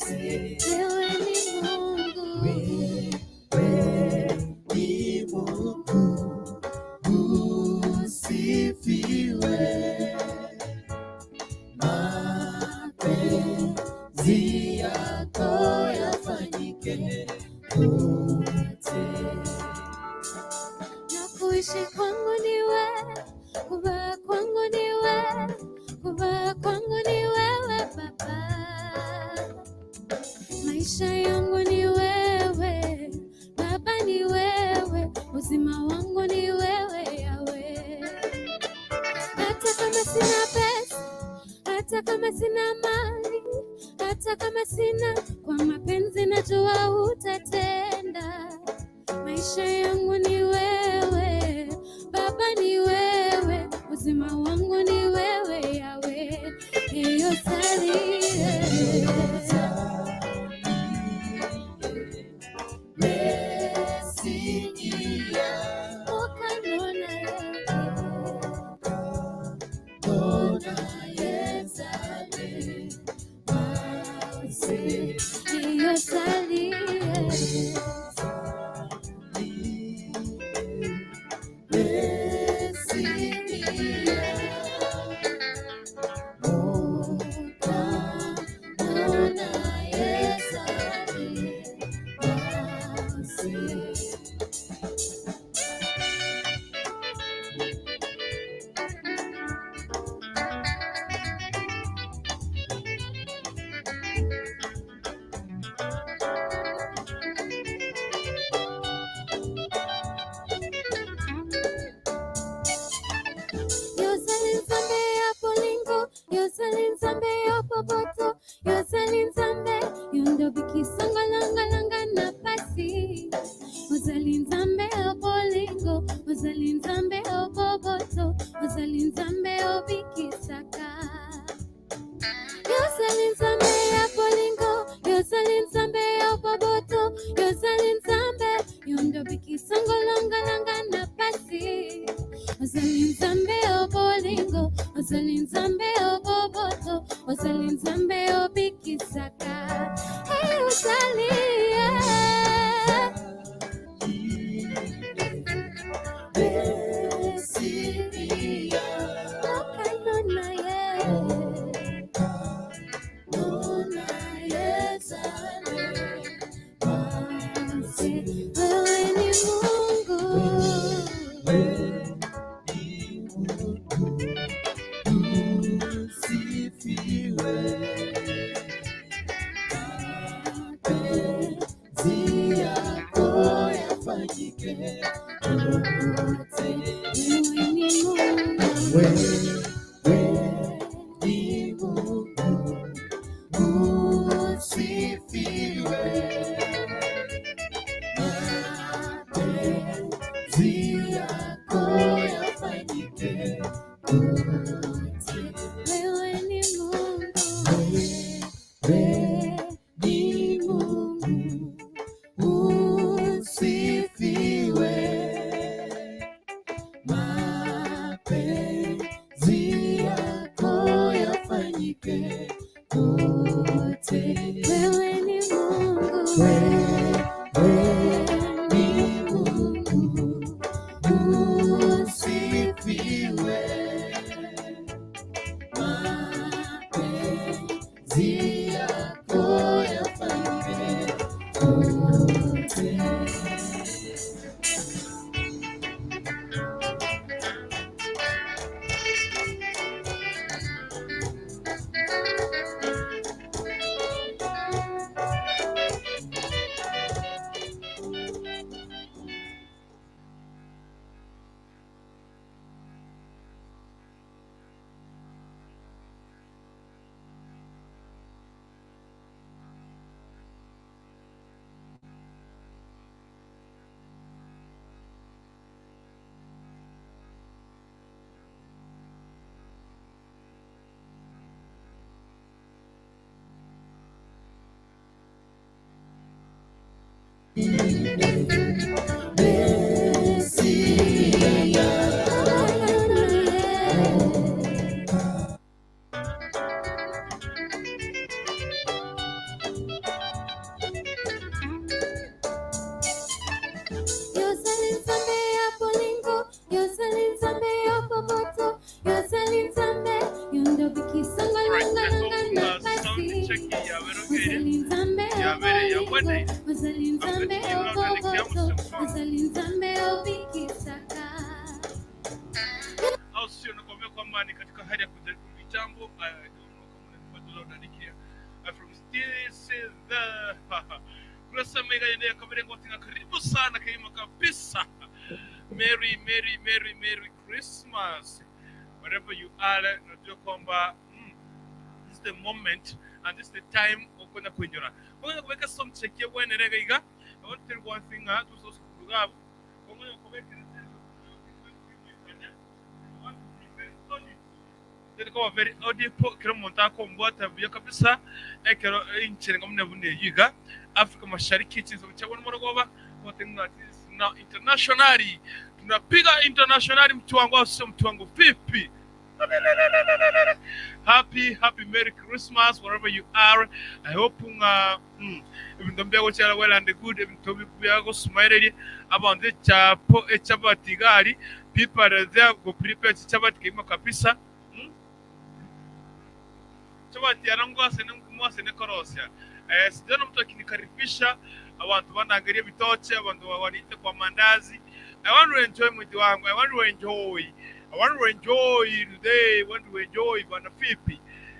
Wewe ni Mungu. Wewe ni Mungu, usifiwe. Mapenzi yako yafanyike kote. Na kuishi kwangu ni wewe, kuvaa kwangu ni wewe, kuvaa kwangu ni wewe Baba. Maisha yangu ni wewe, Baba ni wewe, uzima wangu ni wewe Yawe. Hata kama sina pesa, hata kama sina mali, hata kama sina, kwa mapenzi najua utatenda. Maisha yangu ni wewe, Baba ni wewe, uzima wangu ni wewe Yawe. Hiyo salie. Mesia, Ukanona Dona yezale, mase, hiyo salie. Mesia, Dona yezale, mase. Yozali Nzambe ya bolingo, yozali Nzambe ya boboto, yozali Nzambe yondobikisanga langalanga na pasi. Ozali Nzambe ya bolingo, ozali Nzambe ya boboto, ozali Nzambe obikisaka. Yozali Nzambe ya bolingo, yozali Nzambe ya boboto, yozali Nzambe yondobikisanga langalanga na pasi. Ozali Nzambe ya bolingo, ozali Nzambe ya boboto, ozali Nzambe obikisaka. Hey, ozali yeah. Mesia, Okanona ye. Dona yezale, mase. Wewe ni Mungu. Wewe ni Mungu, usifiwe. Mapenzi yako yafanyike kote. Wewe ni Mungu. Wewe ni Mungu, usifiwe. Mapenzi yako yafanyike kote. Wewe ni Mungu. Wewe ni Mungu, usifiwe. Mapenzi yako yafanyike kote. Wewe ni Mungu. Wewe ni Mungu, usifiwe. Mapenzi yako yafanyike kote. Yaberogeire Ozali Nzambe ya yabere bolingo, yabweneire ozali Nzambe ya boboto, ozali Nzambe obikisaka. Au sio? Nakwambia kwamba ni katika hali ya kujaribu mitambo. I don't know kama unanipata loud and clear. From still the kurasa mega yende kabere ngotinga karibu sana kaima kabisa. Merry Merry Merry Merry Christmas wherever you are. Najua kwamba this is the moment and this is the time okwenda kwenyora kwenda kubeka some check ye bwenerega iga. I want to tell you one thing, tusosukurugabu kwenda kubeka kwa very audible kila muntu akombwata buya kabisa ekero inchirenga mune bune yiga Afrika Mashariki chizo chabona morogoba wote na internationally tunapiga internationally. Mtu wangu au sio mtu wangu vipi? Happy happy Merry Christmas wherever you are. I hope nga ebintu byago well and good, ebintu byago smile abantu chapo echabati gari people are there go prepare chabati kima kabisa. Chabati yarangwase mwase nekorosia. Sijaona mtu akinikaribisha, abantu wanaangalia vitoche, abantu waniite kwa mandazi. I want to enjoy mwiti wangu. I want to enjoy. I want to enjoy today. I want to enjoy bwana vipi?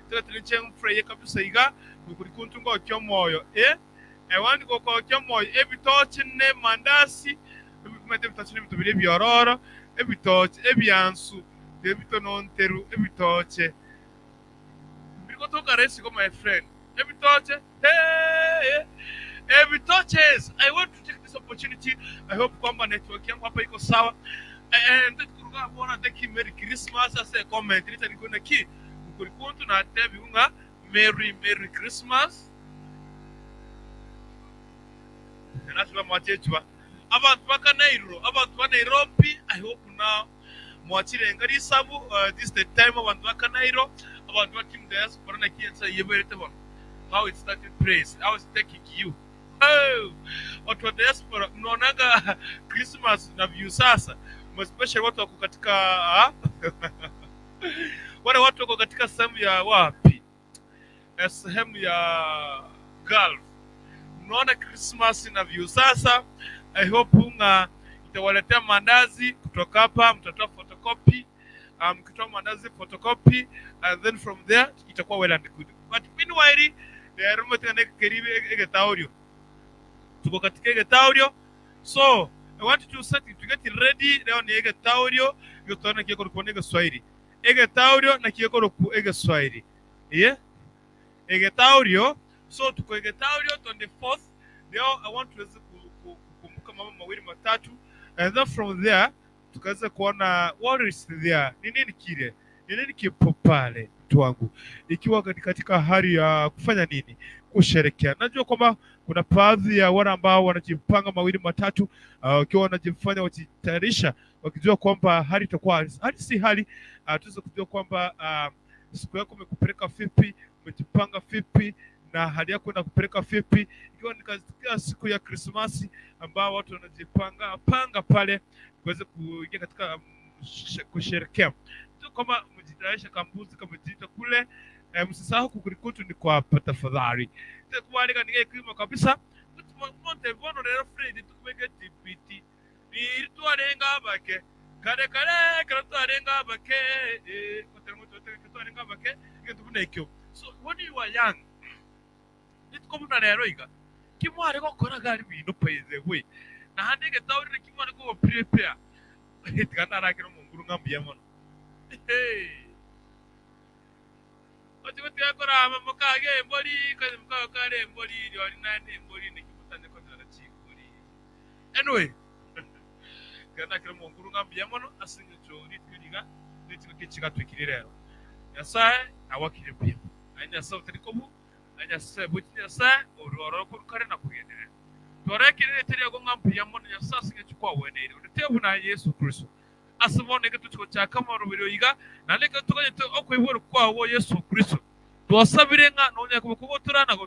Tena tuliche mfurahiye kabisa iga kuri kuntunga okyo moyo. I want go kwa okyo moyo. Ebitoche ne mandasi. Ebimate ebitoche ne bitubire byororo. Ebitoche ebyansu. Ebitononteru ebitoche. Biriko resi go my friend. Ebitoche. Hey, ebitoches. I want to take this opportunity. I hope kwamba network yangu hapa iko sawa. And kuruga bona teki Merry Christmas ase comment nita nikuna ki kuri kuntu na tebi unga Merry Merry Christmas. Nasema mwachechwa abantu baka Nairo, abantu ba Nairobi. I hope now mwachire ngari sabu. This is the time abantu baka Nairo, abantu ba team diaspora na kiensa yeberete bona how it started praise, how it's taking you. Oh, watu wa diaspora mnaonaga Christmas na view sasa, especially watu wako katika wale watu wako katika sehemu ya wapi, sehemu ya Gulf, mnaona Christmas na view sasa. I hope unga itawaletea mandazi kutoka hapa, mtatoa photocopy, mkitoa mandazi photocopy, and then from there itakuwa well and good. But meanwhile rero tena keribe egetaurio tuko katika egetaurio, so I want you to set to get ready. Leo ni egetaurio gotona kieko ku Kiswahili egetaurio na kieko ku Kiswahili yeah egetaurio. So tuko egetaurio 24th. Leo I want to kukumbuka mambo mawili matatu, and then from there tukaweza kuona what is there, ni nini kile, ni nini kipo pale mtu wangu, ikiwa katika hali ya kufanya nini, kusherekea. Najua kwamba kuna baadhi ya wale ambao wanajipanga mawili matatu, wakiwa wanajifanya wakijitayarisha, wakijua kwamba hali itakuwa hali si hali. Tuweze kujua kwamba siku yako imekupeleka vipi, umejipanga vipi na hali yako inakupeleka vipi, ikiwa ni katika siku ya Krismasi ambao watu wanajipanga panga pale kuweza kuingia katika kusherekea. Tu kama umejitayarisha kambuzi kamejiita kule, msisahau kukurikutu ni kwa hapa tafadhali. Kubalika nige kima kabisa. Monte bono rero Fred tukubege TPT. Ni twarenga bake. Kare kare kare twarenga bake. Kote twarenga bake. Ngetu. So when you are young, nitkomuna rero iga. Kimware gokora gari bino by the way. Na hande getaurire kimware go prepare. Tikandarakira munguru ngambuya mono. Hey. Ochigotiga mukage embori kaze mukaga kare embori ori nane embori nikimutane konyora chikuri. Anyway, tikandarakira munguru ngambuya mono asinge chori twiriga nitiko kichigatwikire rero. Nyasaye awakire buya. Ai Nyasaye utarikobu, ai Nyasaye buti Nyasaye ororo kurukare na kugenderera. Twarekirire teria go ngambuya mono Nyasaye asinge chukwa wenere. Utebu na Yesu Kristo. Asibone ke tuchiko chaka marubiro iga na leka tukanye okwibura kwawo Yesu Kristo. Twasabire nga nonya kubotorana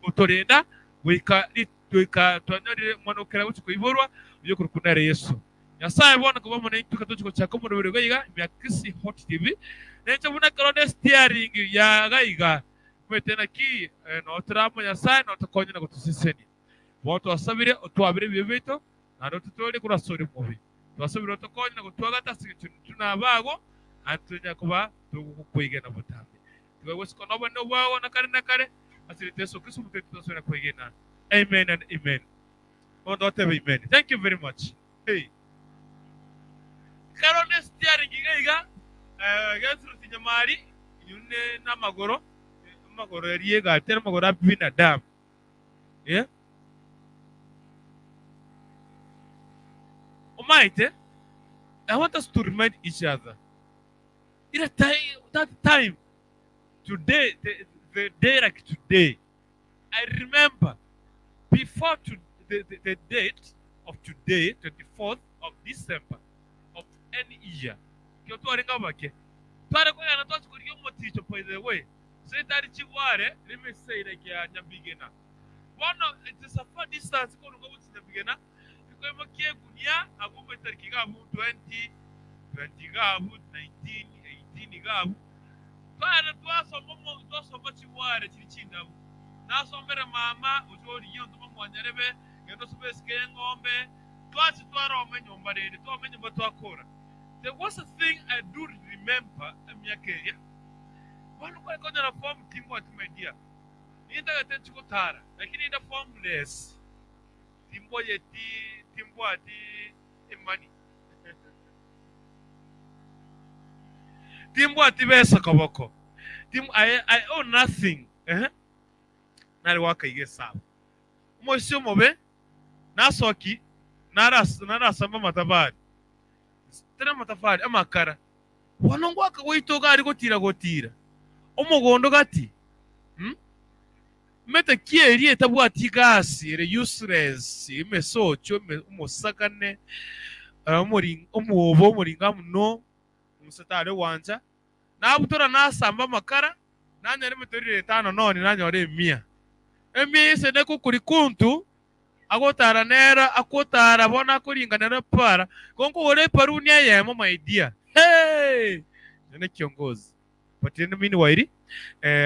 gotorinda wika wika twanyorire mwana okera guchiko iborwa uyo kurukunare Yesu. Nyasaye bona kuba mone tuka tuchiko chaka marubiro iga myakisi Hot TV. Necho buna korone steering ya gaiga. Omanyete naki, noo tore amo Nyasae, noo tokonye na gotosesenia. Bono twasabire otwabere ebibe biaito, naende ototoorie korwa ase ore omobe. Twasabire otokonye na gotwagata ase engencho intwe nabago, naende tonyare koba togokwegena botambe. Tiga gosika na obonene bwao na kare na kare, ase erieta Yeso Kristo omonto oito twasabire na kwegena. Amen and amen. Omonto otebe amen. Thank you very much. Hey. Kero ne steering iga iga, Gertrude Nyamari, inyune namagoro, amagoro eria egari, tari amagoro a binadamu. Eh? Omaete, I want us to remind each other. Ira time, that time, today, the day like today, I remember before to the date of today, 24th of December of any year, kio twarenge abake, tware kogenda twachia korigia omoticho by the way, seitari chigware, let me say like ya Nyambigena. Bono it is a far distance koruga gochia Nyambigena, rikoimokia egunia abwo omoitariki iga abwo 20, 20 iga abwo, 19, 18 iga abwo. Tware twasoma omo twasoma chigware chiria chindabu. Nasombera mama gochia origia ontoma mwanyarebe, genda osome esike y'eng'ombe, twachia twaroma enyomba rende, twama enyomba twakora. There was a thing I do remember emiaka eria, bono kware konyora form timbwati my dear, nintagete nchie gotara, lakini inde formless, timboyeti, timbwati emoney. Timbwati besa koboko, tim I, I owe nothing, ehe. Nare goaka iga esabu. Omoisia omobe nasoki naras narasamba amatafari, tari amatafari, amakara. Bono ngoaka goita iga aria gotira gotira, omogondo gati, mm? Mete ki eria etabwati gasi ere useless, emesocho, eme omosakane, omoring omwobo omoringa muno, omusa tare gwancha, nabutora nasamba amakara, nanyora emetoriro etano nonye nanyora emia. Emia ise nekokuri kuntu, agotara nere akotara bono akoringa nere para, igo nkogora eparuni eyemo my dear, hey! Inche nekiongozi. But in meanwhile,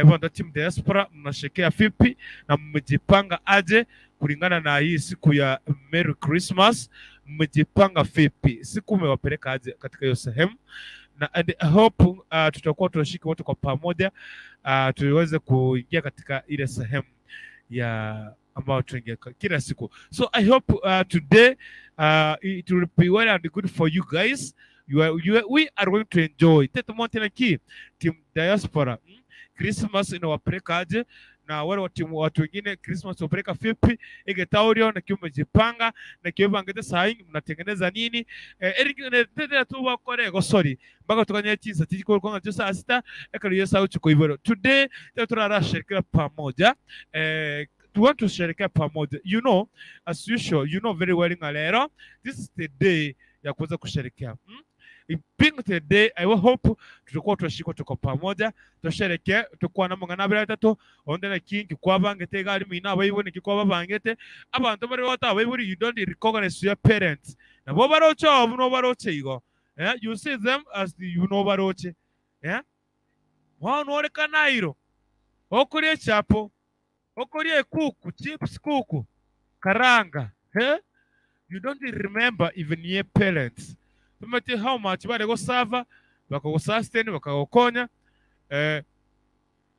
bono team diaspora mnashekea vipi na mmejipanga aje kulingana na hii siku ya Merry Christmas? Mmejipanga vipi? Siku umewapeleka aje katika hiyo sehemu? Na and I hope tutakuwa tunashika wote kwa pamoja tuweze kuingia katika ile sehemu ya ambayo tunaingia kila siku. So I hope today it will be well and good for you guys. We are going to enjoy. Tete monte na ki team diaspora. Christmas inawapeleka aje? Na wale watu wengine Christmas wapeleka vipi? Egetaurio na kiume jipanga na kiume bangete sahi mnatengeneza nini? Eric ne tete tu bakore go sorry. Mpaka tukanye chinsa tiko kwa ngacho saa sita ekari yesa uchuko iboro. Today tete turarasherekea pamoja. We want to sherekea pamoja. You know, as usual, you know very well ngalero. This is the day ya kuweza kusherekea. Being the day, I will hope tutakuwa tunashikwa tuko pamoja, tusherekee, tukuwa na mungana abiri atatu, onde na kingi kwabangete gari mina abaibuni kikwabangete, abantu bari bata abaibuni you don't recognize your parents. Na bo baroche obu no baroche igo. You see them as the, you know baroche. Wao norekana iro. Okurie chapo, okurie kuku, chips kuku, karanga. You don't remember even your parents. Tumati how much bari go sava, bakagusustain, bakagukonya,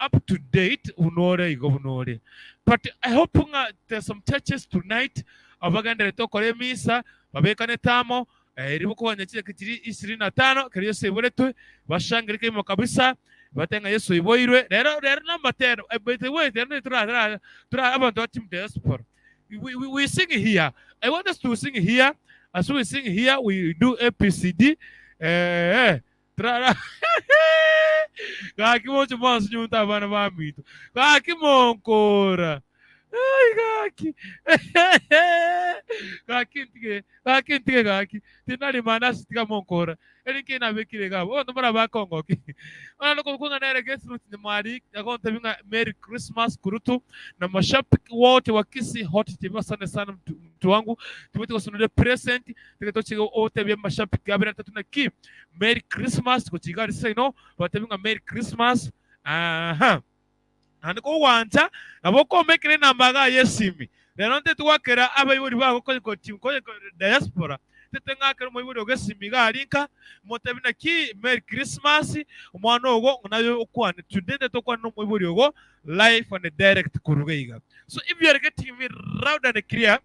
up to date unore igo unore. But I hope nga there's some churches tonight abagendere tokore misa babekane tamo, ribo kubanya kile kitiri 25 kiri Yesu iboretwe bashangirike imo kabisa batenga Yesu iboirwe rero rero number 10. By the way, rero tura tura tura abantu ba team diaspora, we sing here. I want us to sing here. As we sing here, we do APCD. Tra gaki mocho mwanso nyunta abana ba mito gaki monkora ai gaki gaki ntige gaki ntige gaki tinari manasi tiga monkora eri kina bekire gabo ono mara bakongoki ona no kunga nere Gertrude ni mwari agonte binga Merry Christmas kurutu na mashabiki wote wa Kisii Hot TV. Asante sana mtu wangu tumete kusunule present tike wote bya mashabiki abira tatu na ki Merry Christmas kuchigari say no batebinga Merry Christmas. Aha. Naende kogwancha nabo okomekera enamba iga y'esimi. Rero ntete gwakera abaibori bago konya konya diaspora, ntete ng'akere omoibori ogo esimi iga aria nka, motebi naki Merry Christmas, omwana ogo ng'a naye okwane. Today ntete okwane na omoibori ogo live and direct korwa iga iga. So if you are getting me loud and clear,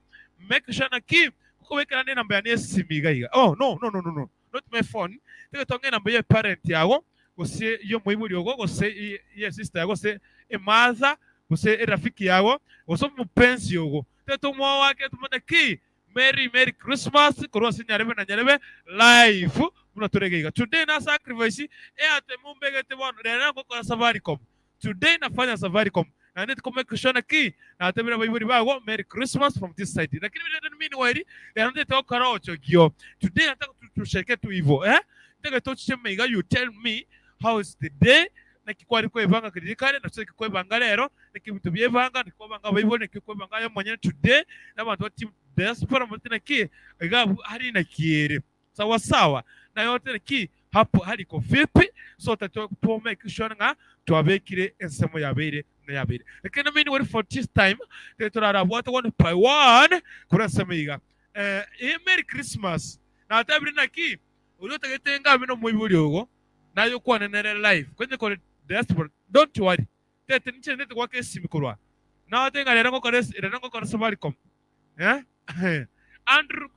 make sure naki okobekera ande enamba yane y'esimi iga iga. Oh no no no no no, not my phone, ntete ong'e enamba ya parent yago, gose y'omoibori ogo, gose ye sister yago, gose emother, gose erafiki yago, gose omopenzi ogo. Ntete omoake tumanye ki Merry Merry Christmas korwa ase nyarebe na nyarebe live buna tore iga iga. Today na sacrifice eate mumbegete bono rero ngokora Safaricom. Today nafanya Safaricom. Naende tiko make sure naki natebire abaibori bago Merry Christmas from this side. Lakini bire meanwhile rero ntete gokora ochogio. Today nataka tushereke tu hivyo eh. Ntagete ochiche maiga you tell me how is the day naki kwari kwebanga riria kare naki kwebanga rero naki ebinto biebanga naki kwebanga abaibori naki kwebanga aye omonyene today nabanto ba team diaspora mote naki iga abwo hari naki ere sawa sawa naye ote naki hapo hari iko vipi so that to make sure ng'a twabekire ensemo yabeire na yabeire lakini meanwhile for this time tari torarabwate one by one korwa ensemo iga eh, Merry Christmas natebire naki oria otagete ngabe nomoibori ogo naye okwane nere live kwenye kore diaspora don't worry tete ninche ndete gwaka esimi korwa nagote ng'a rero ngokora rero ngokora Safaricom eh Andrew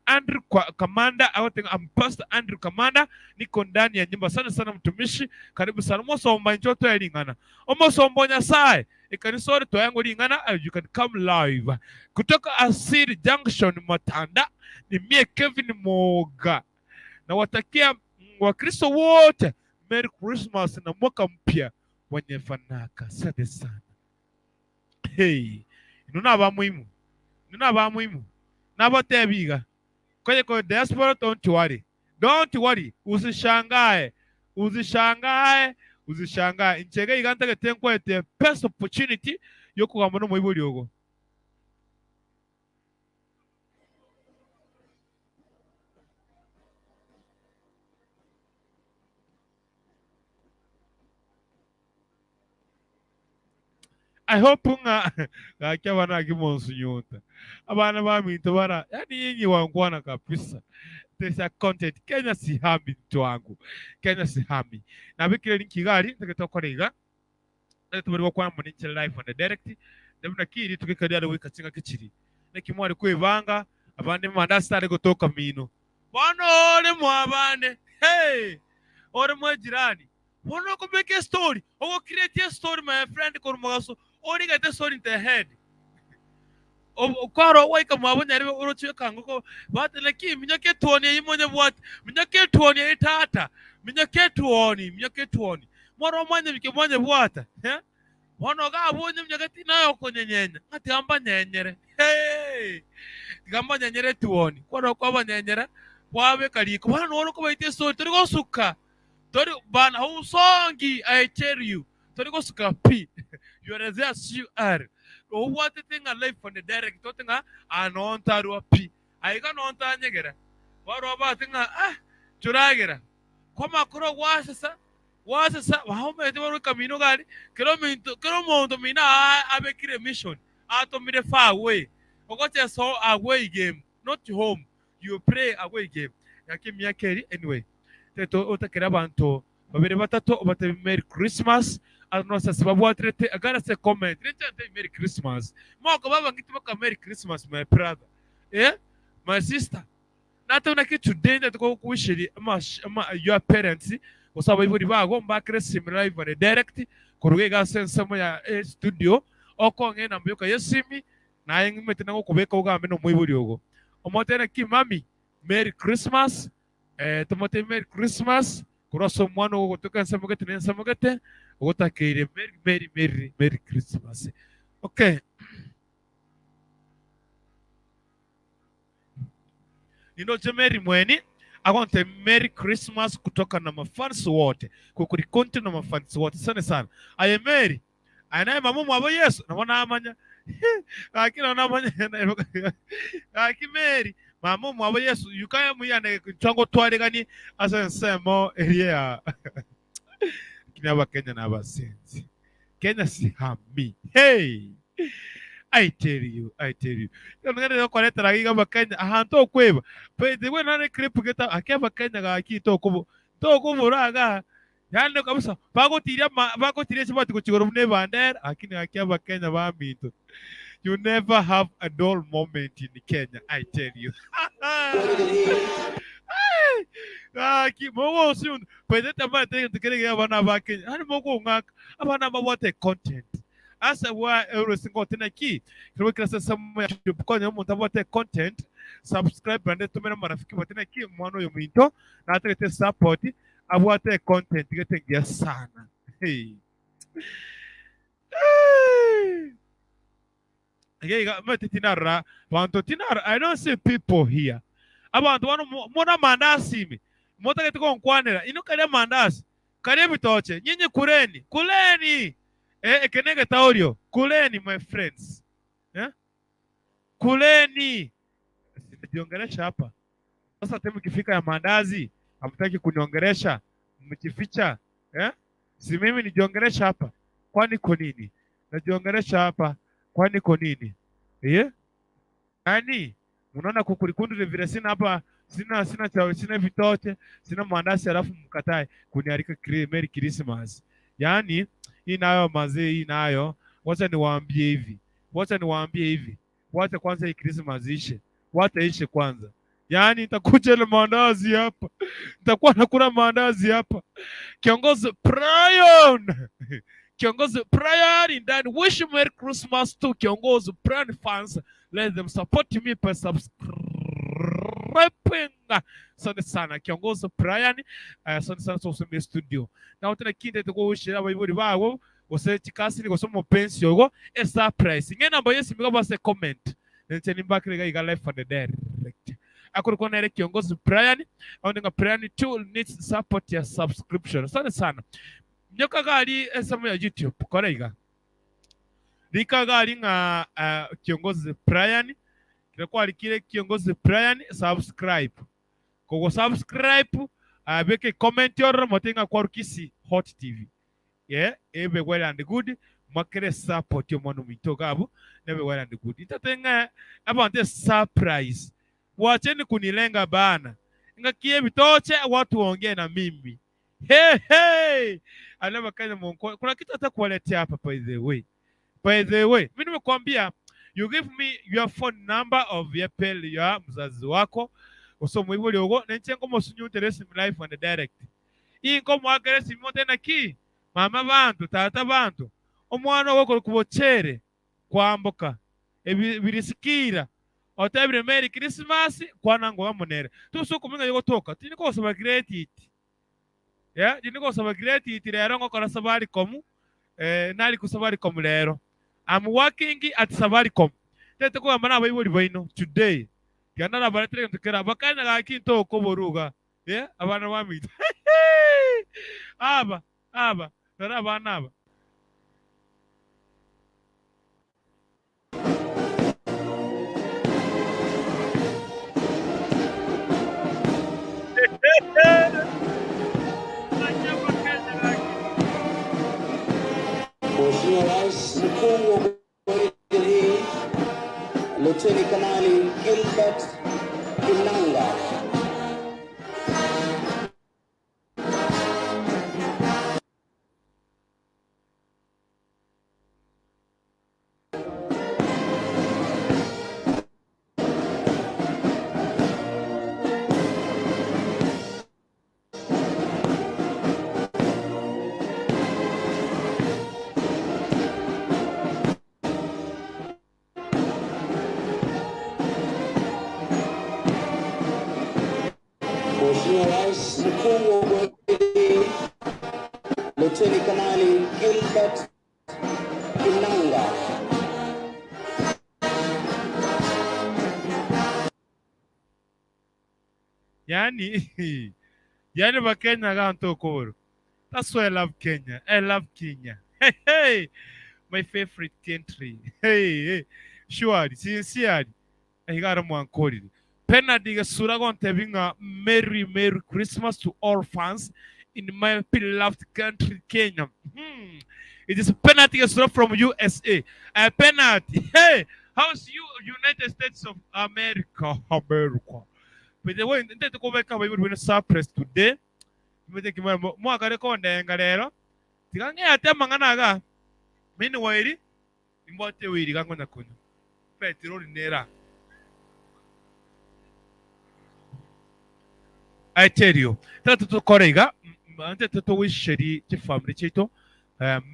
Andrew kwa Kamanda agote ng'a I'm Pastor Andrew Kamanda niko ndani ya nyumba sana sana mtumishi karibu sana omosomba inche otoe ring'ana omosomba o Nyasaye ekanisa ore toe ring'ana you can come live kutoka Asiri Junction Matanda ni mie Kevin Moga nawatakia Wakristo wote Merry Christmas na mwaka mpya wenye fanaka. Asante sana. Hey, ino nabamuimu ino nabamuimu nabatebi iga kwenye kwa diaspora, don't worry, don't worry, usishangae, usishangae, usishangae inchege iga ntagete nkwete best opportunity yokogamba nomoibori ogo. I hope ng'a gaki abana aki monsunyunta abana baminto bara yani yinyi wangwana kabisa there's content Kenya sihami mtu wangu Kenya sihami nabikire link igari ntagete okora iga tubari gokwana muninche live on the direct ndabona kiri tukikaria ari wika chinga kichiri nekimwari kwibanga abande mandasi tari gotoka mino bono ore mwabande hey ore mwejirani bono ko make a story ogo create a story my friend ko mugaso ori get a story in the head okwaro waika mwabonye ari urochiwe kango bate laki minyoke tuoni yimonye bwate minyoke tuoni itata minyoke tuoni minyoke tuoni mwaro mwanye bike mwanye bwata eh bono ga abonye minyoke tinayo konyenyenya ngati amba nyenyere hey tigamba nyenyere tuoni kwaro kwaba nyenyere wabe kaliko bana no ko baite story tori gosuka tori bana usongi I tell you tori gosuka p you are there as you are obwate tenga life on the direct totenga anontarwa p aiga nontanyegera barwa batenga ah churagera kwa makoro gwasesa gwasesa bahomete barwe kamino gari kero minto kero mondo mina abekire mission atomire far away ogoche so away game not home you play away game yake miakeri anyway teto otakera abantu babiri batatu bate Merry Christmas anosa sibabwatrete agara se comment rechante Merry Christmas moko baba ngiti Merry Christmas my brother eh my sister nata una kitu today tuko kuwishiri ama your parents osaba iburi bago mbakire sim live and direct kuruge ga sensemo ya studio okonge na mbyuka yesimi naye ngimete nango kubeka ugambe no muiburi ogo omotene ki mami Merry Christmas tumote Merry Christmas kuroso mwana ogo kutoka nsamugete nensamugete ogotakeire Merry Merry Merry Merry Christmas. Okay. Ninoje Mary Mweni agonte Merry Christmas kutoka na mafans wote kukuri konti na mafans wote sana sana. Aye Mary anaye mamu mwabo Yesu nabona amanya akina namanya aki Mary mamu mwabo Yesu yukaya muyane chwango twaregani asa nsemo eria kina Kenya na abasenzi. Kenya sihami. Hey! I tell you, I tell you. Ngene koretera giga Bakenya ahantu okweba. But we nane clip geta akeba Kenya gaki tokubo. Tokuburaga. Yani kabisa bagotiria bagotiria chibati kuchigoro ne bandera lakini akeba Kenya baminto. You never have a dull moment in Kenya, I tell you. Aki mogo soon. But that man think to get abana ba Kenya. Hani mogo ngaka abana ba what a content. Asa wa every single thing ki. Kiwe kila sasa mwa YouTube kwa nyomo what a content. Subscribe and tumena marafiki wote ki mwana yo minto na atalete support abwate content getengia sana. Hey. Hey. Tinara bantu tinara I don't see people here. Abantu bano mona mandasi mi. Motagete konkwanera ino karia mandasi. Karia bitoche nyinyi kuleni. Kuleni. Ekenege taorio. Kuleni my friends. Eh? Kuleni. Sitajiongelesha hapa. Sasa temu ikifika ya mandazi, hamtaki kuniongelesha, mmejificha. Eh? Si mimi nijiongelesha hapa. Kwani kwa nini? Najiongelesha hapa. Kwani kwa nini? Eh? Yaani unaona kukulikundu vile sina hapa, sina sina cha sina vitoche, sina mandazi alafu mkatae kunialika Merry Christmas. Yaani hii nayo mazee, hii nayo wacha niwaambie hivi. Wacha niwaambie hivi. Wacha kwanza hii Christmas ishe. Wacha ishe kwanza. Yaani nitakuja ile mandazi hapa. Nitakuwa nakula mandazi hapa. Kiongozi Brian. Kiongozi Brian ndani. Wish Merry Christmas to Kiongozi Brian fans. Let them support me by subscribing. Asante sana Kiongozi Brian. Asante sana Social Studio. Na tena kinde tuko ushira abayibori bawo gose chikasi gose mu pension go e surprise. Nge namba yesi migo base comment. Nche nimbakire ga live for the direct. Akuri kona ile Kiongozi Brian au nga Brian 2 needs support ya subscription. Asante sana. Nyoka gari esamu ya YouTube koraiga. Rika gari nga Kiongozi Brian kirakwari kire Kiongozi Brian subscribe. Kogo subscribe beke comment yor motenga kwa Kisi Hot TV. Yeah, ebe well and good. Makere support yo mwana mito gabu nebe well and good. Itatenga abantu surprise. Wacheni kunilenga bana. Ngakie bitoche watu waongee na mimi. Hey hey. Alama kanya monko. Kuna kitu hata kuwaletea hapa by the way. By the way, mimi nimekuambia you give me your phone number of your pel ya mzazi wako. Usomo hivyo liogo nenchengo mosunyu teresi life and direct. Iyi nkomo akeresi mote na ki mama bantu tata bantu omwana wako kubochere kwamboka ebirisikira otabire Merry Christmas kwanango bamunere tusukuminga yogotoka tiniko saba credit. Yeah, tiniko saba credit rero ngokora Safaricom nali ku Safaricom rero. I'm working at Safaricom. Tete ko amana abayibori baino today. Yana na baretere ntukera bakanya gakinto koboruga. Yeah, abana bamita. Aba, aba, nara abana aba. Mheshimiwa Rais Mkuu wa gwaride hii Luteni Kanali Gilbert Kinanga. Mheshimiwa Rais Mkuu wa gwaride Luteni Kanali Gilbert Kinanga. Yani, yani Bakenya ganto koro. That's why I love Kenya. I love Kenya. Hey, hey, my favorite country. Hey, hey. Surely, sincerely. I got one call. Penadiga Suragon Tebinga, Merry, Merry Christmas to all fans in my beloved country, Kenya. It is penalty gesura from USA. A penalty. Hey, how's you United States of America? America. By the way, ntete kobeka baibuli bwino surprise today. Mete kimwe mwakare kondenga rero. Tiga ng'eate amang'ana aga. Meanwhile, nimbwate wiri gangonya kunywa. Petroli nera. I tell you, tata tukore iga, ntete tuwisheri chifamily chitu.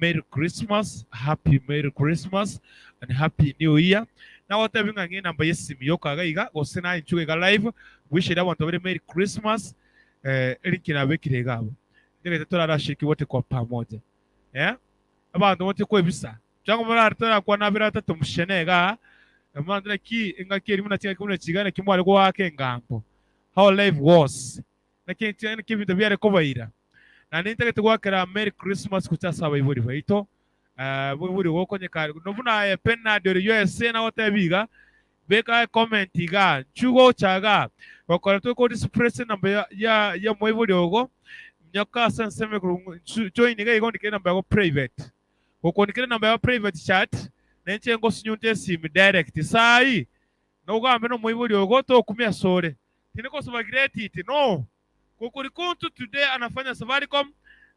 Merry Christmas, Happy Merry Christmas and Happy New Year. Na wote binga ngi namba yesimi yokaga iga gose na inchuge ga live wishera abantu bari Merry Christmas erikina bekire gabo. Ndege turarashiriki wote kwa pamoja. Eh? Abantu wote kwebisa. Cyangwa muri tora kwa nabira tatu mushenega. Amandra ki ingaki rimuna tinga kumuna chigana kimwale kwa wake ngambo. How life was. Na kintu kibintu byare kobaira. Na nintagete gwakera Merry Christmas kuchasa abaibori baito. Buri gokonyeka nobuna penalty ori USA na wote biga beka comment iga chugo chaga bakora to ko express number ya moibori ogo nyaka senseme join iga igo ndikere number ya private goko ndikere number ya private chat nenche ngo sinyunte sim direct sai no gambe no moibori ogo to kumia sore tiniko sobagireti it no kukuri kuntu today anafanya Safaricom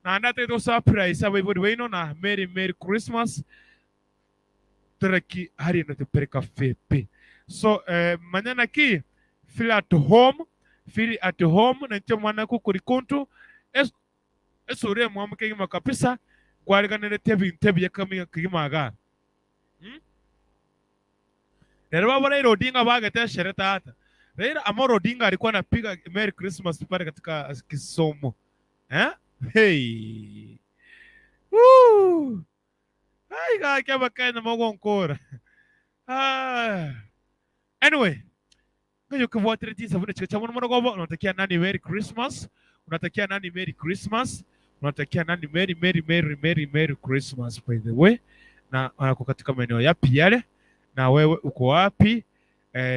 na andate to surprise abaibori baino na Merry Merry Christmas tereki hari na tupeleka fepe so manyana ki feel at home na ncho mwana kukuri kuntu esure mwamuke gima kabisa kwalikanele tebi tebi yakami kimaga Rero baba Raila Odinga bagete shere tata Raila Amolo Odinga alikuwa anapiga Merry Christmas pale katika Kisumu. Eh? Hey. Woo! Ai ga kaba kana mogonkora. Ah. Anyway, ngayo kubwatira tisa vune chika chamono mono unatakia nani Merry Christmas? Unatakia nani Merry Christmas? Unatakia nani Merry Merry Merry Merry Merry Christmas by the way. Na uko katika maeneo yapi yale? Na wewe uko wapi?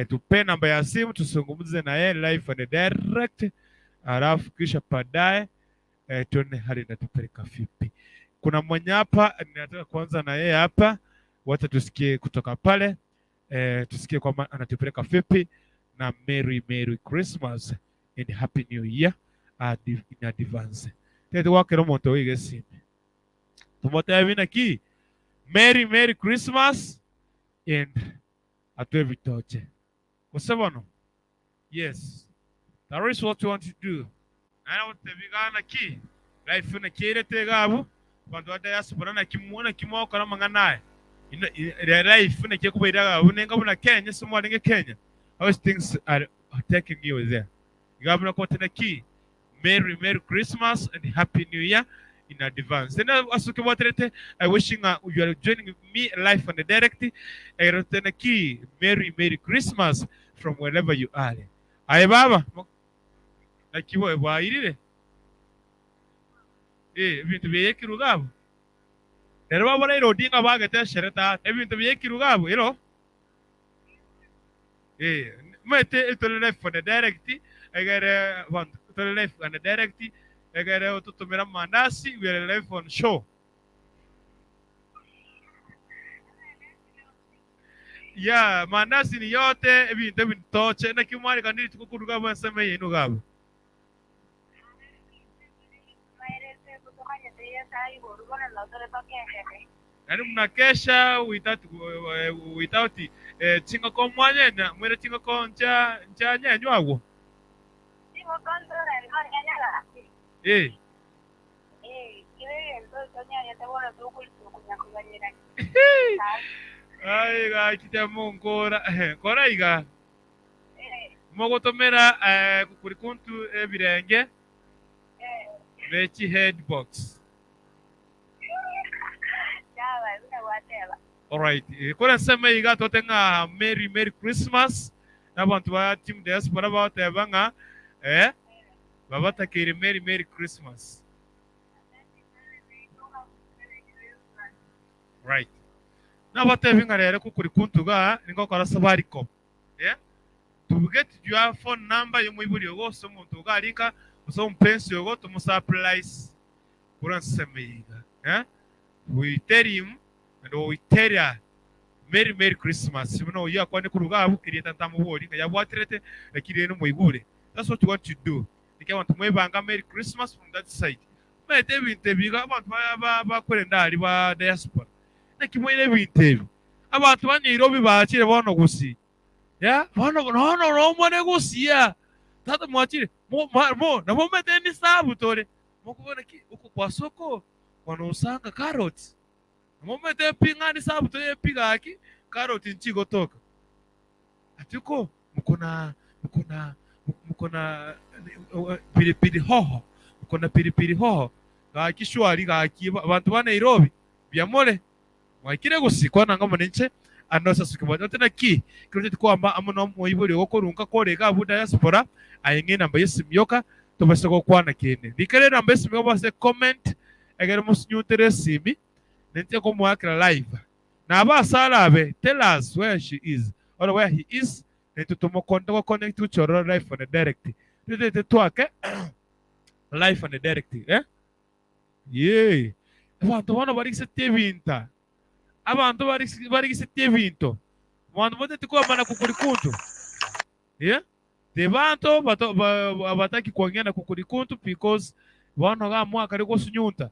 Tupe namba ya simu tuzungumze na yeye live and direct, alafu kisha baadaye tuone hali inatupeleka vipi. Kuna mwenye hapa ninataka kuanza na yeye hapa, wacha tusikie kutoka pale, tusikie kwamba anatupeleka vipi na Merry Merry Christmas and Happy New Year in advance. Tete wakero moto wige simu. Tumote vina ki Merry Merry Christmas and atwe vitoche. Kusebono. Yes. That is what you want to do. Na wote bigana ki life na kire tegabu bantu wa diaspora na kimuona kimwako na manganaye. Ino life na kikubairaga bunenga buna Kenya somo linge Kenya. How things are taking you there. Gabuna kote na ki Merry Merry Christmas and Happy New Year in advance. Then asuke waterete I wishing you are joining me live on the direct. I ki Merry Merry Christmas from wherever you are. Aye baba. Nakiwe bwairire. Ebintu byekirugabo. Rero baba Raila Odinga bagete shereta ebintu byekirugabo ero. Mete to live for the direct. Egere want to live on the direct. Egere tutumira mandasi we are live on show. Yeah, mandasi ni yote ebintu bintoche na kimwali kaniri tukukuruga bwenseme yenu gabo. Yaani mnakesha without chinga ko mwanyenya mwere chinga ko ncha ncha nyenywago. Ai ga kita mongora kora iga. Mogotomera kukurikuntu ebirenge. Vechi headbox. All right. Kora nsema iga totenga Merry Merry Christmas. N'abantu ba team diaspora batebanga babatakire Merry Merry Christmas. Right. N'abatebinga rero kukuri kuntuga ningo kora Safaricom. To get your phone number yo mwiburi gose omuntu ugarika uso mpensi yogo tumusurprise. Kora nsema iga. We tell him and we tell her Merry Merry Christmas. Muno ya kwani kurugabu eri tantamubori nga yabwatirete lakini eno muigure. That's what you want to do. Nike abantu mwebanga Merry Christmas from that side. Mete ebintu ebiga abantu bakwenda ali ba diaspora. Nakimwire ebintu ebyo. Abantu ba Nairobi bakire bono gusi. Yeah, bono no no no mone gusia. Tata mwachire mo mo na momete ni sabu tore. Mokubona ki uko kwa soko wanausanga carrots. Momete pinga ni sabu tore piga aki carrot nchigo toka. Atuko mkona mkona mkona pilipili hoho. Mkona pilipili hoho. Gaki shwari gaki abantu ba Nairobi byamole. Mwakire gusikwa nanga munenche anosa sukibwa tena ki kiroti kwamba amuno muibuli gokorunka korega abu diaspora ayinge namba yesimyoka tobasa gokwana kene dikere namba yesimyoka base comment egere musinyutere simi nente ko mwakira live na abasalabe tell us where she is or where he is nente tumokonda ko connect to choro live on the direct tete twake live on the direct eh yeah abantu bana bari setebinta abantu bari setebinto abantu bote tukwamana kukurikuntu yeah the bantu abataki kuongea na kukurikuntu because bano ga mwaka ariko sunyunta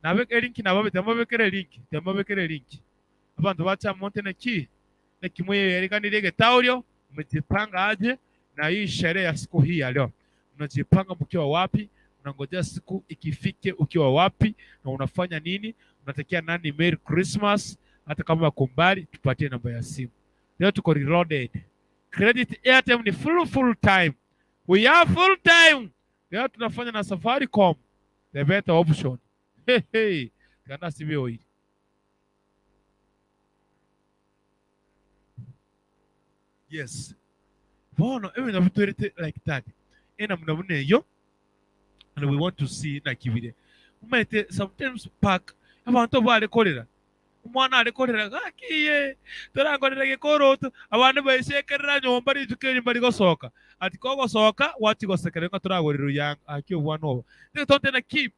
nabe link nababe tamabekere link tamabekere link abantu bacha monte na ki na kimwe yerekanire getaurio mjipanga aje na hii sherehe ya siku hii ya leo mnajipanga mkiwa wapi unangojea siku ikifike ukiwa wapi na unafanya nini unatakia nani Merry Christmas hata kama uko mbali tupatie namba ya simu leo tuko reloaded credit airtime ni full time we are full time leo tunafanya na Safaricom the better option hey hey kana sibyo hii yes bono even if like that ena mnabune yo and we want to see na kibire umete sometimes park abantu balekolera umwana alekolera gakiye torangonera gikoroto abantu baishekerera nyomba ritukeri mbari gosoka ati kogosoka wati gosekera nga toragorera yanga akyo bwana obo tonte na keep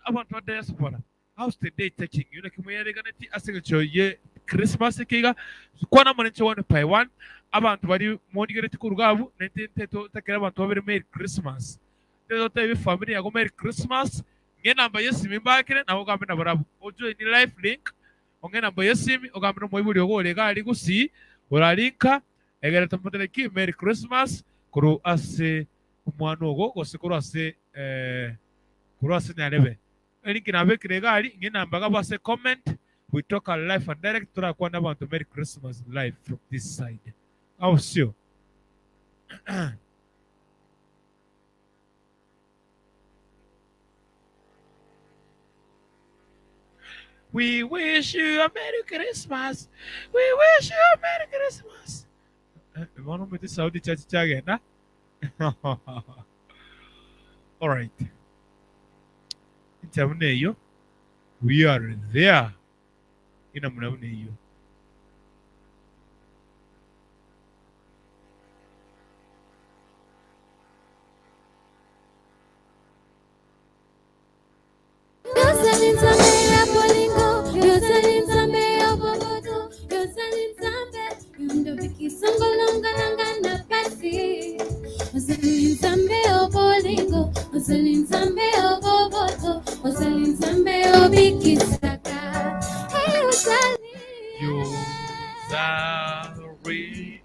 abantu ba diaspora how's the day taking you na kimwerekana ti asengecho ye Christmas kiga kwana monenche 1 by 1 abantu bari monigere tikurugabu nente nteto takera abantu babere Merry Christmas nteto tabe family yago Merry Christmas nge namba yesimi mbakire nabo gambe nabarabu ojoin ni live link onge namba yesimi ogambe no moibuli ogorega ari gusi oralinka egere tomotele ki Merry Christmas kuru ase umwana ogo gose kuru ase kuru ase nyarebe link nabekire gari nge namba gabase comment we talk a live and direct turakwana abantu Merry Christmas live from this side au sio We wish you a Merry Christmas. We wish you a Merry Christmas. Mbona umete sauti chache chage na? All right. Ntamune we are there. Ina mnamune hiyo.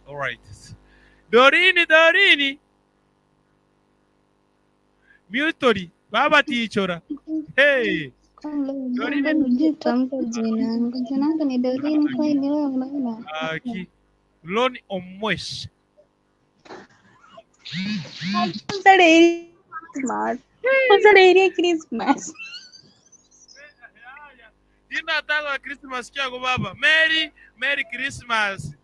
All right. Dorini, Dorini. Mutori, baba tichora. Hey. Dorini. Jina langu ni Dorini kweli wewe unaona? Aki. Loni Omwesh. Christmas. Jina tago Christmas kiago baba. Merry Merry Christmas.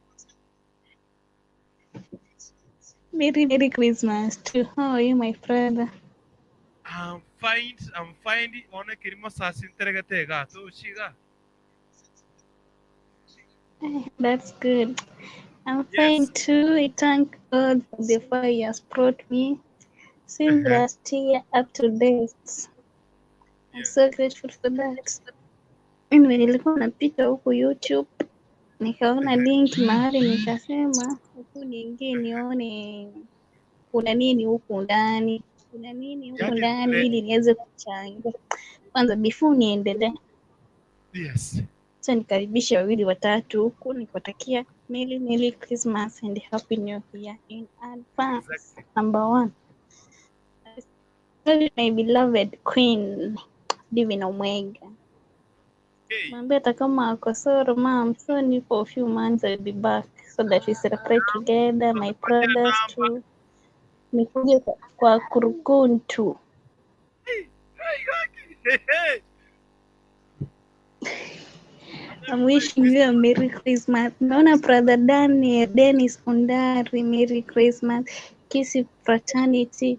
Merry Merry Christmas too. How are you, my friend? I'm fine. I'm fine. Ona kirimo sasi nteregatega. To shiga. That's good. I'm fine too. I thank God for the far He has brought me since last year up to date. I'm so grateful for that. Anyway, nilikuwa napita huku YouTube nikaona link mahali, nikasema huku niingie nione kuna nini huku ndani, kuna nini huku Yaani ndani, vile ili niweze kuchangia. Kwanza before niendelee, yes. acha nikaribishe wawili watatu huku, nikiwatakia Merry Merry Christmas and Happy New Year in advance. Exactly. Number one, my beloved queen Divina Omwega. Hey. Mwambie hata kama ako sorry mom, soon for a few months I'll be back so that we celebrate together, my Tupatie brothers namba. too. Nikuje kwa Kurukuntu. Hey, hey, hey. I'm wishing you a Merry Christmas. Naona brother Daniel, Dennis Ondari, Merry Christmas. Kisi Fraternity,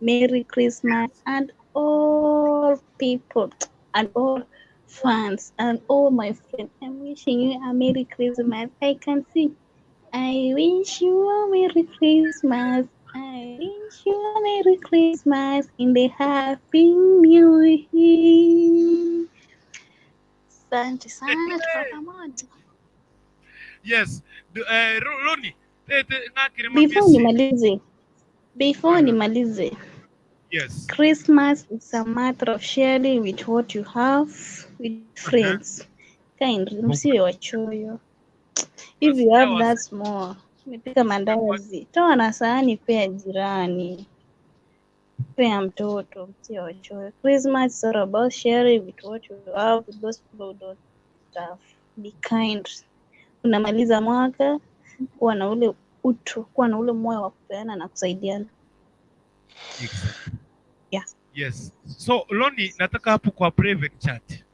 Merry Christmas. And all people and all fans and all my friends. I'm wishing you a Merry Christmas. I can see. I wish you a Merry Christmas. I wish you a Merry Christmas in the Happy New Year. Asante sana, tuko pamoja. Yes. Roni, ngakiri Before mabisi. nimalize, before nimalize, Yes. Christmas is a matter of sharing with what you have with friends. Kindly, msiwe wachoyo. If you have that small, umepika mandazi, toa na sahani, pea jirani, pea mtoto, msiwe wachoyo. Christmas is all about sharing with what you have with those people who don't have. Be kind. Unamaliza mwaka, kuwa na ule utu, kuwa na ule moyo wa kupeana na kusaidiana. Exactly. Yeah. Yes. So Loni, nataka hapo kwa private chat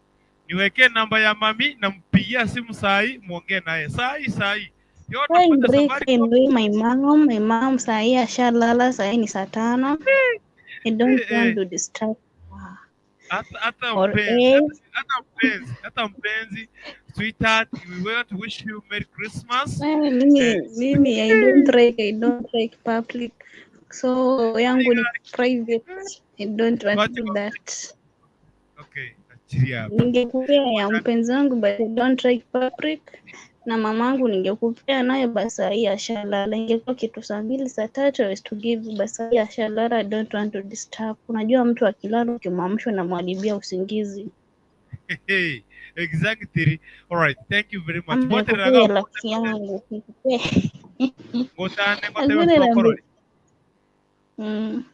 niwekee namba ya mami, nampigia simu saa hii, muongee naye saa hii saa hii. Yote Kindly, kwanza Safaricom. kindly, my mom saa hii ashalala, saa hii ni saa 5. I don't want to disturb her. Hata Or mpenzi, else, hata mpenzi, sweetheart, we want to wish you Merry Christmas. Wewe, mimi I don't like public. So yangu ni private. I don't want to do that. Okay, achilia hapo. Ningekupea ya mpenzi wangu but I don't like public. Na mamangu ningekupea nayo but saa hii ashalala. Ingekuwa kitu saa 2 saa 3 I was to give you, but saa hii ashalala. I don't want to disturb. Unajua mtu akilala ukimwamsha unamharibia usingizi. Hey, exactly. All right, thank you very much. Ama Bote nikupee raga rafiki yangu nikupee. ngotane ngotebe Hakuna sokoro. namba.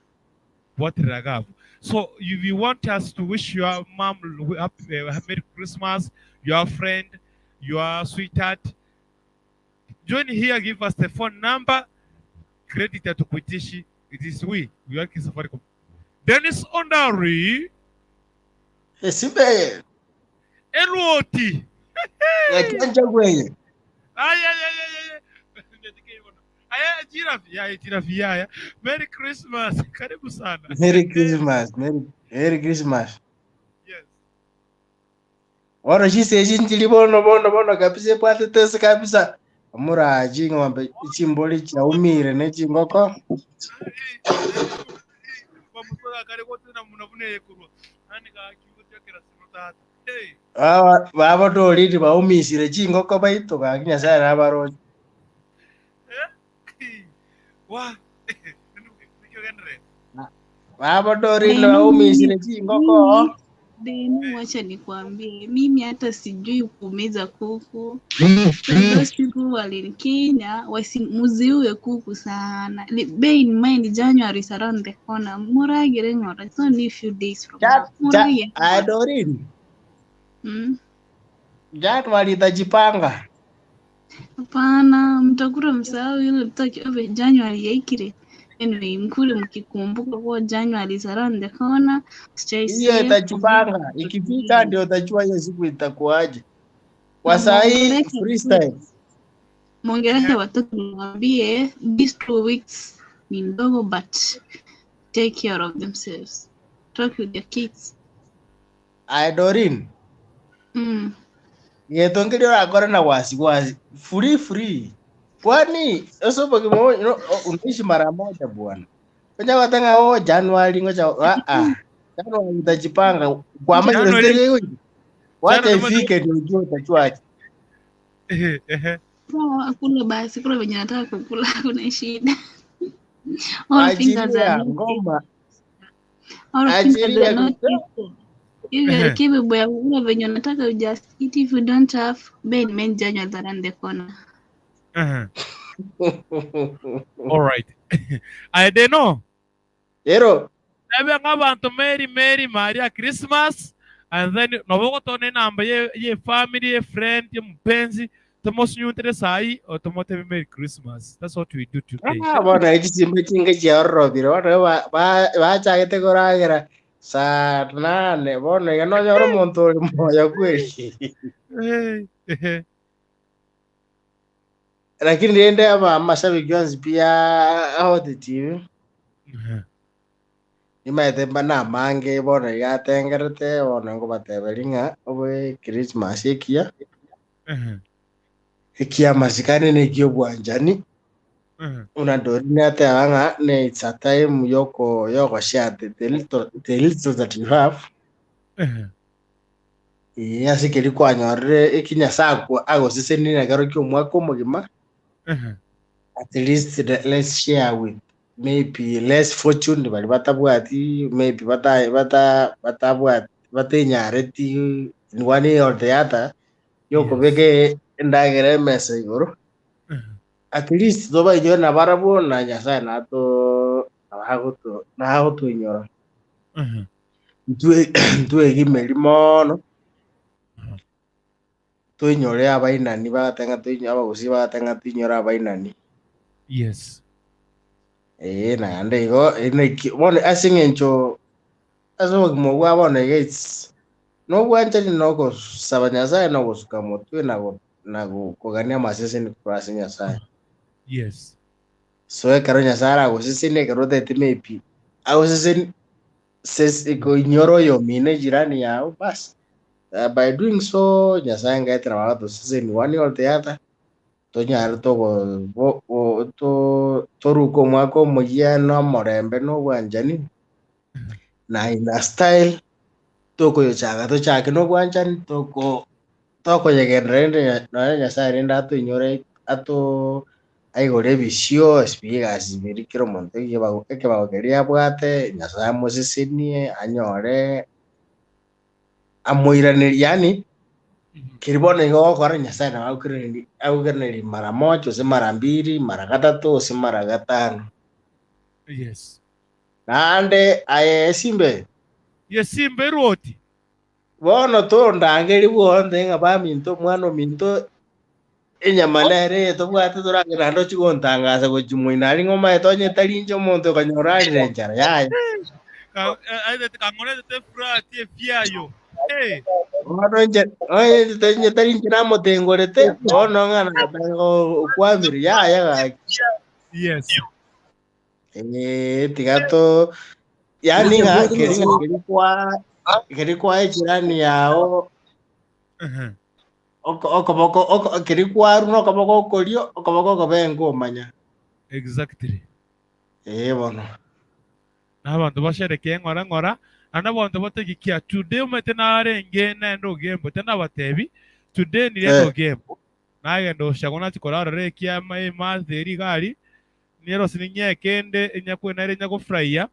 What ragavu. So if you want us to wish your mom happy, Merry Christmas, your friend, your sweetheart, join here, give us the phone number, credit hatukuitishi. It is we work in Safaricom. Dennis Ondari, Esibe Elwoti. yachanja kwenye Ay, ay, ay, ay, ay. Aya, jirafi, ya, jirafi, ya, ya. Merry Christmas. Karibu sana. Merry Christmas, Merry, Merry Christmas. Yes. Wano chise chinchili bono bono bono kabisa epwate kabisa. Muraji ng'ombe chimboli chaumire nechingoko. Bamusoga kare kote na munabune kurwa. Nani ka kiuti kera sino tata. Hey. Baba babotoliti baumisire chingoko baito kaki Nyasaye nabaroche. Eh? Wa. Nikyo gendre. Babotoliti Benu, baumisire chingoko. mimi Benu, wacha nikwambie, mimi hata sijui kuumiza kuku. So those people who are in Kenya muziue kuku sana. Bear in mind January is around the corner. Muragire ng'ora. It's only a few days from now. Cha cha Muragire ng'ora. Adorin. January itajipanga. Hapana, mtakula msahau ile mtaki ove January yaikire. Anyway, mkule mkikumbuka kuwa January is around the corner. Stay Hiyo safe. itajipanga. Ikifika ndio utajua hiyo siku itakuwaje. Kwa Na saa hii muongeleshe freestyle. Mwongeleshe watoto mwambie these 2 weeks ni ndogo but take care of themselves. Talk with your kids. Adorin. Getongeri orakora na wasiwasi. Free free. Kwani osobo kimo no, unaishi mara moja bwana. Ngoja watanga o January ngoja ah ah. January utajipanga kwa January maana Wacha ifike ndio ujue utachuaje. Sawa, kula basi, kula venye nataka kukula, hakuna shida. All fingers Achilia are not ngoma. all fingers Achilia are not kabisa. equal. If you are capable ya kukula venye unataka, you just eat. If you don't have, bear in mind January is around the corner. All right. I don't know. Ero. Ebe ng'abantu Merry Merry Maria Christmas and then nobogotona enamba ye family, ye friend, ye mpenzi tomosinyuntere sai otomotebe Merry Christmas. That's what we do today. Ah, bona echisimba chinge chiarorobire bono bachagete koragera saa nane bono iga nonyora omonto ore moyo kweli. Lakini rende aba mashabiki onsi pia Hot TV nimaete mba namange bono iga atengerete bono nkobateberi ng'a obe Christmas ekiya ekia masikani na ekia obwanchani una Doreen ateba ng'a ne it's a time yoko share the little that you have. Ase keri kwanyorire ekinyasa agosesenia ekero kia omwaka omogima. At least let's share with maybe less fortune bari batabwati maybe bata bata batabwati batenyareti in one way or the other yokobeke endagera emesa igoro. At least tobainyore na barabwo na Nyasaye nato nagotuinyora ntwegimeri mono tuinyore abainani bagatenga tuinyore abagusi bagatenga tuinyore abainani. Yes. Naende igo bono ase eng'encho ase obogima bwa bono iga it's nobwanchani nogosaba Nyasaye nogosuka motwe na kogania amaseseni korwa ase Nyasaye. Yes. So ekero Nyasaye aragoseseni ekero otete maybe agoseseni koinyora oyo omino ejirani yao basi. By doing so Nyasaye ngaetera bagatoseseni one or the other tonyare toruka omwaka omoyia na omorembe na obwanchani na in a style tokoyochaka tochake na obwanchani tokoyegenderera rende nonya Nyasaye rende atoinyore ato aigore ebisio ebigasi biri kera omonto ekebago keria abwate Nyasaye amosesenie anyore amoiranerie yaani keri bono igo ogokora Nyasaye nabo agokiraneri mara moja gose mara mbiri mara gatatu gose mara gatano. Yes. Naende aye esimbe. Yes, simbe roti. Bono tondangeri bwonthe ng'a baminto omwana ominto enyama nere tobwate toragera naende ochigontangasa gochia moino aria ng'a omaete onye tari inche omonto okanyora arire enchara yaya. Kang'orete furati efiayo. Hey. Bono inche onye tari inche namotengorete bono ng'a nagatanga okwamire yaya gaki. Yes. Tiga to yaani ng'a keri ng'a keri kwa ejirani yao okoboko keri kwaru nokoboko okorio okoboko okobe ngomanya. Exactly. Bono. N'abantu basherekeye ng'ora ng'ora ana abantu bategikia today omete narenge naende ogembo tenabatebi today nirende ogembo nagenda oshago nachikora arore ekiama emathi rigari nero sininyekende enyakwenare enyakofurahia.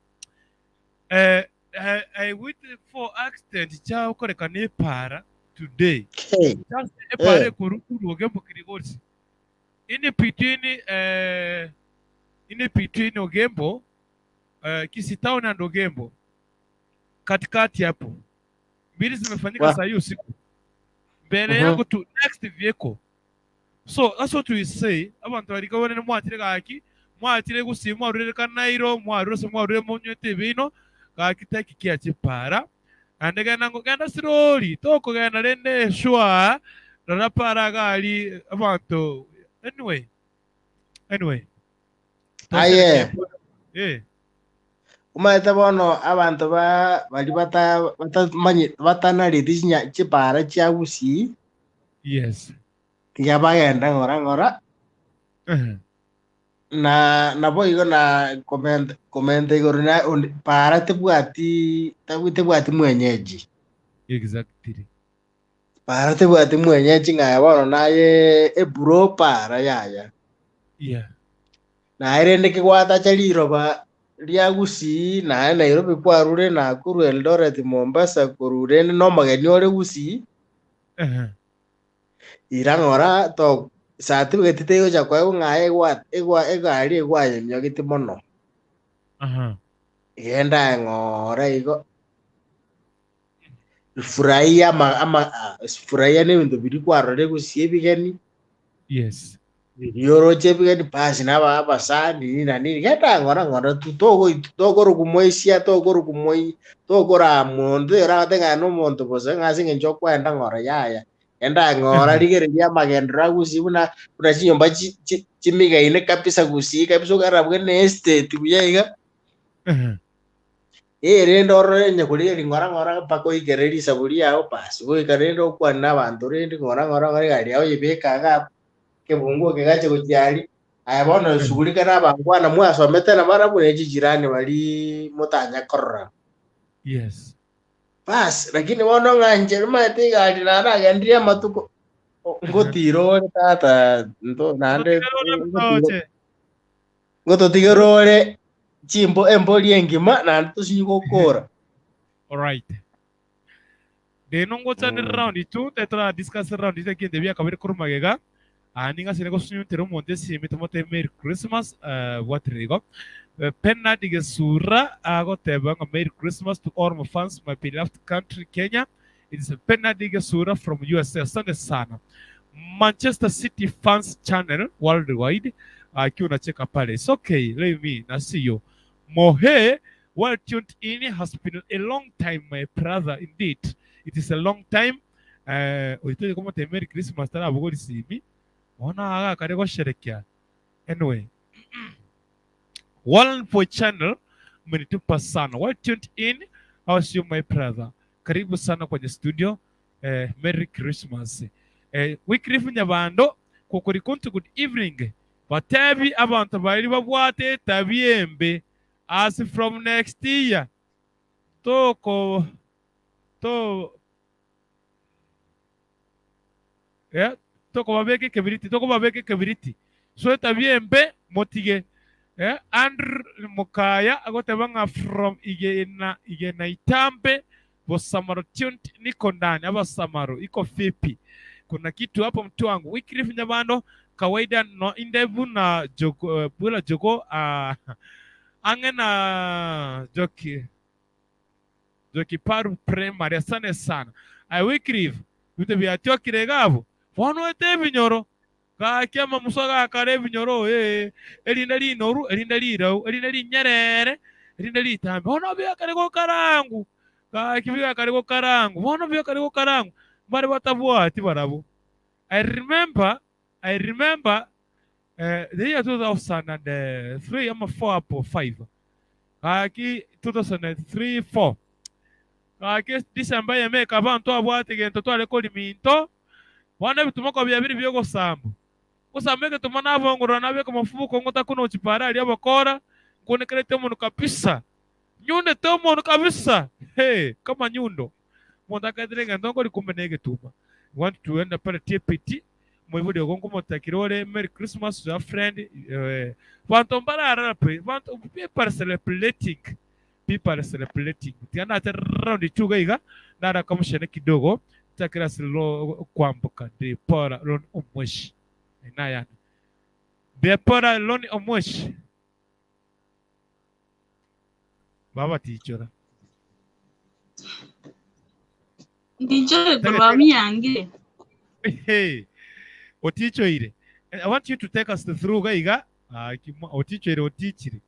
I wait for accident cha okoreka nepara today. Just epara ekorukuru ogembo kirigorisi in between Ogembo Kisii Town and Ogembo katikati hapo mbili zimefanyika saa hii usiku mbele yangu to next vehicle. So that's what we say abantu bariko bonene mwatire gaki mwatire gusimwa arurire kanairo mwarure mwarure munywete bino gaki taki kia chipara ande genda ngo genda sirori toko genda rende shwa rora para gali abantu anyway aye umaete bono abantu bari batanareti chipara chia Gusii. Yes. Tiga bagenda ng'ora ng'ora na nabo igo na comment igoro na para tebwati mwenyeji. Exactly. Para tebwati mwenyeji ng'aya bono naye eburo para yaya. Yeah. Naye rende kigwatacha riroba ria Gusii naye Nairobi kwarure Nakuru Eldoret Mombasa korure no mageni ore Gusii. Irang'ora to certificate tegocha koegwa ng'aye egwa egwa egari egwayemiogete mono. Genda ng'ora igo furahia ama furahia ne bintu biri kwarore Gusii ebigeni. Yes. Birioroche ebigeni pasi naba abasani na nini genda ng'ora ng'ora tu togo togoro kumoisia togoro kumoi togora mundu erate no muntu bose ng'ase ng'encho kwenda ng'ora yaya. Enda ng'ora rigereria magendera Gusii buna buna chinyomba chimigaine kabisa Gusii kabisa okarabwe ne estate buya iga. Rende orore nyakurigeria ng'ora ng'ora mpaka oikere risabu riao pasi goika rende okwana na abanto rende ng'ora ng'ora ng'ora egari yao oyebeka iga kebunguo kegache gochia aya bono shughulika na abangwana mwasomete na barabwo ne chijirani bari motanya korora. Yes. Bas, lakini bono ng'anche maete egari naragendirie amatuko ngotira ore tata nto naende ngototigera ore chimbo embori engima naende tosinyi gokora. Alright. Rero ngochane round 2 tetra discuss round 2 kende bia kabere kurumagega aninga sine gosunyuntera omonto esimi tomote Merry Christmas bwatirire Penna Digesura agoteba nga Merry Christmas to all my fans my beloved country Kenya. It is Penna Digesura from USA. Asante sana. Manchester City fans channel worldwide akiwa unacheka pale. It's okay, leave me na see you. Mohe, well tuned in, has been a long time my brother indeed. It is a long time. Uitoje kama te Merry Christmas tara bugori simi. Ona aga kare gosherekea. Anyway, One for channel mmenitupa sana. Well tuned in. How's you my brother? Karibu sana kwenye studio. Merry Christmas. Wycliffe Nyabando kokorikonto good evening. Batebi abantu bari babwate tabiembe as from next year. Toko to yeah, toko babeke kebiriti, toko babeke kebiriti. So tabiembe motige. Andrew Mukaya agotebanga from igena igena itambe Bosamaro tuned niko ndani aba Samaro iko vipi? Kuna kitu hapo mtu wangu. Wycliffe Nyabando kawaida no indevu na jogo bula jogo ange na joki joki paru primary asante sana. Ai Wycliffe bite byatyo kiregabo bono ete binyoro gakiama musoga kare binyoro erinda linoru erinda lirau erinda linyerere erinda litambe bono byakare go karangu gakibiga kare go karangu bono byakare go karangu bari batabwati barabo. I remember the year 2003 ama 4 or 5 gaki 2003 4 gaki December yemeka abantu abwati gento twale koli minto wana bitumako bya biri byo gosambu gosambeke tumana abongorora nabeka mafuko ngota kuno chipara ali abakora nkonekerete omuntu kabisa nyunde te omuntu kabisa hey kama nyundo monda kadrenga ndongo likumbe tuma want to end up at TPT mwibudi ogongo motakirore Merry Christmas to your friend vantu mbarara pe vantu people are celebrating tiana ata round 2 gaiga nara kamshene kidogo takira silo kwambuka de pora lon omweshi naya de pora lon omweshi baba tichora Ndicho kwa yange. Hey, oticho ire. I want you to take us through gaiga. Oticho ire otichire.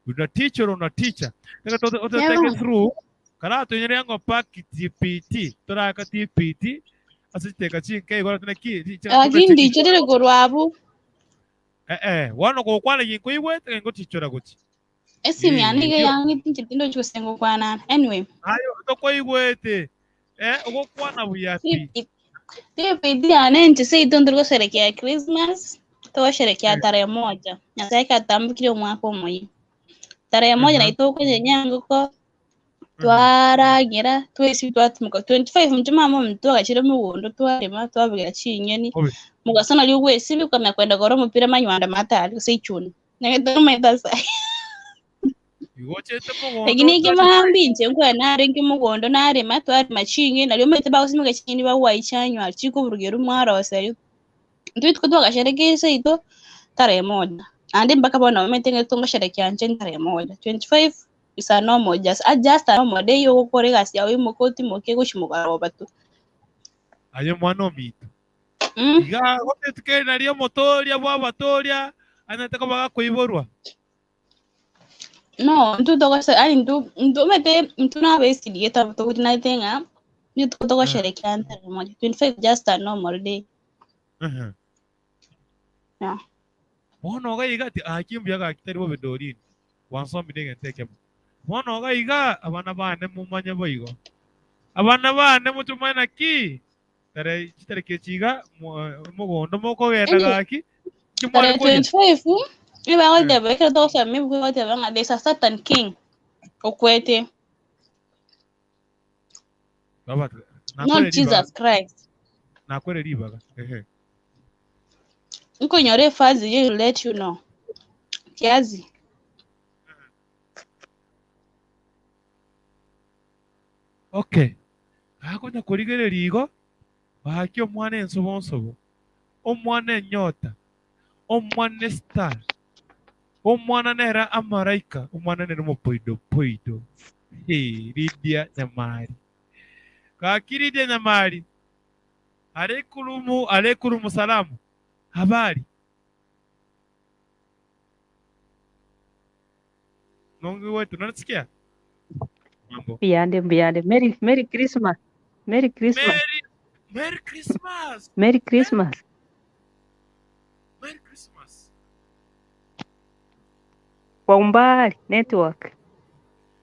Una teacher una teacher. Take us through. Kana to nyere yango pack TPT. Tora ka TPT. Asiteka chinke igora tuna ki. Lakini ndicho rero gorwabu. Wano ko kwana yinko iwe ngo tichora guti. Esimu yanige yange tinchitindo chosengo kwana. Anyway. Ayo toko igwete. Ogokwana buyapi. TPT anenche sei tondo gosherekea Christmas. Twasherekea tarehe 1. Nyasaye katambukire omwaka omuyi. Tarehe 1 naitoko nyango ko. Twaragira twesi twatumuka 25 mchuma mtu akachira mugondo twarima twabigira chinyeni Obe. Mugasana lyugwesi bikwamya kwenda gora omupira manywanda matali kuseichuni nagetometa sa Igochete mugondo. Lakini ikimambi nje nkuya narengi mugondo narima twarima chingi nalyo mete bakusimika chinyeni bawaichanywa chiko burugero mwaroseyo ntwitwe twakasherekea seito tarehe moja andi mpaka bona wametenge tungasherekea nje tarehe moja 25 is a normal just a normal day yokukora egasi yawe imokoti moke goshimukaroba tu. Aye mwana ominto. Iga gotetukeri nario omotoria bwabatoria anataka bagakoiborwa. No, ntu tokose ani ntu ntu mete ntu na besi ta to na tenga ni tuko tokosherekea tarehe moja 25 just a normal day. Yeah. Bono gaiga ati akimbuya gakitari bobe dorini. Wansombi nege nteke. Bono gaiga abana bane mumanye boigo. Abana bane mutumana ki? Tare chitareke chiga mugondo mokogenda gaki. Tarehe 25 iba gote tokosha mimi gote banga there's a certain king okwete. Baba not Jesus Christ. Nakwere ribaga. Ehe. Nkonyore fazi you let you know. Kiazi. Okay. Akonya kurigereria igo baki omwana ensobonsobo omwana enyota omwana star omwana nera amaraika omwana nera omopoido poido. Hey, Lydia Nyamari. Kaki Lydia Nyamari. Alekulumu alekulumu salamu. Habari. Nongi wetu unanisikia? Mambo. Mbiyande mbiyande. Merry Merry Christmas. Merry Christmas. Merry Christmas. Merry Christmas. Merry Christmas. Kwa umbali network.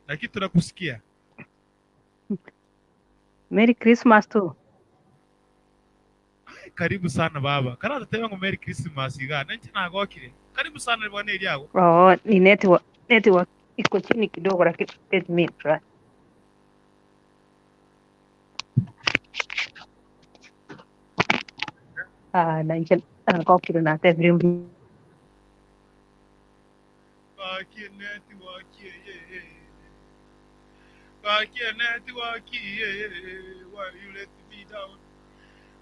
Lakini tunakusikia. Merry Christmas tu. Ay, karibu sana baba. Kana tatema ngo Merry Christmas iga. Nanchi nagokire. Karibu sana bwana Eliago. Oh, ni network. Network iko chini kidogo lakini let me try. Ah, nanchi nagokire na te Baki network ye. Baki network ye. Why you let me down?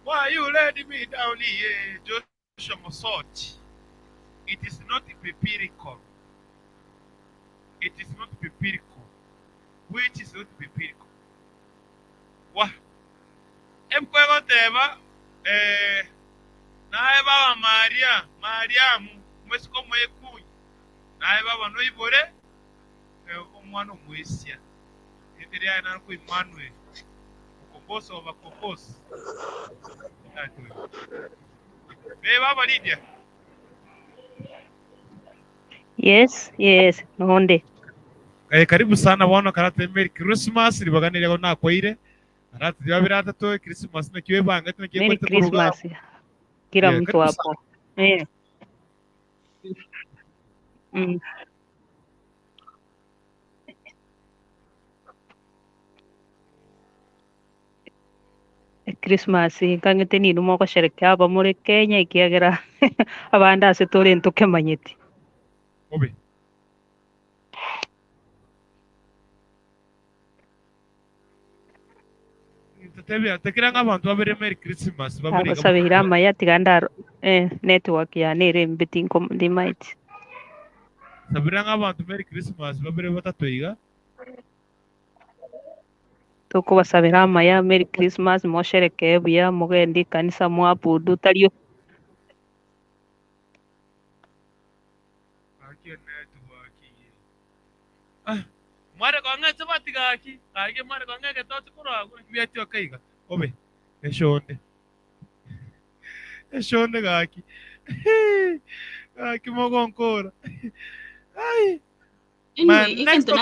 Why you let me down here? Joshua Mosoti. It is not biblical. It is not biblical. Which is not biblical. Wa. Emkwego teba naye baba Maria, Mariamu, mwesiko mwekunyi. Naye baba noibore omwana omwesia. Eteria na ku Emmanuel. Mukombozi wa bakombozi. Be baba Lydia. Yes, yes, nonde. Karibu sana bwana karate Merry Christmas libaganire ko nakwaire. Arati babira atatu Christmas na kiwe banga tuna kiwe Merry Christmas. Kila mtu hapo. Eh. Mm. Christmas nkang'ete ninu mogosherekea aba muri Kenya ikiagera abande ase tore ntukemanyeti. Obe. Tetebia tekira abantu babere Merry Christmas babere Agosabira amaya tiganda network ya nere mbiti ndimaiti. Sabira abantu Merry Christmas babere batatu iga. Tukubasabira amaya Merry Christmas mosherekee buya mugendi kanisa mwabudu tario. Mware kwa ng'e chapati gaki age mware kwa ng'e getoche korwa kibiatio kaiga obe eshonde eshonde gaki gaki mogonkora ai. Anyway, even to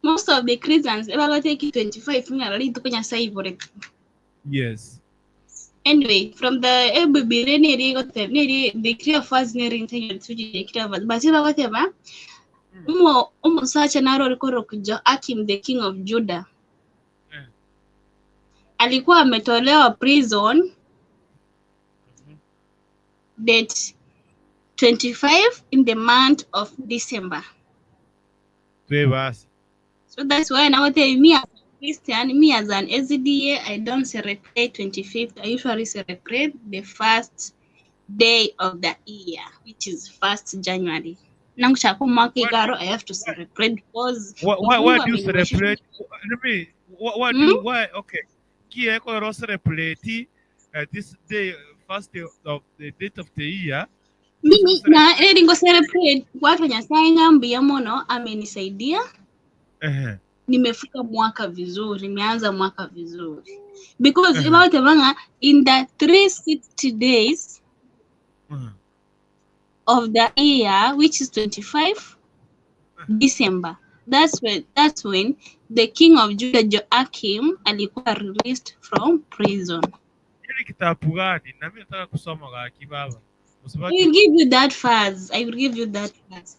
most of the Christians ever take 25 ngara tukonya saibore. Yes. Anyway, from the ABB neri got neri the clear first neri intention to the clear but whatever Umusacha naro alikoro Joachim the king of Judah. Alikuwa ametolewa prison date 25 in the month of December. Basi. So that's why now tell me as a Christian, me as an SDA, I don't celebrate 25th. I usually celebrate the first day of the year, which is 1st January. Nangushaka mwaka igaro, I have to celebrate because Why do you celebrate? Let me, why do you, why, okay. Kia eko celebrate this day, first day of the date of the year. Mimi na ringo celebrate watu Nyasaye ngambia mono amenisaidia. Nimefika mwaka vizuri, nimeanza mwaka vizuri. Because about banga in the 360 days of the year, which is 25 December. That's when the king of Judah Joachim alikuwa released from prison. Hili kitabu gani? Na mimi nataka kusoma gaki baba. I will give you that first. I will give you that first.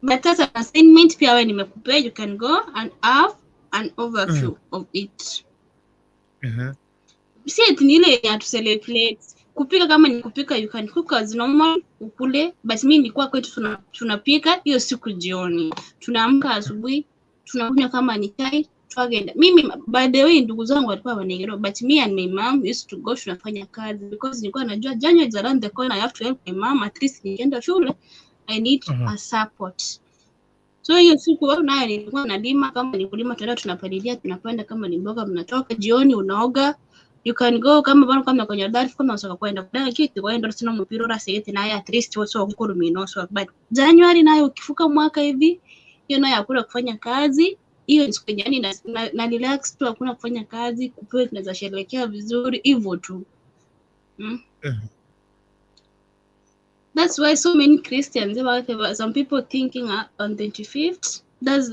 But as an assignment pia wewe nimekupea, you can go and have an overview of it. Si ati ni ile ya to celebrate. Kupika kama ni kupika, you can cook as normal ukule, but mimi nilikuwa kwetu tunapika hiyo siku jioni. Tunaamka asubuhi, tunakunywa kama ni chai, twagenda. Mimi by the way ndugu zangu walikuwa wanaelewa, but me and my mom used to go tunafanya kazi because nilikuwa najua January is around the corner, I have to help my mom at least nikienda shule I need a support. So hiyo siku nayo nilikuwa nalima, kama ni kulima tunaenda tunapalilia, tunapanda, kama ni mboga mnatoka jioni unaoga. You can go kama bano kama kwenye darf kama unataka kwenda kudanga kitu kwenda sina mpira ora sete naye at least watu wako minoso, but January nayo ukifuka mwaka hivi hiyo nayo hakuna kufanya kazi, hiyo ni siku yani na relax tu, hakuna kufanya kazi, kupewa tunaweza sherehekea vizuri hivyo tu. That's why so many Christians, some people thinking on the 25th, that's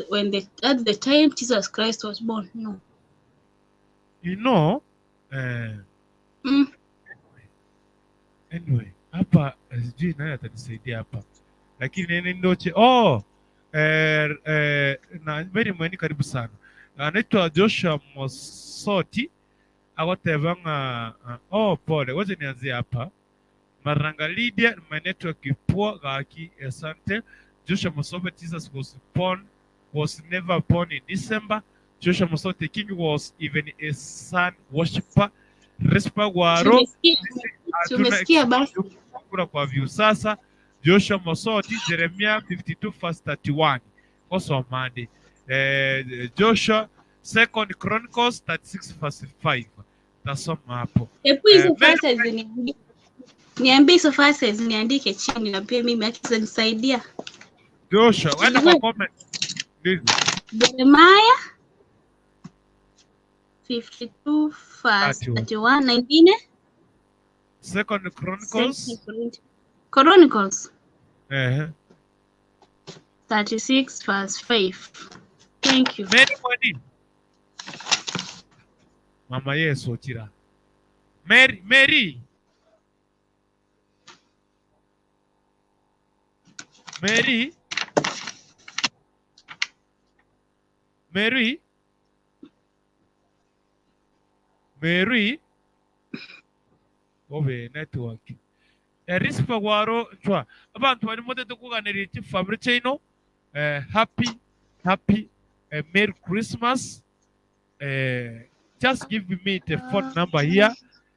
the time Jesus Christ was born. No. You know, anyway, hapa sijui nani atanisaidia hapa. Lakini nene ndoche. Oh, na very mweni karibu sana. Anaitwa Joshua Mosoti. Agotevanga oh pole, wacha nianzie hapa. Maranga Lydia, my network is poor, gaki asante. Joshua Mosoti, Jesus was never born in December. Joshua Mosoti, king was even a sun worshipper. Respa Gwaro, tumesikia basi kura kwa view sasa. Joshua Mosoti, Jeremiah 52 verse 31. Osomande. Joshua 2 Chronicles 36 verse 5. Tasoma hapo. Hebu hizo verses niambie. Niambie hizo verses niandike chini na pia mimi akinisaidia. Joshua, wenda kwa comment. Jeremiah 52 verse 31 na ingine 2 Chronicles. Chronicles. 36 verse 5. Thank you. Mary mwani. Mama Yesu chira. Mary, Mary. Mary. Mary. Mary. Obe network. Rispa gwaro chwa. Abantu bari motete kuganira iki family chaino. Happy happy Merry Christmas. Just give me the phone number here.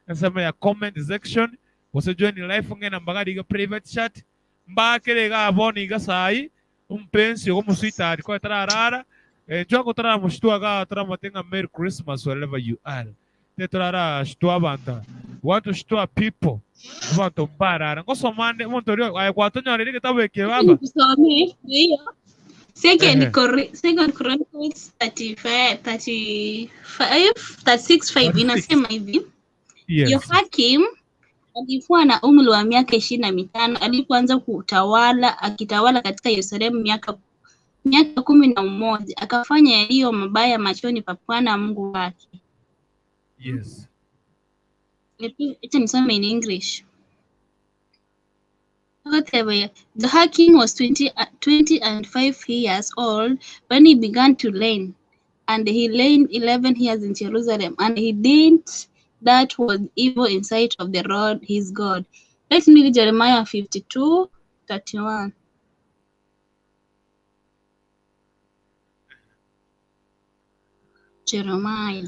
Nasema ya comment section. Wose join live ngena mbagari ga private chat. Mbakere ga boni ga sai. Umpensi ogo muswitari kwa tararara. Njwa ko tarara mushtua ga taramatenga Merry Christmas wherever you are. Te tarara shtua banda. Want to shtua people. Abantu mbarara. Ngosomande muntu rio ay kwatonyorere kitabu eke baba. Tusome hiyo. Second Chronicles 35 36:5 inasema hivi. Yes. Yohakim alikuwa na umri wa miaka 25 alipoanza kutawala, akitawala katika Yerusalemu miaka 11, akafanya yaliyo mabaya machoni pa Bwana Mungu wake. Yes. Acha nisome in English. Whatever. Jehoiakim was 25 years old when he began to reign, and he reigned 11 years in Jerusalem, and he did that was evil in sight of the Lord his God. Let me read Jeremiah 52:31. Jeremiah.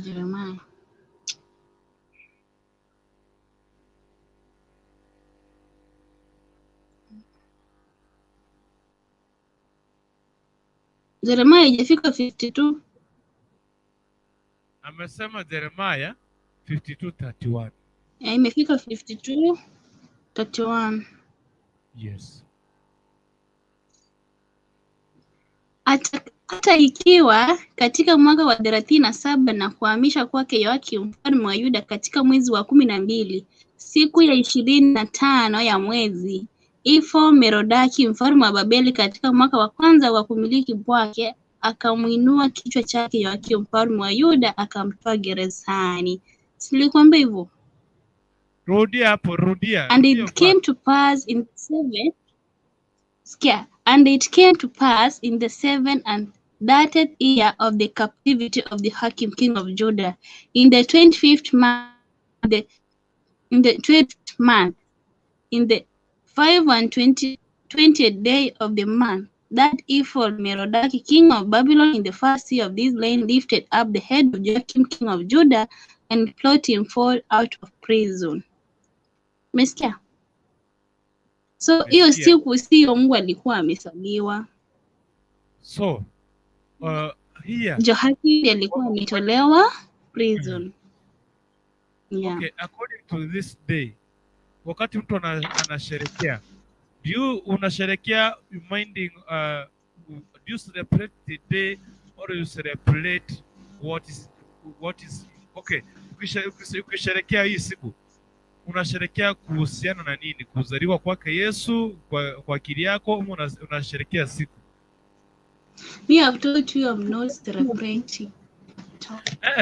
Jeremiah haijafika 52. Amesema Jeremiah 52:31. Yeah, imefika 52:31. Yes. Hata ikiwa katika mwaka wa 37 na kuhamisha kwake Yoakim mfalme wa Yuda katika mwezi wa 12 siku ya 25 ya mwezi, Ifo Merodaki mfalme wa Babeli katika mwaka wa kwanza wa kumiliki kwake akamwinua kichwa chake Yoakim mfalme wa Yuda akamtoa gerezani. Silikwambia hivyo? Rudia hapo, rudia. And Rudia it came to pass in seven Skia. And it came to pass in the 37rd year of the captivity of the Hakim king of Judah, in the 25th month, in the 12th month, in the 25th day of the month, that Ephor Merodach king of Babylon in the first year of this reign lifted up the head of Joachim king of Judah and brought him forth out of prison. Umesikia? So hiyo Umesikia. siku sio Mungu alikuwa amesaliwa. So, here Joachim alikuwa ametolewa prison. Yeah. Okay, according to this day, wakati mtu anasherekea, do you unasherekea reminding do you celebrate the day or you celebrate what is okay, ukisherekea hii siku unasherekea kuhusiana na nini? Kuzaliwa kwake Yesu kwa akili yako, ama unasherekea siku? Me have told you I'm not celebrating.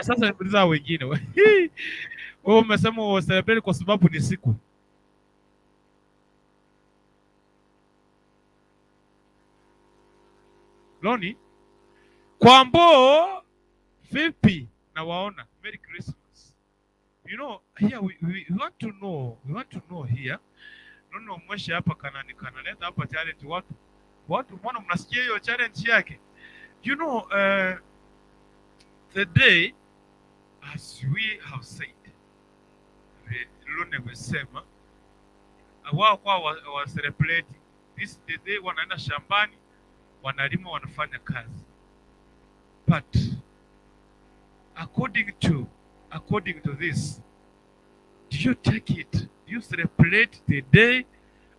Sasa niuliza wengine. Wewe umesema uselebrate kwa sababu ni siku. Loni Kwambo vipi na waona? Merry Christmas. You know, here we want to know, we want to know here. Nono mweshe hapa kanani kanaleta hapa challenge watu. Watu mbona mnasikia hiyo challenge yake? You know, the day as we have said, Lone amesema wao kwa wa celebrate this the day, wanaenda shambani, wanalima, wanafanya kazi. But according to this, do you take it? Do you celebrate the day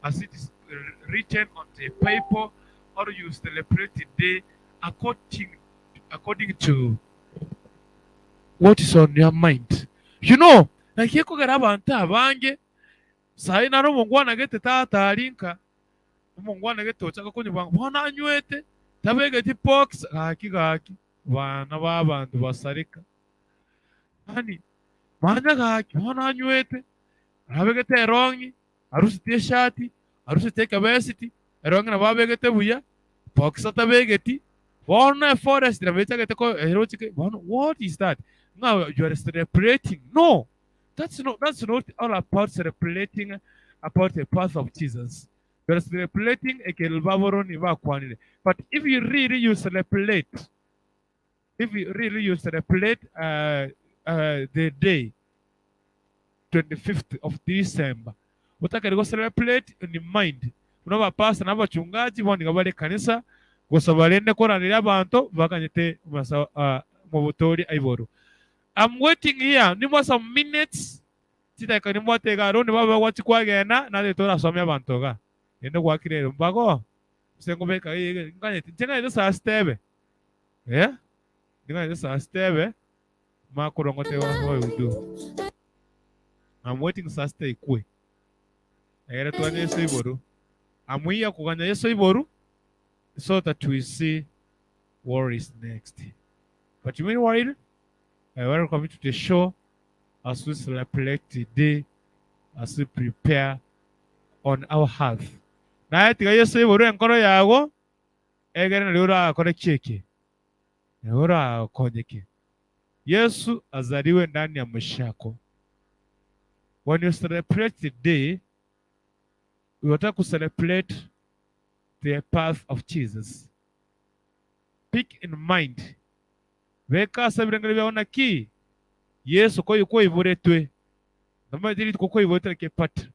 as it is written on the paper, or you celebrate the day according to what is on your mind? You know, like kogera abantu abange sai naro mungwana gete tatarinka mungwana gete ochaka kunywa bwana anywete tabegeti box gaki gaki bana babantu basarika ani manya gaki bwana anywete arabegete erongi arusite shati arusite kabesiti erongi na babegete buya box atabegeti bona forest na betagete ko erochike bona. What is that? Now you are celebrating. No, that's not all about celebrating about the path of Jesus. You are celebrating. But if you really you celebrate, the day 25th of December, utakari celebrate in the mind. Unaba pastor na bachungaji boni bali kanisa gusabalende koranira abantu bakanyete mu butori aiboru. I'm waiting here. Nimwa some minutes. Chitaka nimwa tegaro ni baba wachikwagena na de somya abantu ga. Ende gwakire mbago. Sengo beka nganye tinga ndo saa stebe. Eh? Tinga ndo saa stebe. Makorongo te wa udu. I'm waiting saa stebe ikwe. Egere tuanye Yesu iboru. Amuia kuganya Yesu iboru so that we see what is next. But meanwhile, I welcome you to the show as we celebrate the day, as we prepare on our health Naye tiga Yesu iborwe enkoro yago egere nari orakore kiki orakonyeke. Yesu azaliwe ndani ya maisha yako. When you celebrate the day, you want to celebrate the path of Jesus. Pick in mind. Weka sabirengere byaona ki Yesu ko yuko iboretwe. Namajiri koko iboretwe ke part.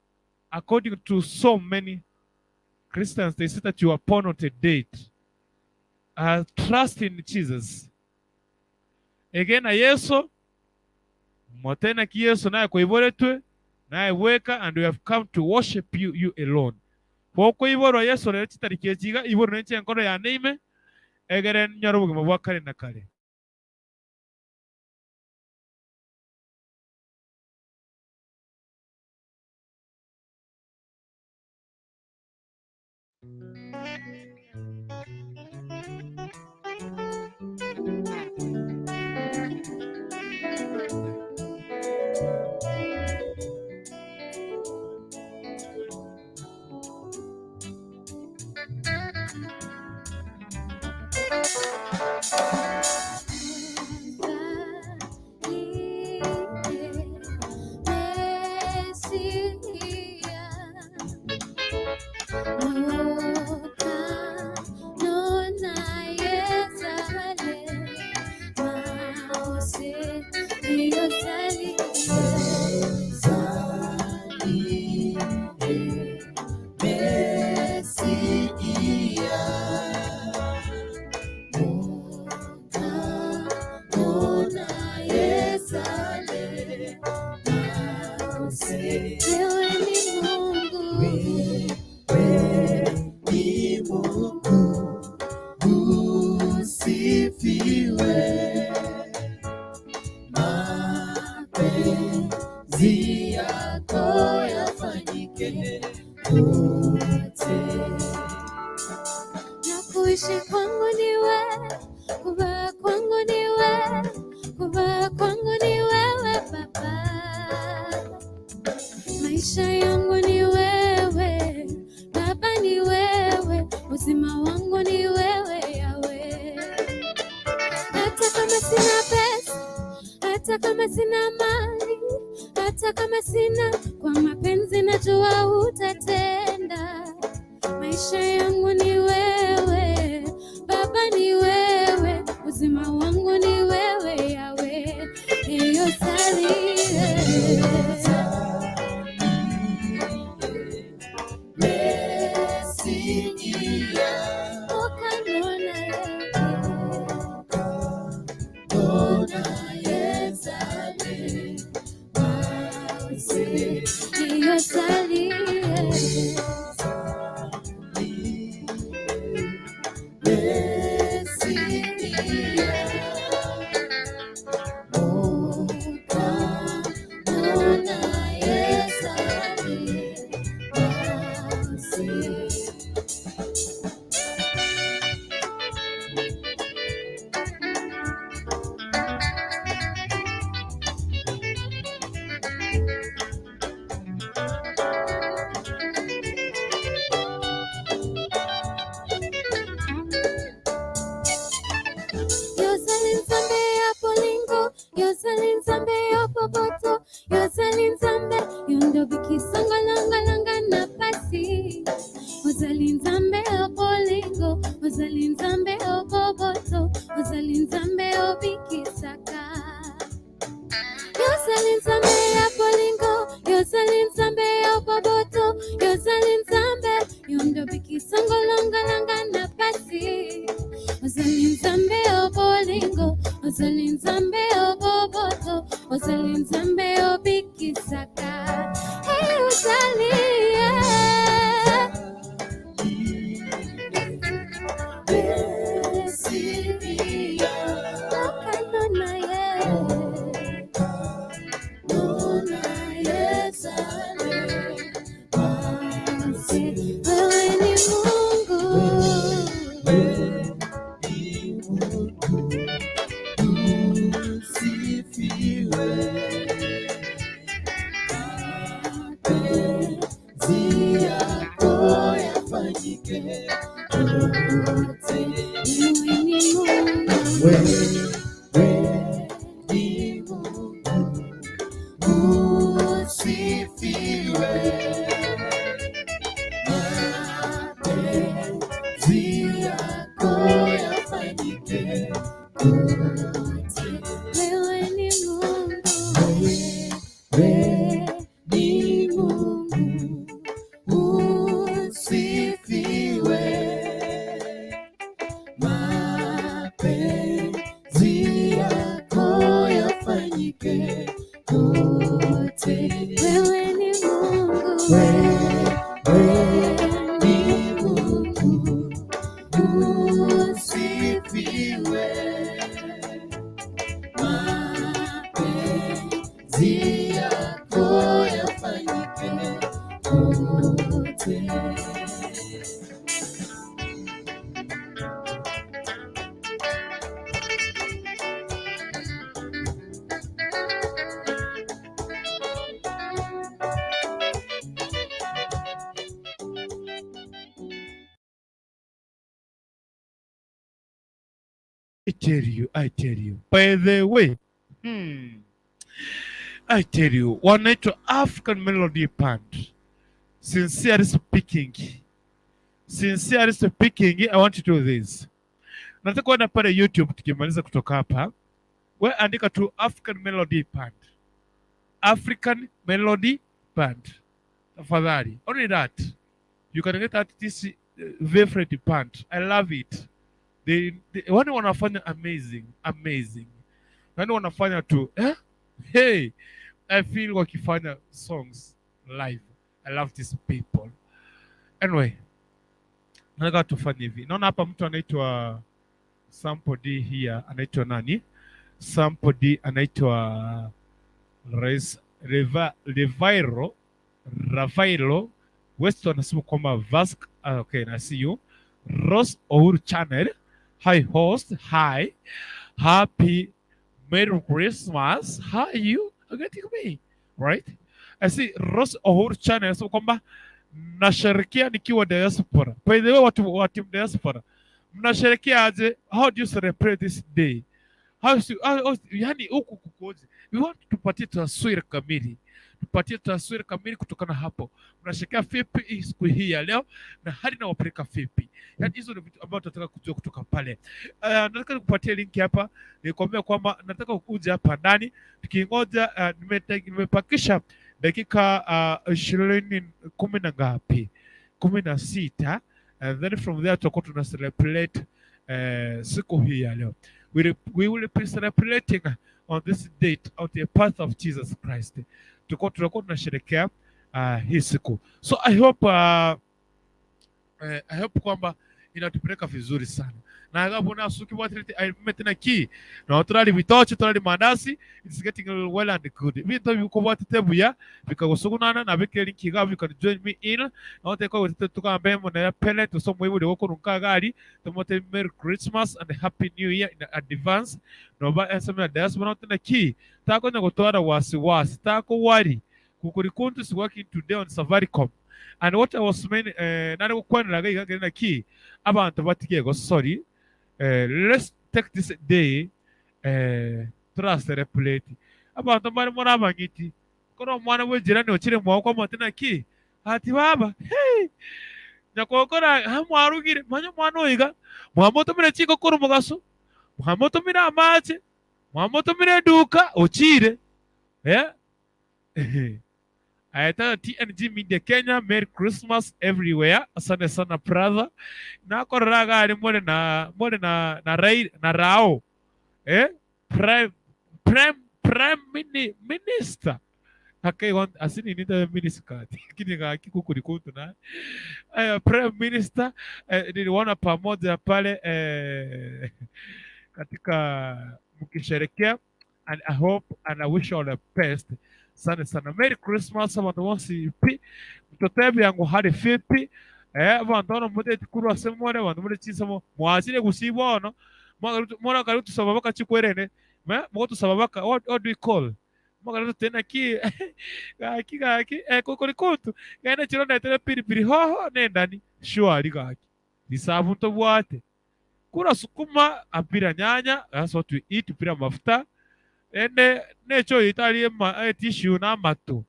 According to so many Christians, they say that you are born on a date. Trust in Jesus. Again, Yesu motena ki Yesu naye koiboretwe naye weka, and we have come to worship you alone. Koko iborwa Yesu rero kitarikiye kiga iboro nenche enkoro ya neime egere nyoro bugima bwa kare na kare. Wewe ni Mungu. Ni Mungu usifiwe, mapenzi yako yafanyike kote. Na kuishi kwangu ni wewe, kuvaa kwangu ni wewe, kuvaa kwangu ni wewe Baba. Maisha yangu ni wewe, Baba ni wewe, uzima wangu ni wewe Yawe. Hata kama sina pesa, hata kama sina mali, hata kama sina, kwa mapenzi najua utatenda. Maisha yangu ni wewe, Baba ni wewe, uzima wangu ni wewe Yawe. Yozali Nzambe ya bolingo, Yozali Nzambe ya boboto, Yozali Nzambe yondobikisanga langa na pasi. Ozali Nzambe ya bolingo, Ozali Nzambe ya boboto, Ozali Nzambe obikisaka. Yozali Nzambe ya bolingo, Yozali Nzambe ya boboto, Yozali Nzambe yondobikisanga langa na pasi. Ozali Nzambe ya bolingo, Ozali Nzambe ya boboto, Ozali Nzambe obikisaka. Hey, Ozali, yeah. Okanona, yeah. Wewe ni Mungu. Wewe ni Mungu, usifiwe. Mapenzi yako yafanyike kote. Wewe ni Mungu, Wewe ni Mungu, usifiwe. Mapenzi yako yafanyike kote. Wewe ni Mungu, Wewe ni Mungu, usifiwe. Mapenzi yako yafanyike kote. I tell you, I tell you. By the way, I tell you, wanaitwa African Melody Band. Sincerely speaking, I want to do this. Nataka kuenda pale YouTube tukimaliza kutoka hapa. We andika tu African Melody Band. African Melody Band. Tafadhali. Only that. You can get at this favorite band. I love it. They wale wanafanya amazing, amazing. Yani wanafanya tu, eh? Hey, I feel wakifanya songs live. I love these people. Anyway, nataka tufanye hivi. Naona hapa mtu anaitwa Sample D here, anaitwa nani? Sample D anaitwa Rais Reva, Revairo Ravailo West anasema kwamba Vask, okay, I see you. Rose Uhuru Channel. Hi host, hi. Happy Merry Christmas. How are you? Getting me? Right? I see Rose Uhuru Channel anasema kwamba nasherehekea nikiwa diaspora. By the way, watu wa team diaspora, mnasherehekea aje? How do you celebrate this day? Yani huku kukoje? We want tupatie taswira kamili, tupatie taswira kamili kutokana hapo. Mnasherehekea vipi hii siku hii ya leo na hali nawapeleka vipi? Yani hizo ni vitu ambavyo tunataka kujua kutoka pale. Nataka nikupatie link hapa, nikwambia kwamba nataka uje hapa ndani tukingoja. Nimepakisha dakika 20, 10 na ngapi, 16, and then from there tutakuwa tuna celebrate siku hii ya leo. We will be celebrating on this date of the birth of Jesus Christ. Tutakuwa tunasherehekea hii siku. So I hope kwamba inatupeleka vizuri sana na gabona suki watriti metina ki na turali bitoche, turali mandasi. It's getting well and good. Bintu biko bwatete buya bikagusugunana na bike link ga you can join me in na wote ko tukambe mo na pele tusomo ibuli woko nunka tumote Merry Christmas and Happy New Year in advance. No ba esema diaspora tena ki tako na gutwara wasiwasi tako wari kukuri kuntu is working today on Safaricom. And what I was mean, nari gukwaniraga igagere ki abantu batigiye go sorry, let's take this day tura celebrate abantu bari muri abangiti koro omwana bw'ejirani okiri mwawo kwa ki ati baba, hey, nyakokora hamwarugire manya omwana oiga mwamutumire chikokoro omugaso, mwamutumire amache, mwamutumire eduka okire, eh. Aita TNG Media Kenya, Merry Christmas everywhere. Asante sana brother. Nakorera gari more na na Rai na Rao. Eh? Prime Minister. Okay, one asini nita minister. Kini ga kikukuri kuntu na. Prime Minister, niliona pamoja pale katika mkisherekea, and I hope and I wish you all the best. Sana sana. Merry Christmas abantu bonse pi. Mtoto yangu hari vipi? Abantu ono mute kurwa semore abantu muri chisamo mwazire gusibwa ono. Mwana kari tusaba baka chikwerene. Mwa tusaba baka what do we call? Mwa tena ki gaki gaki kokori kuntu. Gana chiro na tere piri piri hoho nendani. Shwari gaki. Risabu ntobwate. Kula sukuma apira nyanya, that's what we eat, pira mafuta. Ende necho itali ma tissue na mato.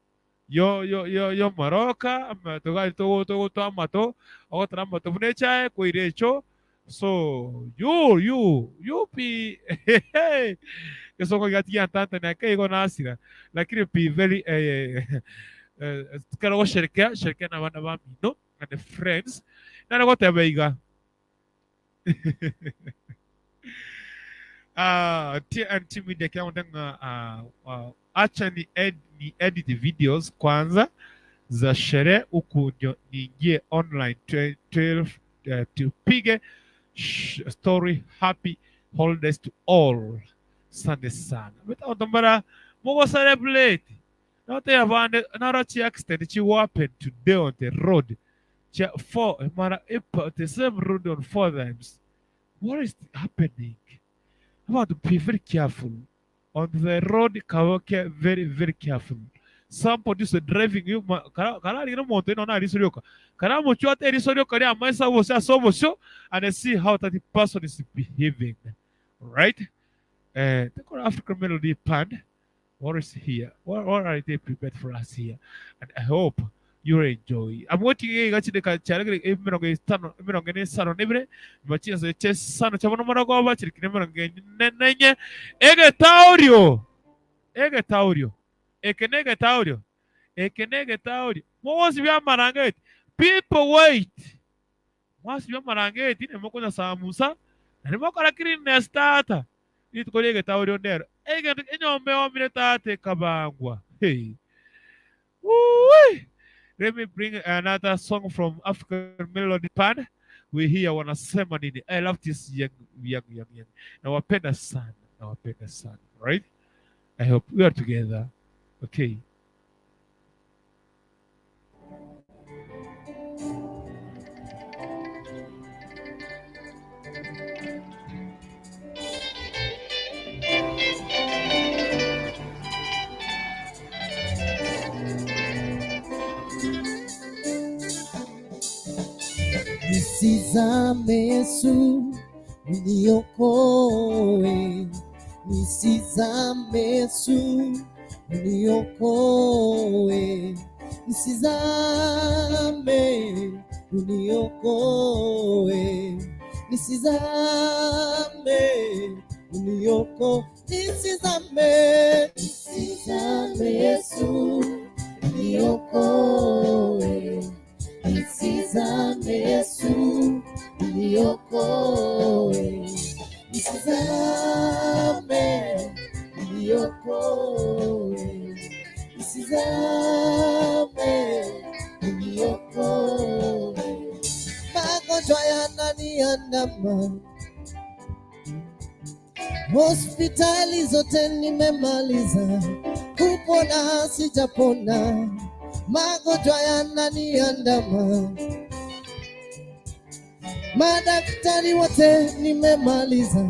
Yo yo yo yo maroka amato to to to amato otra amato bunecha koirecho. So you you you be kesoko gati antanta na kai go nasira. Lakini be very karo sherekea sherekea na bana ba mino and the friends. Na gotebeiga. TNT Media kia undenga acha ni edit videos kwanza za sherehe huku ndio niingie online 12 tupige story. Happy holidays to all. Asante sana. Bita mugo celebrate. Not have another accident chi happen today on the road. Four mara the same road on 4 times. What is happening? I want to be very careful on the road. Kawoke, very very careful. Somebody is driving you. Kara no monte no na risorioka. Kara mocho ate risorioka ria maisa wo sa so so and see how that person is behaving. Right? The African Melody Band. What is here? What are they prepared for us here? And I hope you enjoy. I'm watching a gachideka charagre emirongo itano emirongo ene sano nebere machinzo che sano chabono marago bachiri emirongo nenye egetaurio egetaurio ekenege ekenege taurio mwosi bya marangeti people wait mwasi bya marangeti ne mokonya samusa na nimokora kiri starter nitukore egetaurio ndero ege enyombe omire tate kabangwa. Hey. Woo! Let me bring another song from African Melody Band. We hear wanasema nini. I love this young. Nawapenda sana. Nawapenda sana. Right? I hope we are together. Okay. Nisizame Yesu uniokoe, nisizame Yesu uniokoe, nisizame uniokoe, nisizame uniokoe, nisizame, nisizame Yesu uniokoe. Nisizame Yesu uniokoe, nisizame uniokoe, nisizame uniokoe. Magonjwa yananiandama, hospitali zote nimemaliza, kupona sijapona. Magonjwa yananiandama, madaktari wote nimemaliza,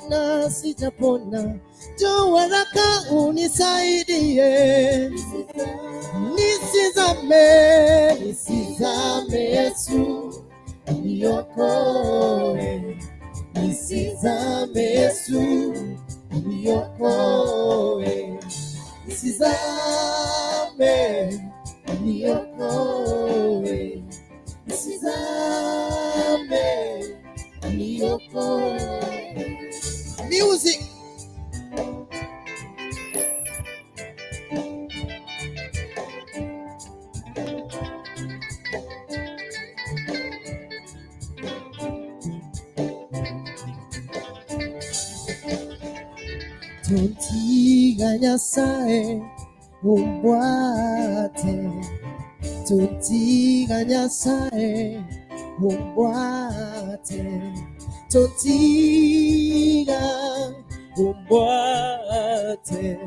na sijapona. Njoo haraka unisaidie, nisizame, nisizame Yesu uniokoe, nisizame Yesu uniokoe, nisizame uniokoe, nisizame uniokoe. Music. Tontiga Nyasaye umbwate, tontiga Nyasaye umbwate, tontiga umbwate,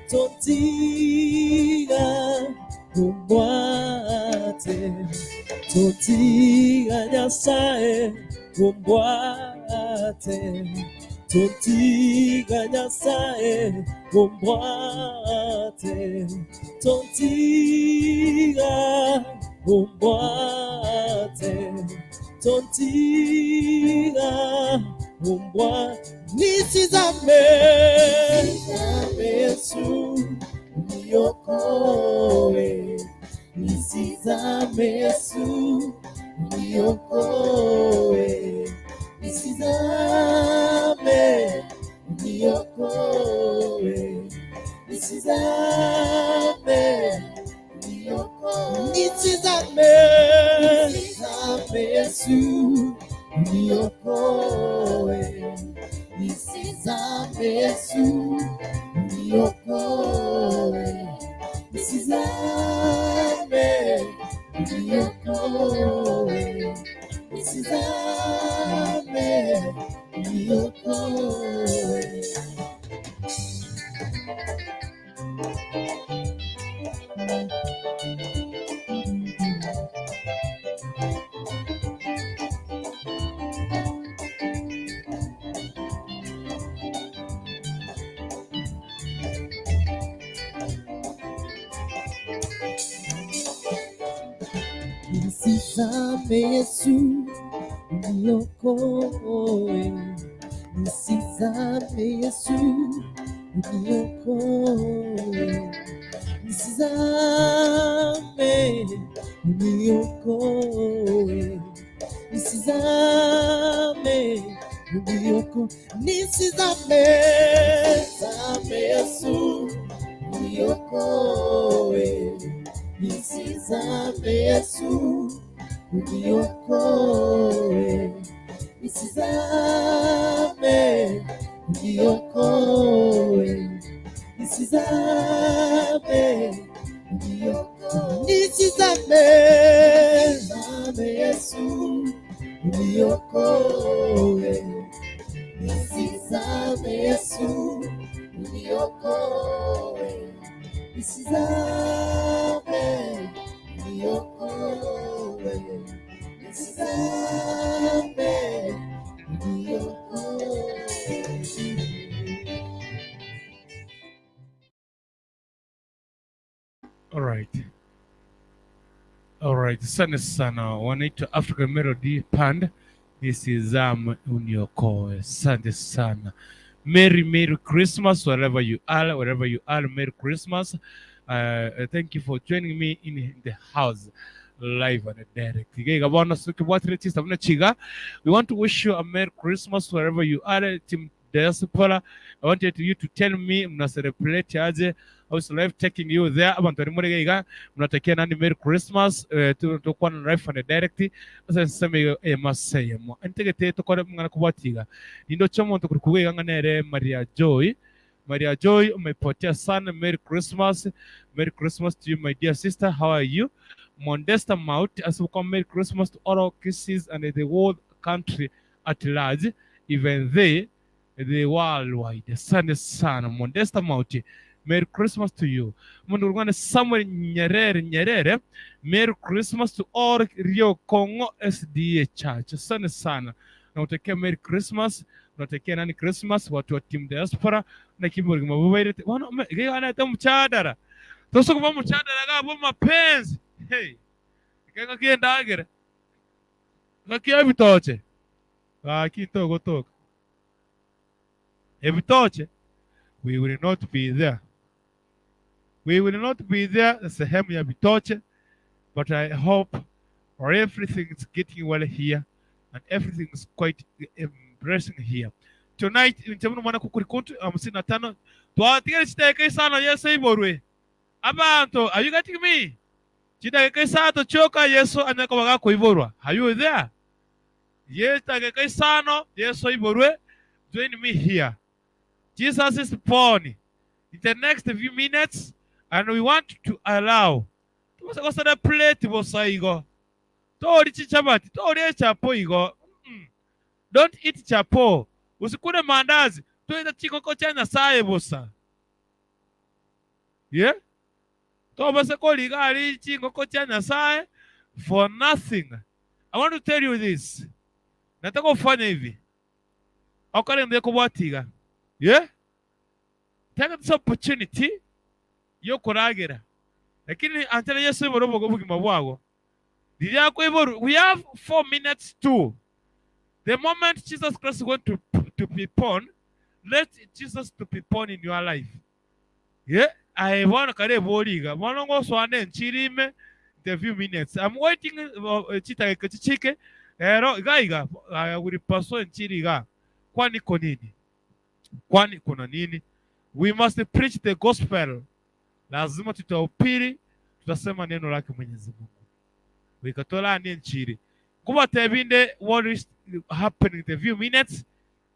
tontiga umbwate, tontiga Nyasaye umbwate. Tontiga Nyasaye umbwate, tontiga umbwate, Tontiga umbwa nisizame Yesu niokoe nisizame Yesu niokoe nisizame niokoe nisizame niokoe nisizame nisizame Yesu niokoe nisizame Yesu niokoe nisizame niokoe nisizame niokoe. Nisizame Yesu niokoe, nisizame Yesu niokoe, nisizame niokoe, nisizame niokoe, nisizame, zame Yesu niokoe, nisizame Yesu niokoe, nisizame niokoe, nisizame niokoe, nisizame, zame Yesu niokoe, nisizame Yesu niokoe, nisizame niokoe, nisizame niokoe. All right. All right. Asante sana. Wanaitwa African Melody Band. Nisizame uniokoe. Asante sana. Merry Merry Christmas wherever you are, wherever you are, Merry Christmas. Thank you for joining me in the house live and direct. We want to wish you a Merry Christmas wherever you are. Team Diaspora, I wanted you to tell me mna celebrate aje, how's life taking you there. Abantu bari muri gaiga mnatakia nani Merry Christmas. Tukwa na live and direct. Sasa nseme maseyemo antegete tukore mwana kubatiga nindo chomo tukuri kubwega nganere Maria Joy. Maria Joy, umepotea sana. Merry Christmas. Merry Christmas to you, my dear sister. How are you? Mondesta Maut, as we come, Merry Christmas to all our kisses and the world country at large, even they, the worldwide. Asante sana Mondesta Mauti. Merry Christmas to you. Mundu Samuel Nyerere Nyerere. Merry Christmas to all Rio Congo SDA Church. Asante sana. Nautakia Merry Christmas. Unatakia nani Christmas? Watu wa team diaspora na kiburi mabubaire. Wana ana ta mchadara. Toso kuba mchadara ga bo mapenzi. Hey. Kenga kienda agere. Ngakia bitoche. Ah, kitogo toka. Ebitoche. We will not be there. We will not be there. Sehemu ya bitoche. But I hope everything is getting well here and everything is quite embracing here. Tonight, nchamuno mwana kukuri kuntu 55 twatigere chiteke isano Yesu iborwe. Abantu, are you getting me? Chiteke isato choka Yesu anyako bagako iborwa. Are you there? Yes, chiteke isano Yesu iborwe. Join me here. Jesus is born in the next few minutes, and we want to allow tumasa plate bosaigo tori chichabati tori chapo igo. Don't eat chapo, usikule mandazi, tuenda chikoko cha Nyasaye bosa. Yeah, tobase koliga ali chikoko cha Nyasaye for nothing. I want to tell you this. Nataka ufanye hivi. Okale ndiye kubwatiga. Yeah? Take this opportunity yo kuragera. Lakini antele Yesu iboro bwo bugima bwago. Riria akoiborwa, we have 4 minutes to the moment Jesus Christ want to be born. Let Jesus to be born in your life. Yeah, aye bono kare boriga bono ngoswana enchiri ime. The few minutes I'm waiting, chitageka chichike ero iga iga aya paso enchiri iga. Kwani ko nini? Kwani kuna nini? We must preach the gospel. Lazima tutahubiri, tutasema neno lake Mwenyezi Mungu. Wikatola ni enchiri kubatebinde what is happening. The few minutes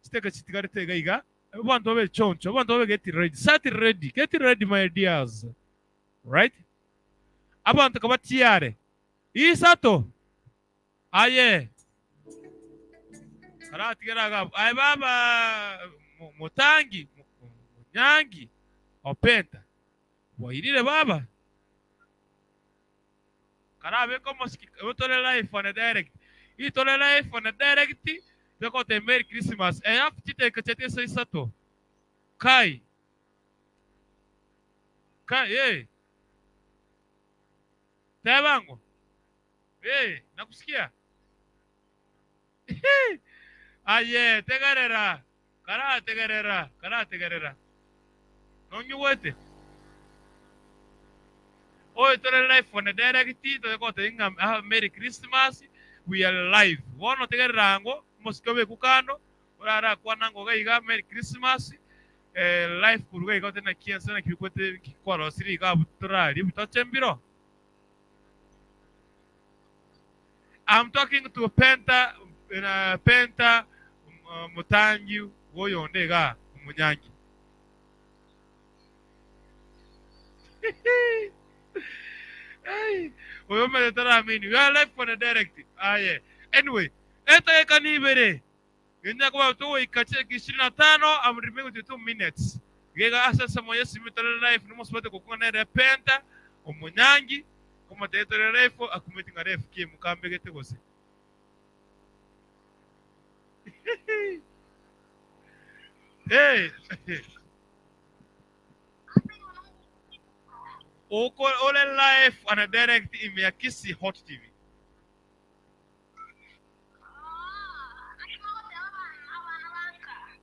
chiteka chitigarete iga iga. Abantu babe choncho, abantu babe get ready, start ready, get ready, my dears, right? Abantu kabatiyare isato aye karatigeraga aye baba mutangi munyangi openta wairire baba karabe como tole live on a direct itole live on a direct tekote Merry Christmas e chiteka chetesa isato kai kai eh tebango eh nakusikia aye tegerera kara tegerera kara tegerera nonyuwete oyo tole live on a direct tekote inga Merry Christmas. We are live wono tegerera ngo mosikobe kukando urara kwanango gaiga Merry Christmas live kuruga iga tena kiansa na kikwete kikwaro siri ga butorari butochembiro. I'm talking to Penta Penta Mutangi woyonde ga umunyangi. Hey, oyo me mini. We are live for the direct. Ah yeah. Anyway, eta kanibere. Ngenda kwa tu ikache 25. I'm remaining with 2 minutes. Gega asa moye simitole live numo sipate kukunga na Penta umunyangi kuma tetole live akumeti ngarefu kie mukambe gete gose. Hey. Uko ole live on a direct imeyakisi Hot TV.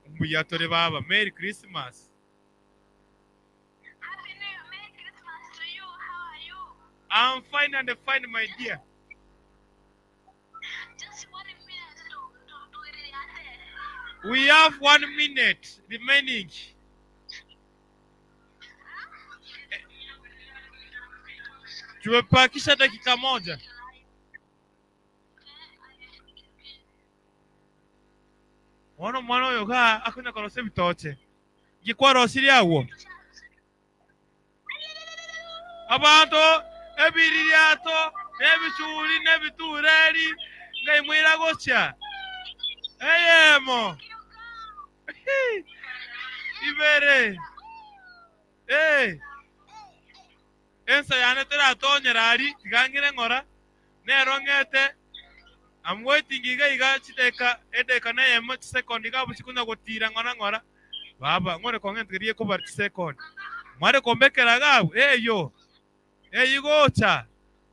Mbuyatore baba Merry Christmas. Happy New Year. Merry Christmas to you. How are you? I'm fine and fine, my dear. Just 1 minute to react. We have 1 minute remaining. Tumebakisha dakika moja. Mwana mwana oyo ga akuna korose bitoche. Gikwarosiri awo. Abantu ebiririato n'ebichuli n'ebitureri ngaimwira gocha. Eyemo. Ibere. Eh. Ensa yane teratonyera ari tigangire ng'ora nero ng'ete. I'm waiting iga iga chiteka edeka neyemo chisekondi gabo chikunya gotira ng'ora ng'ora baba ng'ore kong'entegerie kobara chisekondi mware kombekera gabo eyo eyigocha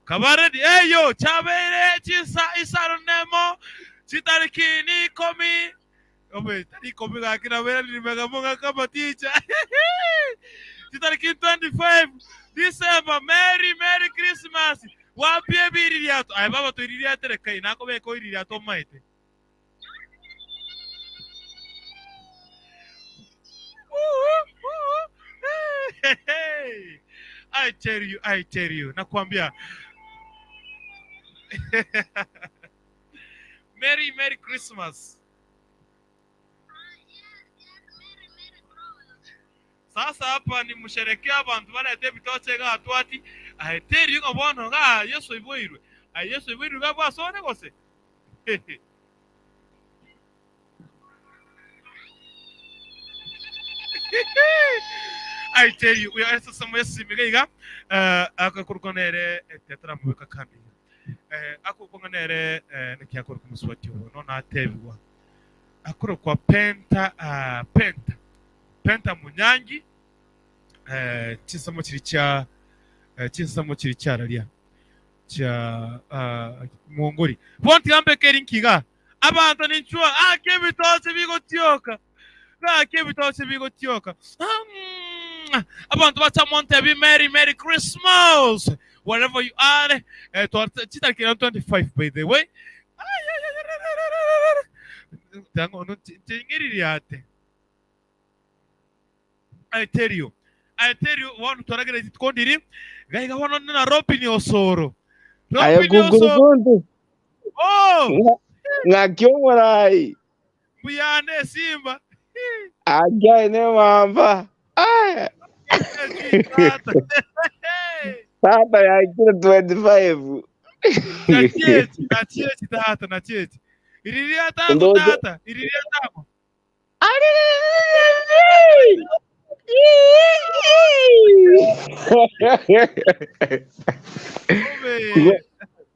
kabaredi eyo chabere chisa isaro nemo chitariki ni 10 obe tariki 10 gakira bera nimegamonga kama teacher chitariki 25 December. Merry Merry Christmas. Wapi ebiririato aye baba twiririatere kai nako beko iririato maite. Hey, I tell you, I tell you, nakwambia. Merry Merry Christmas. Sasa hapa ni musherekea abantu barete bitoche ga twati. I tell you ngo bono ga Yesu iboirwe. Ay Yesu iboirwe ga bwasone gose. I tell you, we are sasa mwesi migaiga akakurukonere tetra mubika kandi akukonere nikiakuru kumuswati no na tebwa akuru kwa Penta Penta Penta Munyangi chisamo chiri cha chisamo chiri chararia. cha mwongori bonti ambe keri nkiga abantu ninchua akebitose bigotioka akebitose bigotioka abantu bacha be merry merry Christmas wherever you are. Chitakira 25 by the way. I tell you one toragera tikondiri gaiga wono na Robin Osoro. Robin Osoro. Oh, ngakyomorai. Buyane Simba. Ajai ne mamba. Ay. Tata ya 25. Nachieti tata nachieti. Iriria tango tata, iriria tango.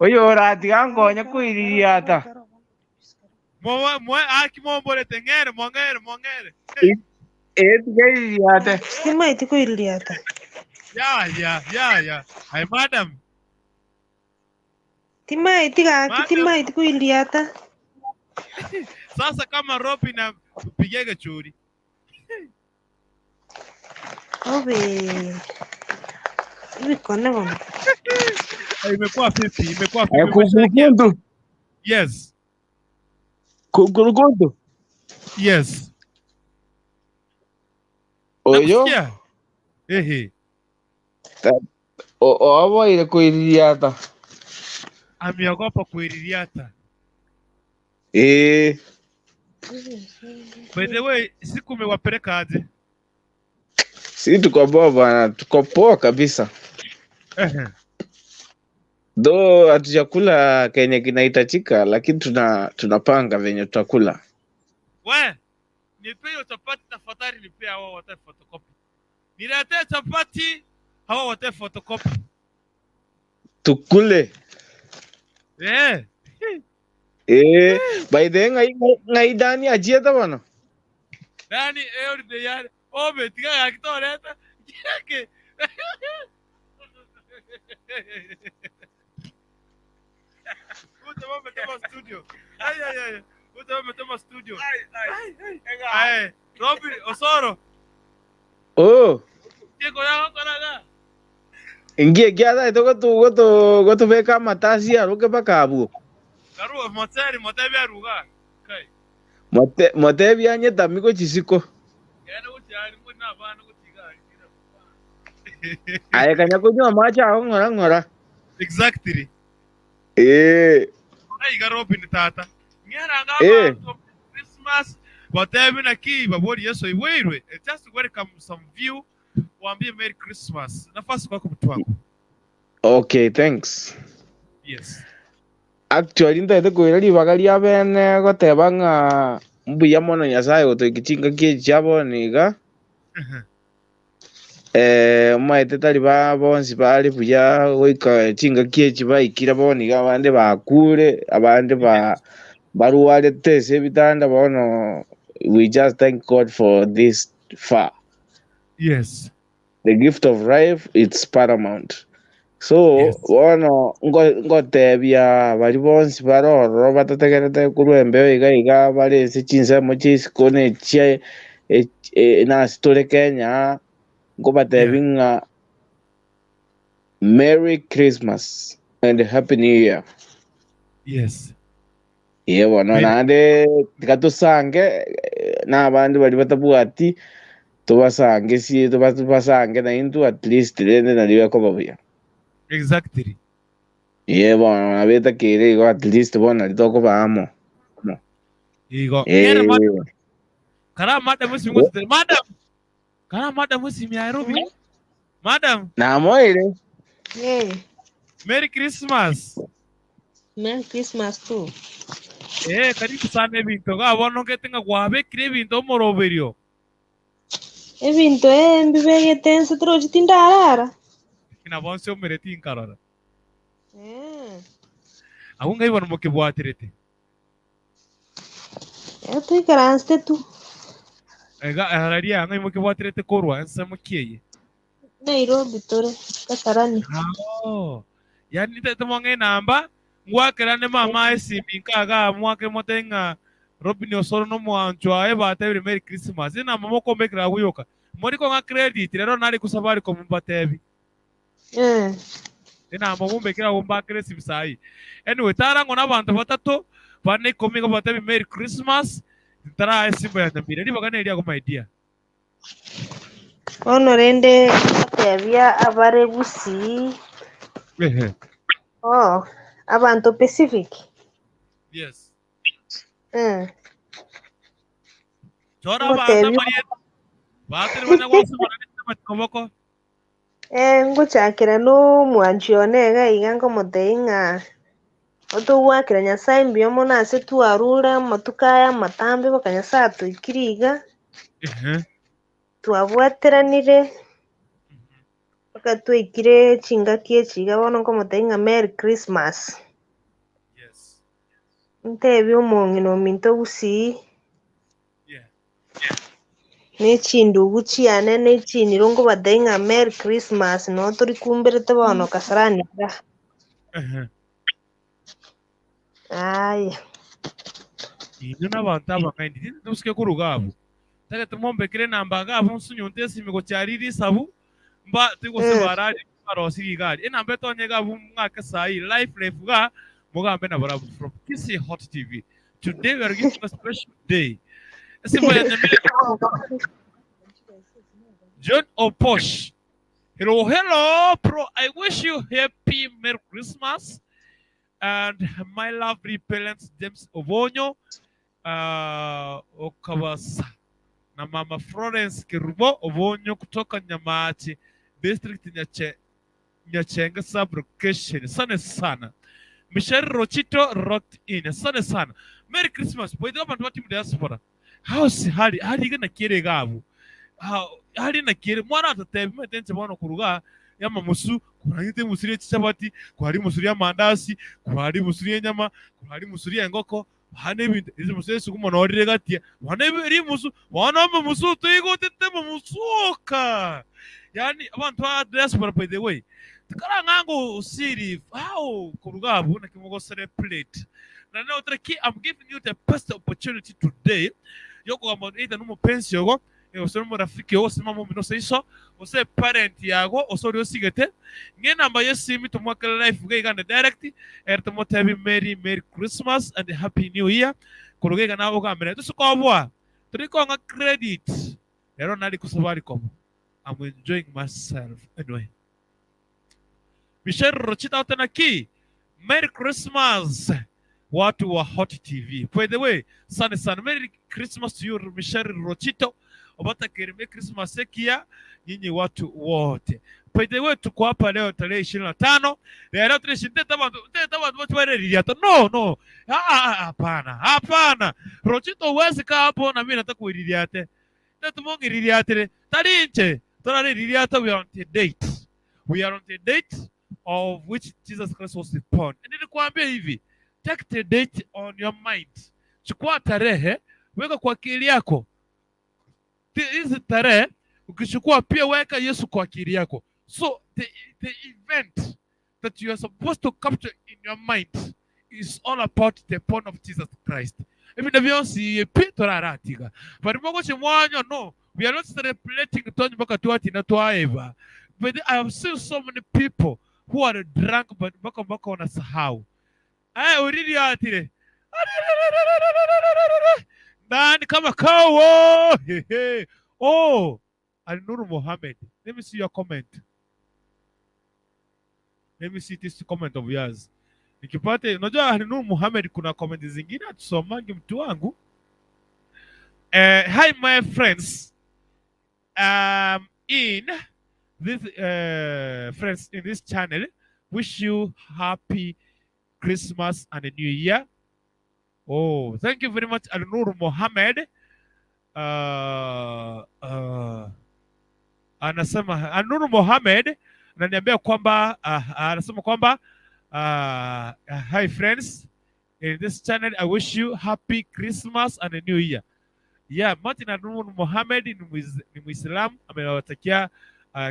Oyo oratiga ngonya kuiriria ta. Mwa aki mombore tengere mwangere mwangere. Tiga iriria. Sima itiko iriria ta. Ya. Hi madam. Tima itiga tima itiko iriria ta. Sasa kama Robin apigege churi. Obe. Ibikone bwana. Imekuwa vipi? Imekuwa vipi? Yes. Kukurukundu. Yes. Oyo. Ehe. O ile kuiriata. Ameogopa kuiriata. Eh. By the way, siku umewapeleka aje? Si tuko poa bwana, tuko poa kabisa. Do hatujakula kenye kinahitajika, lakini tunapanga venye tutakula. We, nipe hiyo chapati tafadhali, nipe hawa watae photocopy. Niletee chapati hawa watae photocopy. Tukule. Eh. Eh, by the way ngai dani ajieta bwana. Dani de yare. Obe tiga akitoreta. Yake. Uta mama studio. Ay ay ay. Uta mama studio. Ay ay. Ay, Robin Osoro. Oh. Kieko yako kana. Ingie kiada itoko tu goto goto beka matasi aruke pakabu. Karuwa moteri motebi aruga. Kai. Motebi anye tamiko chisiko. Yana uchi ali muna bana kutiga. Aye kanya kunywa macha aho ngora ngora. Exactly. Eh. Ai ga Robin tata. Ngera ngaba Christmas motebi na ki babori Yesu iweirwe. Just welcome some view. Waambie Merry Christmas. Nafasi kwako mtu wangu. Okay, thanks. Yes. Actually ndaite kwira ribaga ria bene goteba ng'a mbuya mono Nyasaye gotwikichinga kie chiabo niga. Maite tari ba bonsi bari buya goika chinga kie chibaikira boniga abande bakure abande ba baruwarete ase ebitanda bono. We just thank God for this far. Yes. The gift of life, it's paramount. So, yes. Bono ngotebia bari bonsi baroro batategerete kurwa embeo iga iga bari ase chinsemo chisiko ne chia nasi tore Kenya ngobatebi ng'a Merry Christmas and Happy New Year. Yes. Ye bono nande tikatusange na abandi bari batabwati tubasange si tubasange na intu at least rende nariwe kobabuya. Exactly. Ye bono nabeta kire igo at least bona litoko baamo. Igo. Kara madam usi madam. Kara madam usi Nairobi. Madam. Na moire. Hey. Merry Christmas. Merry Christmas too. Karibu sana ebinto ga bono ngetenga gwabekire ebinto omoroberio. Ebinto mbibegete ense torochi tindarara. Kina bonse omereti inkarara. Agu ngai bono mokebwaterete. Tuikaranste tu. Ega hararia ngai mokebwaterete korwa ense mokieye. Nairobi tore Kasarani. Oh. Yani nitete namba ngwakerane mama esimi nkaga mwake motenga Robin Osoro no mwanchwa eba tebiri Merry Christmas. Ina mama kombekera guyoka. Muri ko nga credit rero nari kusabari ko mumbatebi. Ina mama mumbekera gumbakere simsai. Anyway, tarango n'abantu batatu bane komiga batebi Merry Christmas. Tara esimba ya ndambire. Ni bagane iri my idea. Ono rende atebia abare gusi. Oh, abantu Pacific. Yes. Chora bata Maria. Bata bana gwa Nguchakira no mwanchione ga iga ngomoteinga. Otogwakira Nyasaye mbuya mono ase twarure amatuko aya amatambe boka Nyasaye atoikire iga. Twabwateranire mpaka twaikire chingaki echi iga bono nkomotebia ng'a Merry Christmas. Yes. Ntebie omong'ina ominto gusii. Yeah. Nechindugu chiane nechiniro nkobatebia ng'a Merry Christmas no torikumberete bono Kasarani iga. Aya. Inyo n'abantu abang'aini tusike kuruga abo. Tage tumombekere namba gabo nsunyunte esimigo kyariri isabu mba tigose barari barosiri igari. Enamba etonye gabo mwaka sahi life life ga mugambe na barabu from Kisii Hot TV. Today we are giving a special day. Esimbo ya nyamire John Oposh. Hello, hello, bro. I wish you happy Merry Christmas. And my lovely parents, James Obonyo, Okawasa, na Mama Florence Kirubo Obonyo kutoka Nyamachi District Nyachenga sub-location. Asante sana. Michelle Rochito rocked in. Asante sana. Merry Christmas. Boy, abantu bati mu diaspora. House hali hali gana kere gabu. Hali na kere mwana atatebe metense bwana kuruga yama musu kurangite musuri chapati kwari musuri amandasi kwari musuri enyama kwari musuri engoko hane ibintu izi musuri suguma norire gatia hane ri musu wana musu tuigo tete musuka yani abantu ba diaspora by the way tukara ngango usiri how kurugabu na kimogo celebrate na now treki I'm giving you the best opportunity today yoko amba either numo pensi yogo osore murafiki yogo sima mu mino seiso ose parent yago osore osigete ngenamba yesimi tumwaka life ge igana direct ertomotebi Merry Merry Christmas and Happy New Year kurugega nabo gamere tusukobwa turikonga credit rero nari kusabari komo I'm enjoying myself anyway. Michelle Rochita Otenaki, Merry Christmas watu wa Hot TV. By the way, sana sana Merry Christmas to you Michelle Rochito. Obata kerime Christmas ekia nyinyi watu wote. By the way, tuko hapa leo tarehe 25. Leo tarehe 25 watu wale no no. Hapana. Hapana. Rochito huwezi kaa hapo na mimi nataka kuiririate. Tatumongiririate. Tarinche. Taraririate we are on the date. We are on the date of which Jesus Christ was born. And nilikwambia hivi, take the date on your mind. Chukua tarehe, weka kwa akili yako. Hizi tarehe ukichukua pia weka Yesu kwa akili yako. So the event that you are supposed to capture in your mind is all about the born of Jesus Christ. Even the Beyonce Peter. But no, we are not celebrating mpaka tuati na tuaeva. But I have seen so many people who are drunk but mpaka mpaka wanasahau. Eh, uridi atire. Nani kama kawo. Oh, Al-Nur Mohammed. Let me see your comment. Let me see this comment of yours. Nikipate, unajua Al-Nur Mohammed kuna comment zingine atusomangi mtu wangu. Hi my friends. In this friends in this channel, wish you happy Christmas and a New Year. Oh, thank you very much, Al-Nur Mohammed. Anasema Al-Nur Mohammed ananiambia kwamba anasema kwamba hi friends in this channel, I wish you happy Christmas and a New Year. Yeah, Martin Al-Nur Mohammed ni Muislamu, amewatakia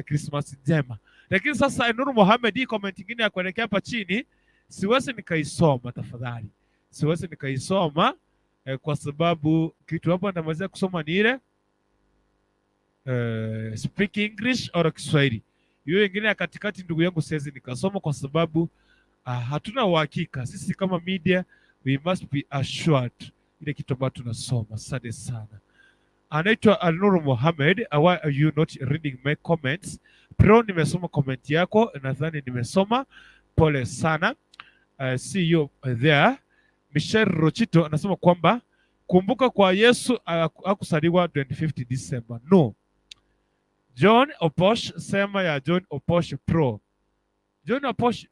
Christmas njema. Lakini sasa Nuru Mohamed, hii comment nyingine ya kuelekea hapa chini siwezi nikaisoma tafadhali. Siwezi nikaisoma kwa sababu kitu hapo ndamalizia kusoma ni ile speak English or Kiswahili. Hiyo ingine ya katikati ndugu yangu siwezi nikasoma kwa sababu hatuna uhakika. Sisi kama media we must be assured ile kitu ambacho tunasoma. Asante sana. Anaitwa Alnuru Mohamed. Why are you not reading my comments? Bro, nimesoma comment yako, nadhani nimesoma. Pole sana. See you there. Michelle Rochito anasema kwamba kumbuka kwa Yesu hakusaliwa 25 December. No. John Oposh, sema ya John Oposh Pro. John Oposh,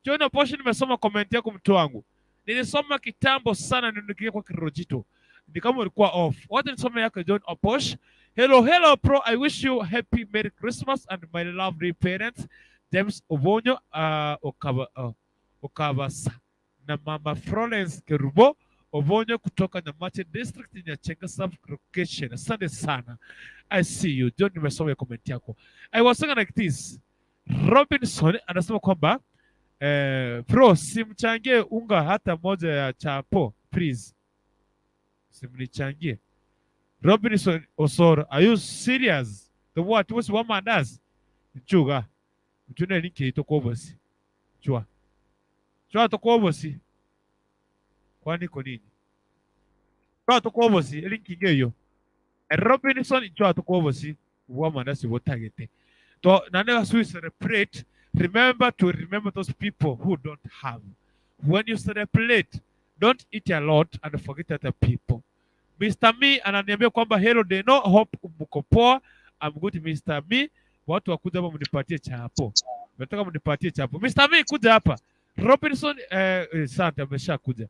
John Oposh, nimesoma comment yako mtu wangu. Nilisoma kitambo sana ninukia kwa Kirojito. Ni kama ulikuwa off. Wacha nisome yako John Oposh. Hello, hello pro. I wish you happy Merry Christmas and my lovely parents James Obonyo Okabasa na Mama Florence Kerubo Obonyo kutoka Nyamache District Nyachenga sub location. Asante sana. I see you. John, nimesoma comment yako. I was saying like this. Robinson anasema kwamba bro, simchangie unga hata moja ya chapo please. Simnichangie. Robinson Osoro, are you serious? The what was one man does? Nchuga. Mchune linki itokobosi. Chua. Chua tokobosi. Kwani ko nini? Chua tokobosi linki ngeyo. Robinson chua tokobosi. Woman that's what target. To nane we celebrate, remember to remember those people who don't have. When you celebrate, don't eat a lot and forget other people. Mr. Me ananiambia kwamba hello Deno, hope mko poa. I'm good Mr. Me. Watu wakuja hapa mnipatie chapo. Nataka mnipatie chapo. Mr. Me kuja hapa. Robinson sante ameshakuja.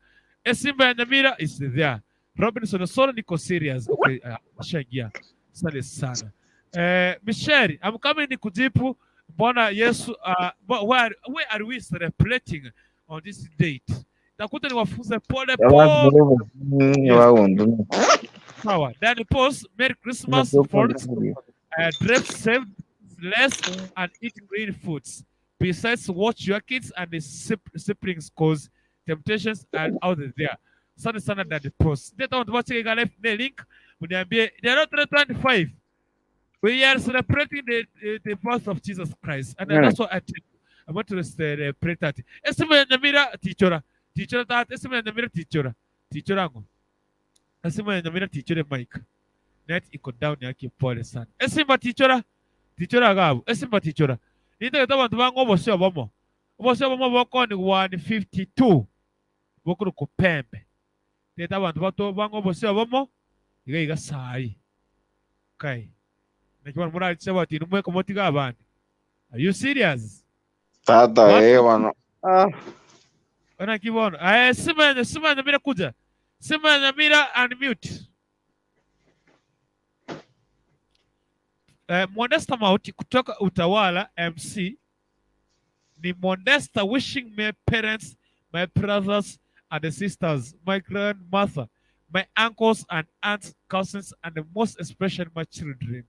Simba ya Nyamira is there. Robinson Solo niko serious. Okay, ashaingia. Asante sana. Michelle, I'm coming nikujibu mbona Yesu where are we celebrating on this date? Takuta niwafunze pole pole. Yes. Sawa. Danny Post, Merry Christmas folks. Dress safe, less and eat green foods. Besides, watch your kids and the siblings cause temptations are out there. Asante sana Danny Post. Ndio watu live ne link mniambie they are not 25. We are celebrating the birth of Jesus Christ. And that's what I tell you. I want to celebrate that. Esimu ya Nyamira tichora. Tichora that. Esimu ya Nyamira tichora. Tichora ngo. Esimu ya Nyamira tichore mic. Net iko down yake pole sana. Esimba tichora. Tichora gabu. Esimba tichora. Nita abantu bango bose bomo. Bose bomo boko ni 152. Boko kupembe. Nita abantu bato bango bose bomo. Iga iga sai. Okay. Nakiwa mura alisema ati numwe komotiga abandi. Are you serious? Tata bano. Ah. Ona kibono. Sima Nyamira kuja. Sima Nyamira unmute. Modesta Mauti kutoka Utawala MC ni Modesta wishing my parents, my brothers and sisters, my grandmother, my uncles and aunts, cousins and most especially my children.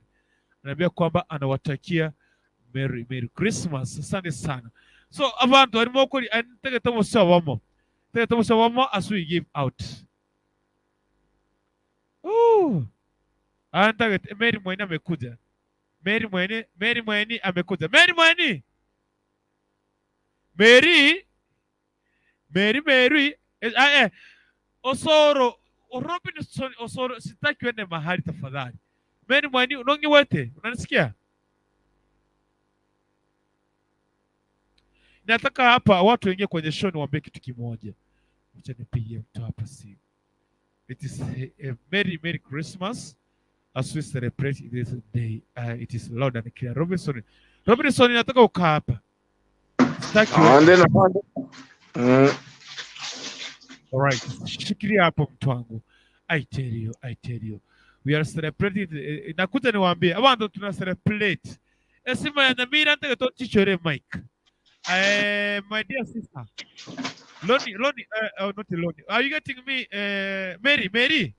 Anaambia kwamba anawatakia Merry Merry Christmas. Asante sana. So abantu barimo kuri antegeta musabamo. Tegeta musabamo as we give out. Ooh. Antegeta Mary Mweni amekuja. Mary Mweni amekuja. Mary Mweni. Mary Mary Osoro Robinson Osoro, sitaki uende mahali tafadhali. Mary Mweni unongi wete, unanisikia? Nataka hapa watu wengine kwenye show niwaambie kitu kimoja. Acha nipigie mtu hapa simu. It is a Merry Merry Christmas as we celebrate this day. It is loud and clear. Robinson nataka ukaa hapa. Sitaki wewe. All right. Shikilia hapo mtu wangu. I tell you. We are celebrating. Nakuja niwaambie, abantu tuna celebrate. Esima ya Nyamira nataka tochichere mic. My dear sister, Lonnie, not Lonnie. Are you getting me? Mary.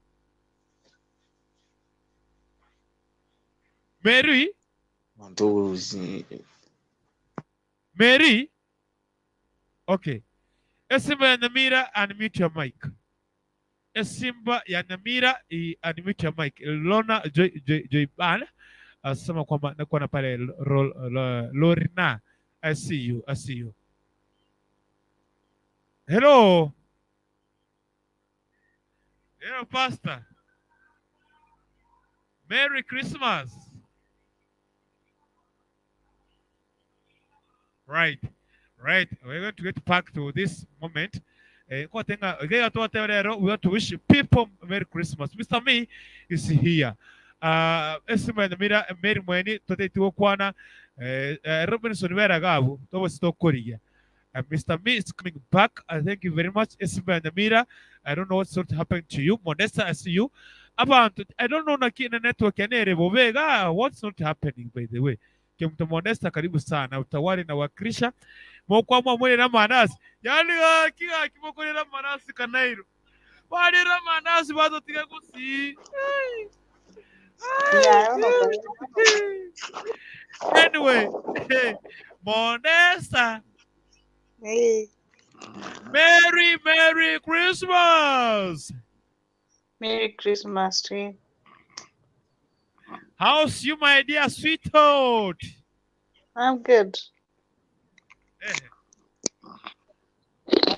Mary. Okay. Esimba ya Nyamira, unmute your mic. Esimba ya Nyamira, unmute your mic. Lona Joy Joy Joy Ban asema kwamba nakuwa na pale Lorna. I see you, I see you. Hello. Hello, Pastor. Merry Christmas. Right, right. We're going to get back to this moment. We want to wish people Merry Christmas. Mr. Me is here. Esimba ya Nyamira, Mary Mweni, tote kwana Robinson Vera Gabu, tobo sitokoriya. Mr. Me is coming back. Thank you very much. Esimba ya Nyamira. I don't know what's sort happened to you. Modesta, I see you. About, I don't know na network ya nere bobega. What's not happening by the way? Kimtu Modesta, karibu sana. Utawali na wakrisha. Mokwa mwele na manasi. Yani kika kimokore na manasi kanairo. Wale na manasi bazo tiga kusi. Anyway, Modesta. Hey. Merry, Merry Christmas. Merry Christmas to you. How's you, my dear sweetheart? I'm good.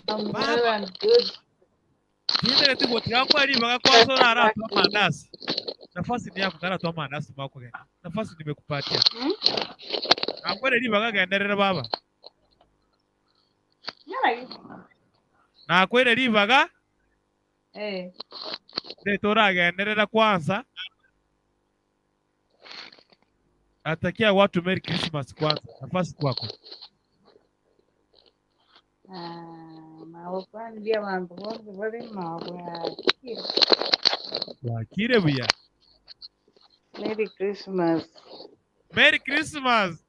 I'm well and good. Nafasi ni yako kana toa manasi mako gani? Nafasi nimekupatia. Akwere ribaga genderera baba. Na akwere ribaga? Eh. Tora genderera kwanza. Atakia watu Merry Christmas kwanza. Nafasi kwako. Maopandia mambo bali mawa. Wakire buya. Merry Christmas. Merry Christmas.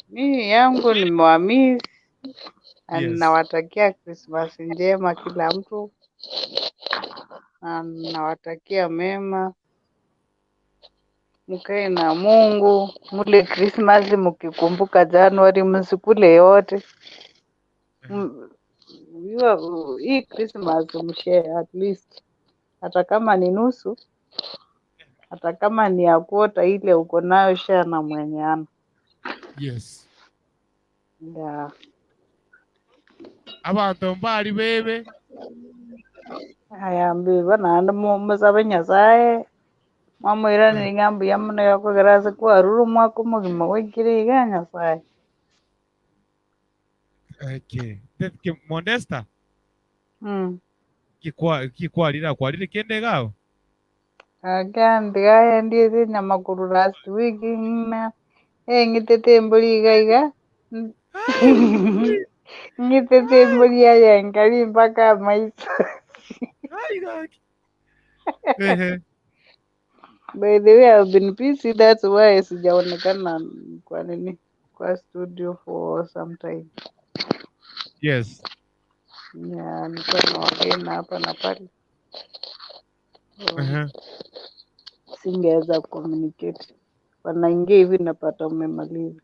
Mimi yangu ni mwamisi. Yes. Nawatakia Christmas njema kila mtu. Nawatakia mema. Mkae na Mungu, mule Christmas mkikumbuka January, msikule yote. Hii Christmas mshare at least. Hata kama ni nusu, hata kama ni ya kuota ile uko nayo, share na mwenye ana. Yes. Yeah. Abantu mbali bebe. Aya mbiba naende musabe Nyasaye. Mwamwirani ngambu ya muno yakogera kwarura omwaka omogima gwaikire iga Nyasaye. Okay. Modesta. Kikwarira kwarire kende gao. Agandi gaya ndiye nyamakuru last week na ngitete emburi iga iga. Ngitete emburi ya nkali mpaka maiso. By the way, I've been busy, that's why sijaonekana kwa nini kwa studio for some time. Yes. Yeah, nilikuwa na wageni hapa na pale. Singeweza communicate. Wanaingia hivi napata umemaliza.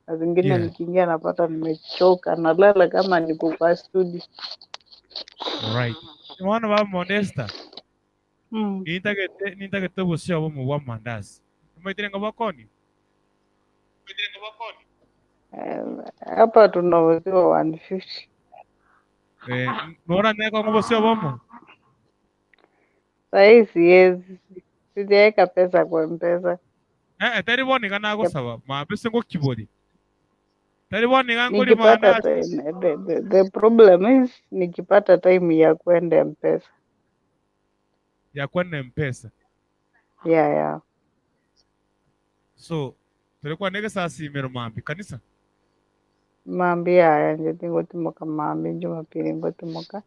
Na zingine nikiingia napata nimechoka, nalala kama niko kwa studio. Right. Mwana wa Modesta. Nintagete obosio obomo bwa mandazi. Maitire ngo bakoni. Hapa tunauziwa 150. Nora nako ngo bosio obomo. Sahi siwezi. Sijaweka pesa kwa M-Pesa. Tari boni kana gosaba. Ma pesa ngo kibodi. Tari boni nganguri mandazi. The problem is nikipata time ya kwenda M-Pesa. Ya kwenda M-Pesa. Yeah, yeah. So, tulikuwa nege saa simero mambi kanisa. Mambi aya nje ngotimoka mambi Jumapili ngotimoka.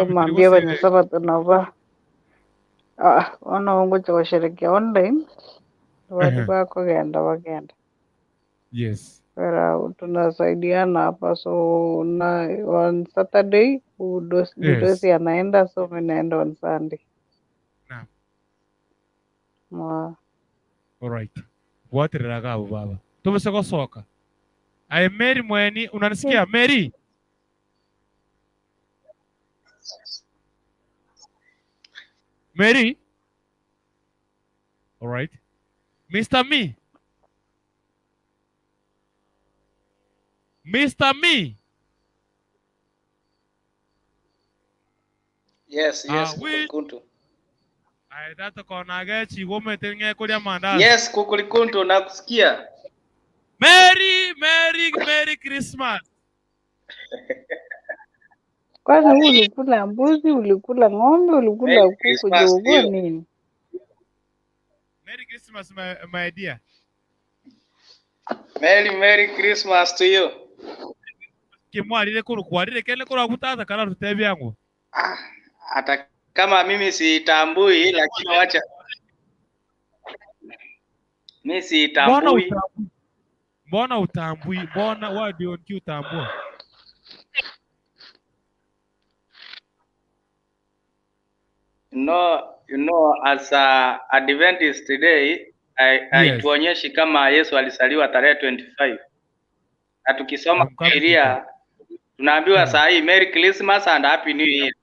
Mambi abanyasaba tunava. Ono ngocha kusherekea online. Watu bako genda bagenda. Yes. Pero tunasaidiana hapa, so na on Saturday udosi anaenda, so mimi naenda on Sunday. Naam. All right. Bwaterera gabo baba. Tubese gosoka. Aye Mary mweni unanisikia Mary? Mary? All right. Mr. Me. Mr. Me. Yes, yes, we Kukulikuntu. Aye tata kona gechi gomete nge kuria mandazi. Yes, Kukulikuntu, nakusikia. Merry Merry Merry Christmas. Kwani wewe ulikula mbuzi, ulikula ng'ombe, ulikula Merry kuku, Christmas to jogoo you. nini? Merry Christmas my dear. Merry Merry Christmas to you. Kimwarire kuru kwarire kele kuru gutata kana rute byangu. Hata kama mimi siitambui, lakini wacha mimi Mbona siitambui. utambui? Mbona utambui? Mbona why don't you utambua? No, you know, as a Adventist today, Yes. haituonyeshi kama Yesu alizaliwa tarehe 25. Na tukisoma I'm coming to Biblia tunaambiwa Yeah. saa hii Merry Christmas and Happy New Year.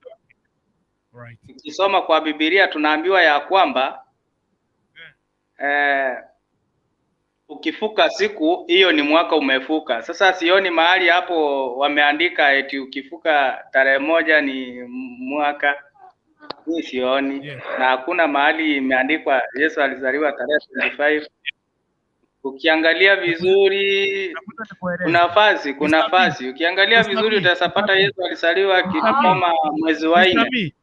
Right. Tukisoma kwa Biblia tunaambiwa ya kwamba ukifuka siku hiyo ni mwaka umefuka. Sasa sioni mahali hapo wameandika eti ukifuka tarehe moja ni mwaka. Mimi sioni. Yeah. Na hakuna mahali imeandikwa Yesu alizaliwa tarehe 25. Ukiangalia vizuri kuna fasi, kuna Mr. Me. fasi. Ukiangalia Mr. vizuri Me. utapata Mr. Me. Yesu alizaliwa kitu Mr. Me. kama mwezi wa Mr. 4. Me.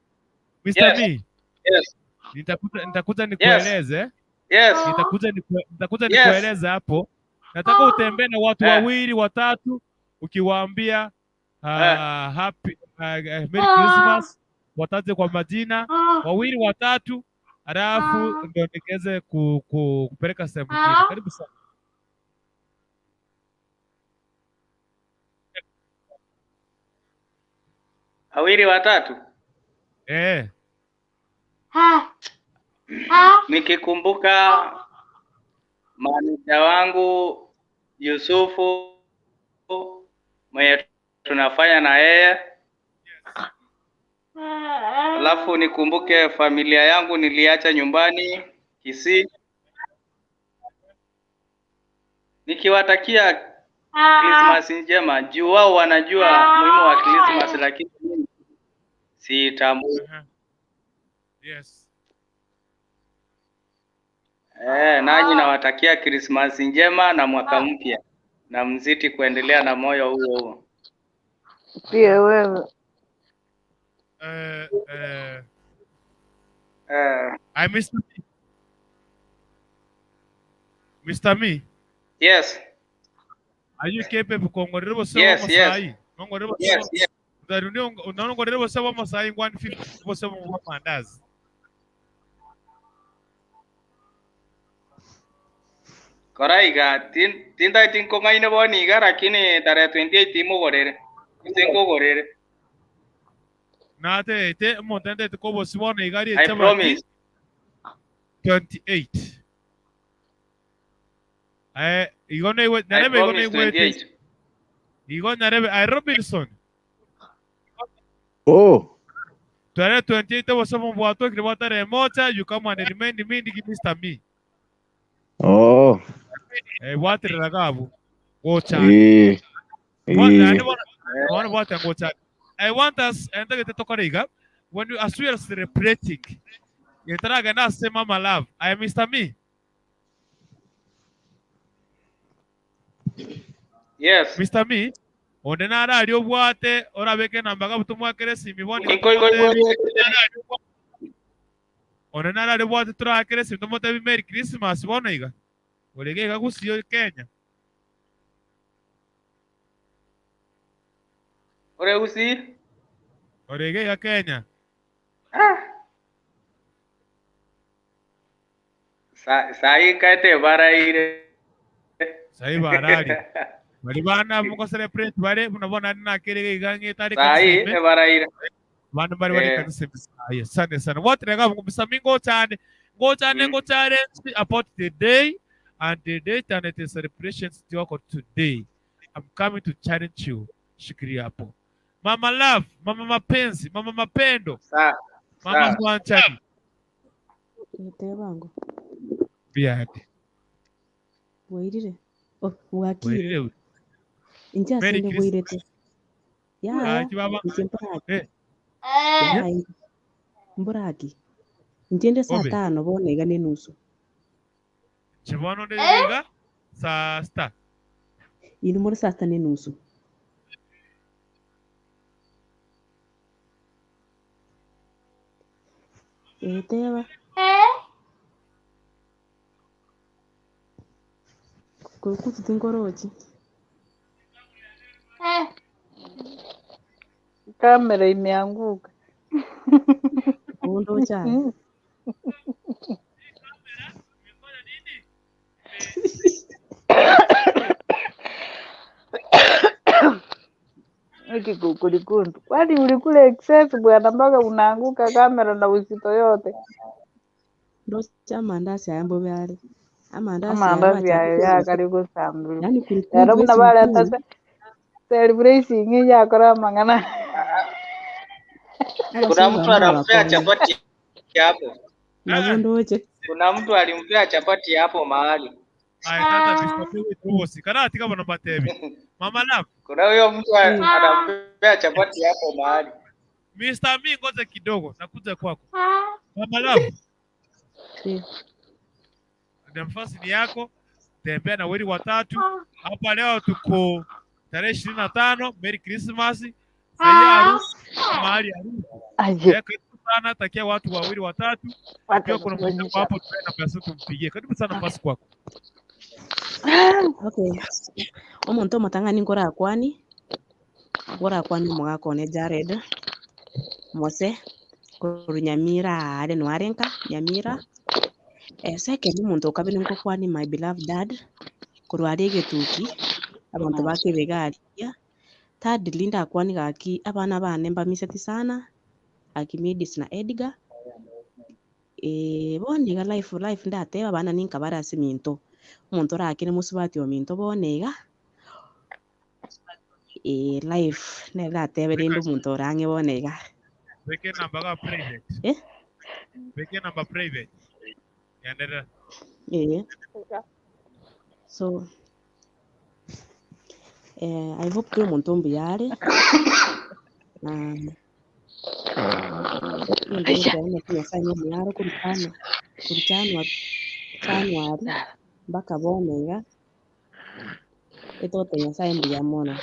Mr. Yes. Me. Yes. Nitakuja Yes. nikueleze. Yes. Nitakuja Yes. nikueleze hapo. Nataka utembee na watu wawili watatu ukiwaambia happy Merry Christmas, wataje kwa majina wawili watatu, alafu ndio niweze kupeleka sehemu nyingine. Karibu sana. Wawili watatu. Nikikumbuka maneja wangu Yusufu mwenye tunafanya na yeye, alafu nikumbuke familia yangu niliacha nyumbani Kisii, nikiwatakia Christmas njema juu wao wanajua muhimu wa Christmas, lakini mimi siitambui. Yes. Nanyi nawatakia Christmas njema na mwaka mpya, na mzidi kuendelea na moyo huo huo. Pia wewe. I Mr. Me. Mr. Me. Yes. Are you capable kongorera bose Yes, Masai? yes. Ngongorera bose. Yes, yes. Unongorera bose wa Masai 150 bose wa mandazi. Koraiga tinda tinkong'aine bono iga lakini tarehe 28 timogorere. Tinkogorere. Nate te montende te kobo sibona igari I echabati promise. 28. Igo ne I narebe igo ne promise 28. Igo narebe I Robinson. Oh. Tarehe 28 bose mbwato kiri tarehe moja you come and remind me ndiki Mr. Me. Oh. Bwaterera gabu. Gocha. Gocha. I want us and the tokoriga when you as we are celebrating. Yetaraga na say mama love. I am Mr. Me. Yes. Mr. Me. Onde nara obwate orabeke namba gabutumwakere simi boni. Onde nara obwate turakere simi tomotebi Merry Christmas bono iga. Orege iga gusio Kenya. Ore usi? Orege iga Kenya. Sai kaete baraire. Sai barari. Bali bana muko celebrate bare unabona na kerege igange tari Sai baraire. Bana bari bari kanisa sai sana sana. What rega mkumisa mingo chane. Go chane go challenge about the day. And the date and the celebrations wako today. I'm coming to challenge you. Shikilia hapo. Mama love, mama mapenzi, mama mapendo, Sawa. mama Sawa. Swanchani. Tebango Biade. bwairire, oh, bwakire Werire. inche Merry asende Christmas. bwairete yaya Ah, baba. inche mboraki Eh. yaya mboraki inche nde saa Obe. tano bono iga na enusu. Chibono ndega saa sita. Inwe more saa sita na enusu. Teba kurukutu tingorochi. Kamera imeanguka. Undo chai. Hiki kukulikundu. Kwani ulikula excess bwana mpaka unaanguka kamera na uzito yote. Ndocha amandasi aya mbobe are. Amandasi aya Amandazi ayo bachakire yakari gusambirwa. yani Rero kurukundu buna bareta esukuru celebration yakora amang'ana. Kuna abasongo mtu abo anampea nabakonye chapati hapo. nabo ndoche. Kuna mtu alimpea chapati hapo mahali. Aya tata bisapewe tuosi. Kana atika bana matebi. Mama love. Kuna huyo mtu anampea chapati hapo mahali. Mr. Mi ngoja kidogo nakuja kwako. Mama love. Nafasi ni yako. Tembea na weli watatu. Hapa leo tuko tarehe 25, Merry Christmas. Sayaru mahali harusi. Aje. Eh, karibu sana, takia watu wawili watatu. Wacha Pia kuna mwenzako nikuonyesha. hapo, tupe nafasi tumpigie. Karibu sana, nafasi kwako. Okay. Omonto omotang'ani nkorakwani nkorakwani omogaka one Jared Mose korwa Nyamira are nware nka Nyamira. Second omonto okabere nkokwani my beloved dad korwa are egetuki abanto bakebega aria. Thirdly ndakwani gaki abana bane mbamiseti sana Archimedes na Edgar. Bono iga life life ndateba abana ninka bare ase eminto omonto orakire mosubati ominto bono iga life nere ndatebe rende omonto orang'e bono iga. Weke namba ka private. Eh? Weke namba private. Endelea. So I hope kila omonto mbuya are na Aisha. nyasaye nomuyaro korwa January January mpaka bono iga etote nyasaye mbuya mono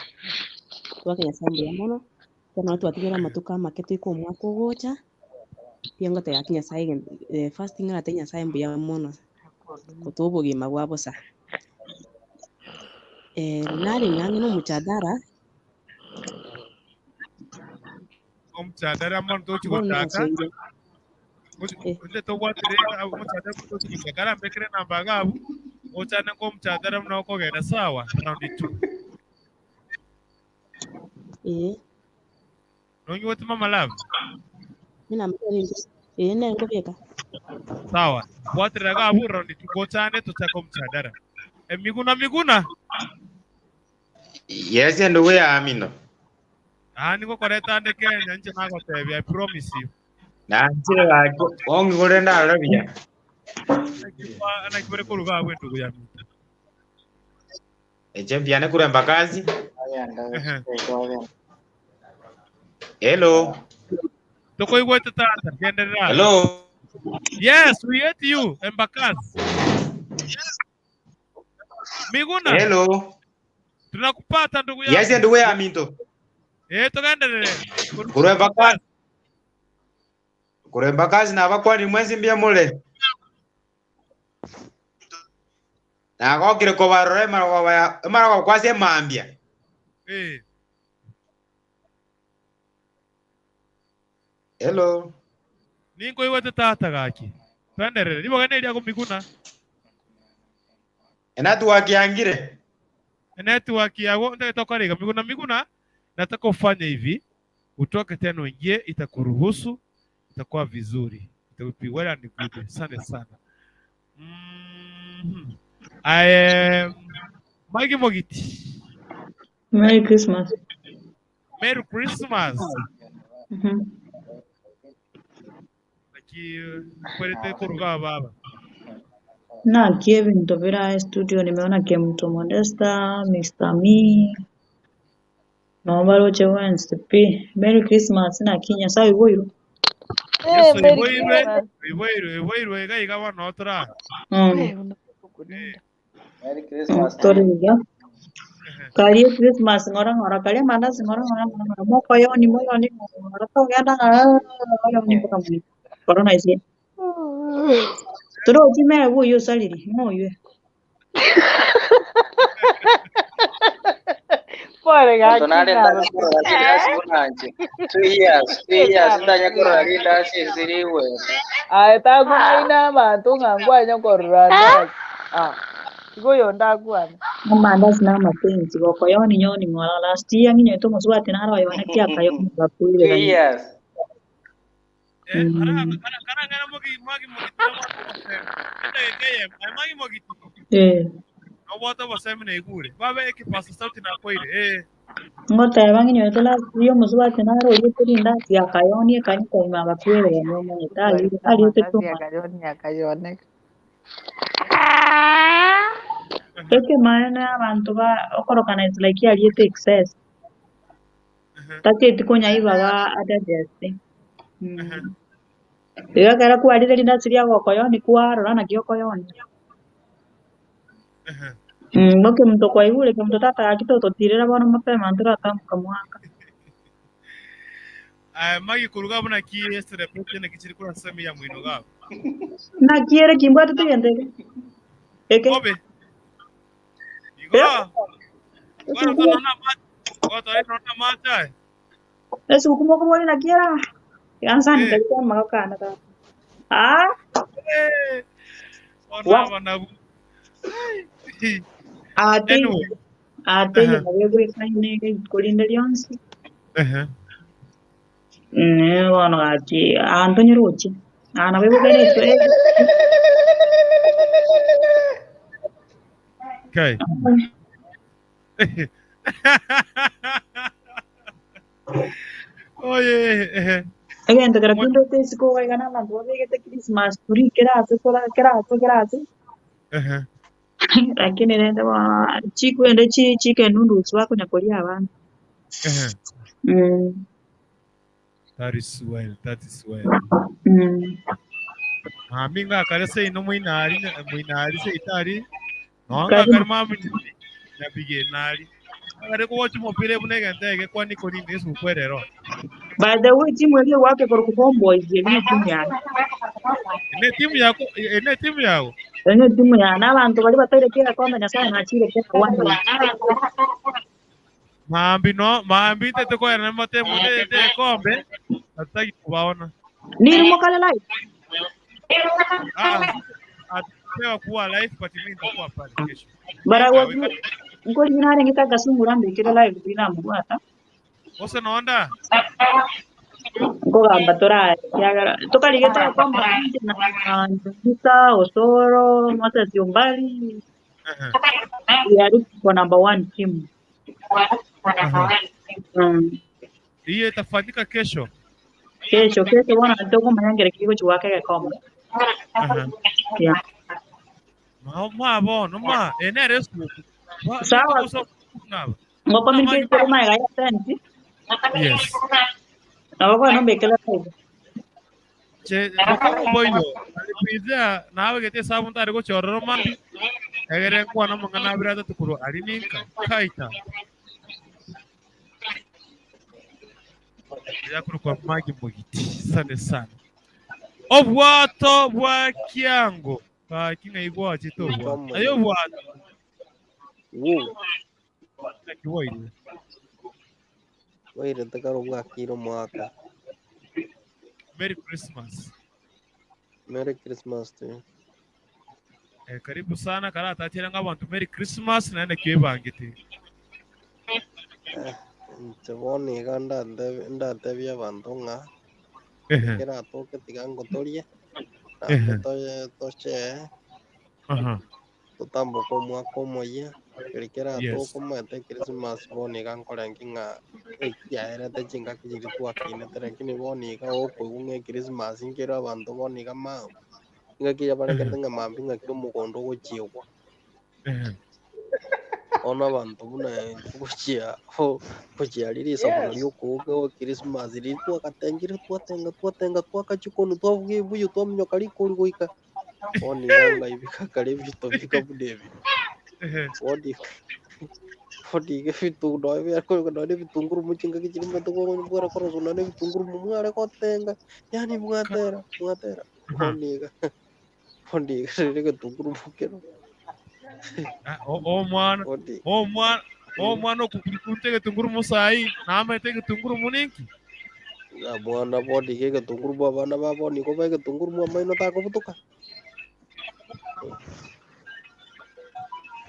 twake nyasaye mbuya mono bono twatigera amatuko amake toike omwaka ogocha pia ngoteba ki nyasaye first thing ng'orate nyasaye mbuya mono gotoa obogima bwa bosa. Nare ng'ang'e na omochadara. Omuchadara mono Bono tochigotaka. nasoire. Onde tobwatire omuchadara tochigotaka arambekere namba gabu. Ochane ko omuchadara muno okogenda sawa round 2. Nonyiwete mama love. Nina nengo Sawa. Bwatirira gabu round 2 gochane tochaka omuchadara. Emiguna miguna. Yes, ndugu ya Amino. Ah, niko koreta ande Kenya nche nagotebia I promise you. Na nchire gaki ong'igore ndarora buya. Anakibere koruga abwe ndugu ya mita. Eche mbiane kuremba kazi. Hello. Tukoigwete tata genderera. Hello. Yes, we hate you, Embakasi. Miguna. Hello. Tunakupata ndugu yangu. Yes, ndugu ya Aminto. Eh, tugenderere. Kuremba kazi. Kuremba kazi na abakwani mwenzi mbia mule. Nagokire kobarora emarogaba emarogaba kwase emambia. Eh, Hello. ninko iwete tata gaki. Tuenderere. Nibo gane lyako Miguna. Enetwork yangire. Network yako ndio riga Miguna Miguna. Nataka ufanye hivi. Utoke tena uingie, itakuruhusu, itakuwa vizuri. It will be well and good. Asante sana. I am Maggie Mogiti. Merry Christmas. Merry Christmas. Naki kwerete kuruga baba. Na Kevin Tovira studio nimeona Kemto Modesta, Mr. Me. Naomba roche NCP. Merry Christmas na Kenya sawa iboiro. Yesu Merry iboirwe Christmas. iboirwe iboirwe iga iga bono tora. Merry Christmas. Story ya. Karie Christmas ngora ngora karie mandazi ngora ngora ngora moko yoni moyo ni ngora to genda ngora ni mpaka mwi. Corona isi. Toro chime wo yo saliri mo yo. Pole Montonare gakina. ndanyakorora rindasi bunanje. 2 years, 2 years ndanyakorora rindasi ziriwe. Aye takumaina abantu ngangwanya korora ndasi. Ah. Igoyo ndakwana. Amandazi n'amapenzi goko yoni nyoni ngora last year nginyo to muswati naro yona kia kayo 2 bakuire. years. Karangana mogi magi mogiti na mwa keye magi mogiti. Eh. Obwata bosemi na igure. Babe ekipasa sauti na koire. Ngoteba nginyo to last year muswati naro yo rindasi akayoni ekanyika ima bakuire nyomo ali ali Mandazi to akayoni akayoneka. Eke maana abantu ba okorokana is like yaliete excess. Tacheti konya ibaga adadese. Iga kera kwarire rindasi ria gokoyoni kwarora na giokoyoni. Boke mto kwa igure ke mto tata akitoto tirera bono mapema ntura tamuka mwaka. Magi kuruga buna ki celebration kichiri kura semi ya mwino gabo. Na kiere kimbwa tutugende. Eke. Obe. Igo. Igo tona ma. Igo tona macha. Eso como como na kiera. Yansani kalikuwa makana ka. Ah? Ona bana. Ate. Anyway. Ate yabwe kaine kulinda lyonsi. Ne bono ati Antonio Rucci. Ah, no avevo che detto. Okay. Oye, Egento kera kindu tesiko gaigana abantu babegete Christmas turi keraase tora keraase keraase. Lakini nende wa chikwende chi chicken noodles wakunya kuria abantu. That is well, that is well. Minga kare se ino muinari muinari se itari. No nga Karibu. kare mami nyabige nari. Kare ko watch mopire bunege ndege kwani koni nesu kwerero. By the way, timu ile wake kwa Homeboys ile timu yake. Ene timu yako, ene timu yako. Ene timu ya na abantu bali bataire kera kwamba Nyasaye nachire kera wani. Maambi no, maambi tete kwa na mate mune te kombe. Hataki kuwaona. Nini mwakale live? Ah, atapewa kuwa live but mimi nitakuwa pale kesho. Bara Weka, wa weka. ngoli minare ngita kasungura mbikire live bina mugwata. Ose nonda. Nkogamba tora yagara tukaligeta kwamba na Nita Osoro Moses Yombali we are looking for number one team. Hiyo itafanyika kesho. Kesho kesho bwana ndogo manyangere kigo chiwake koma. Yeah. Ma ma bono ma ene resu. Sawa. Ngo communicate kuri mai gaya tenti. Yes. Na wako no bekela live. Che bokongo boyo. Alipizia nawe gete sabu ntari go chororo mambi. Egere kwa na mangana abira tukuru alininka kaita. Yakuru kwa magi mugiti sane sana. Obwato bwa kiango. Ka kinga igwa chito bwa. Ayo bwato. Wu. Kiwoire. Waire takaro bwakiro mwaka. Merry Christmas. Merry Christmas to you. Karibu sana karata tera ngabantu Merry Christmas naende kiebangete. Inche bono iga ndatebia abanto ng'a keratoke tiga ngotorie naende tochee Totamboka omwaka omoyia, keri kera Yes. tokomanyete Christmas bono iga nkorengi ng'a ekiaerete chingaki chiria twakinete lakini bono iga okoigwa ng'a Christmas nkere abanto bono iga ng'aki yabarengerete ng'a mambia ng'aki omogondo ogochiegwa. Bono abanto buna gochia gochia riria isaburo Yes. riokoga o Christmas riria twakatengire twatenga twatenga twakachikonu twabuga ebuyu twaminyoka rikori goika bono iga ng'ai bigakara ebinto bikabuna ebi. Bono iga ebinto noe biakoreka nonya ebitunguru mochingaki chiria omanyete bwara korosia nonya ebitunguru mware gotenga yaani mwatera mwatera bono iga rero egetunguru mokero. Omwana omwana omwana okukunta egetunguru musai namaete egetunguru muninki Na mwana bono iga egetunguru bwa abana ba bono igo ba egetunguru mwamaino takobutuka.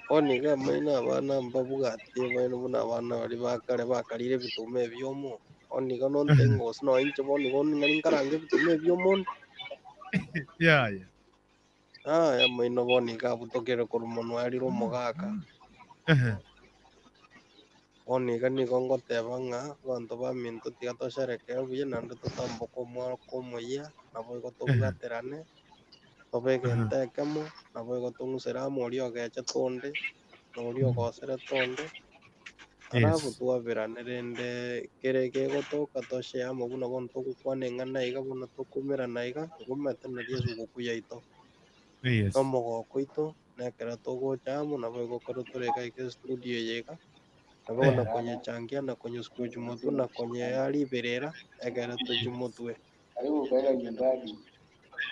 Bono iga amaino abana mbabwati amaino buna abana baria bakare bakarire ebituma ebiomo. Bono iga nonte ng'osi nonya inche bono igo ng'ari nkarange ebituma ebiomo onde. Yaya. Aya amaino bono iga abutokire korwa monwa arire omogaka. Bono iga nigo ngoteba ng'a abanto baminto tiga tosherekee buya naende totamboke omwaka omoyia nabo igo tobwaterane tobe egento ekemo nabo igo tong'usere amo oria ogeche tonde na oria ogosere tonde alafu twaberane rende kere kegotoka toshare amo buna bono togokwana eng'ana iga buna tokomerana iga igo omanyete naria esuguku yaito. Yes. Omogoko oito nekero togocha amo nabo igokora tore iga iga estudio eye iga nabo na konyechangia na konyesikuchi motwe na konyea riberera ekero tochi motwe.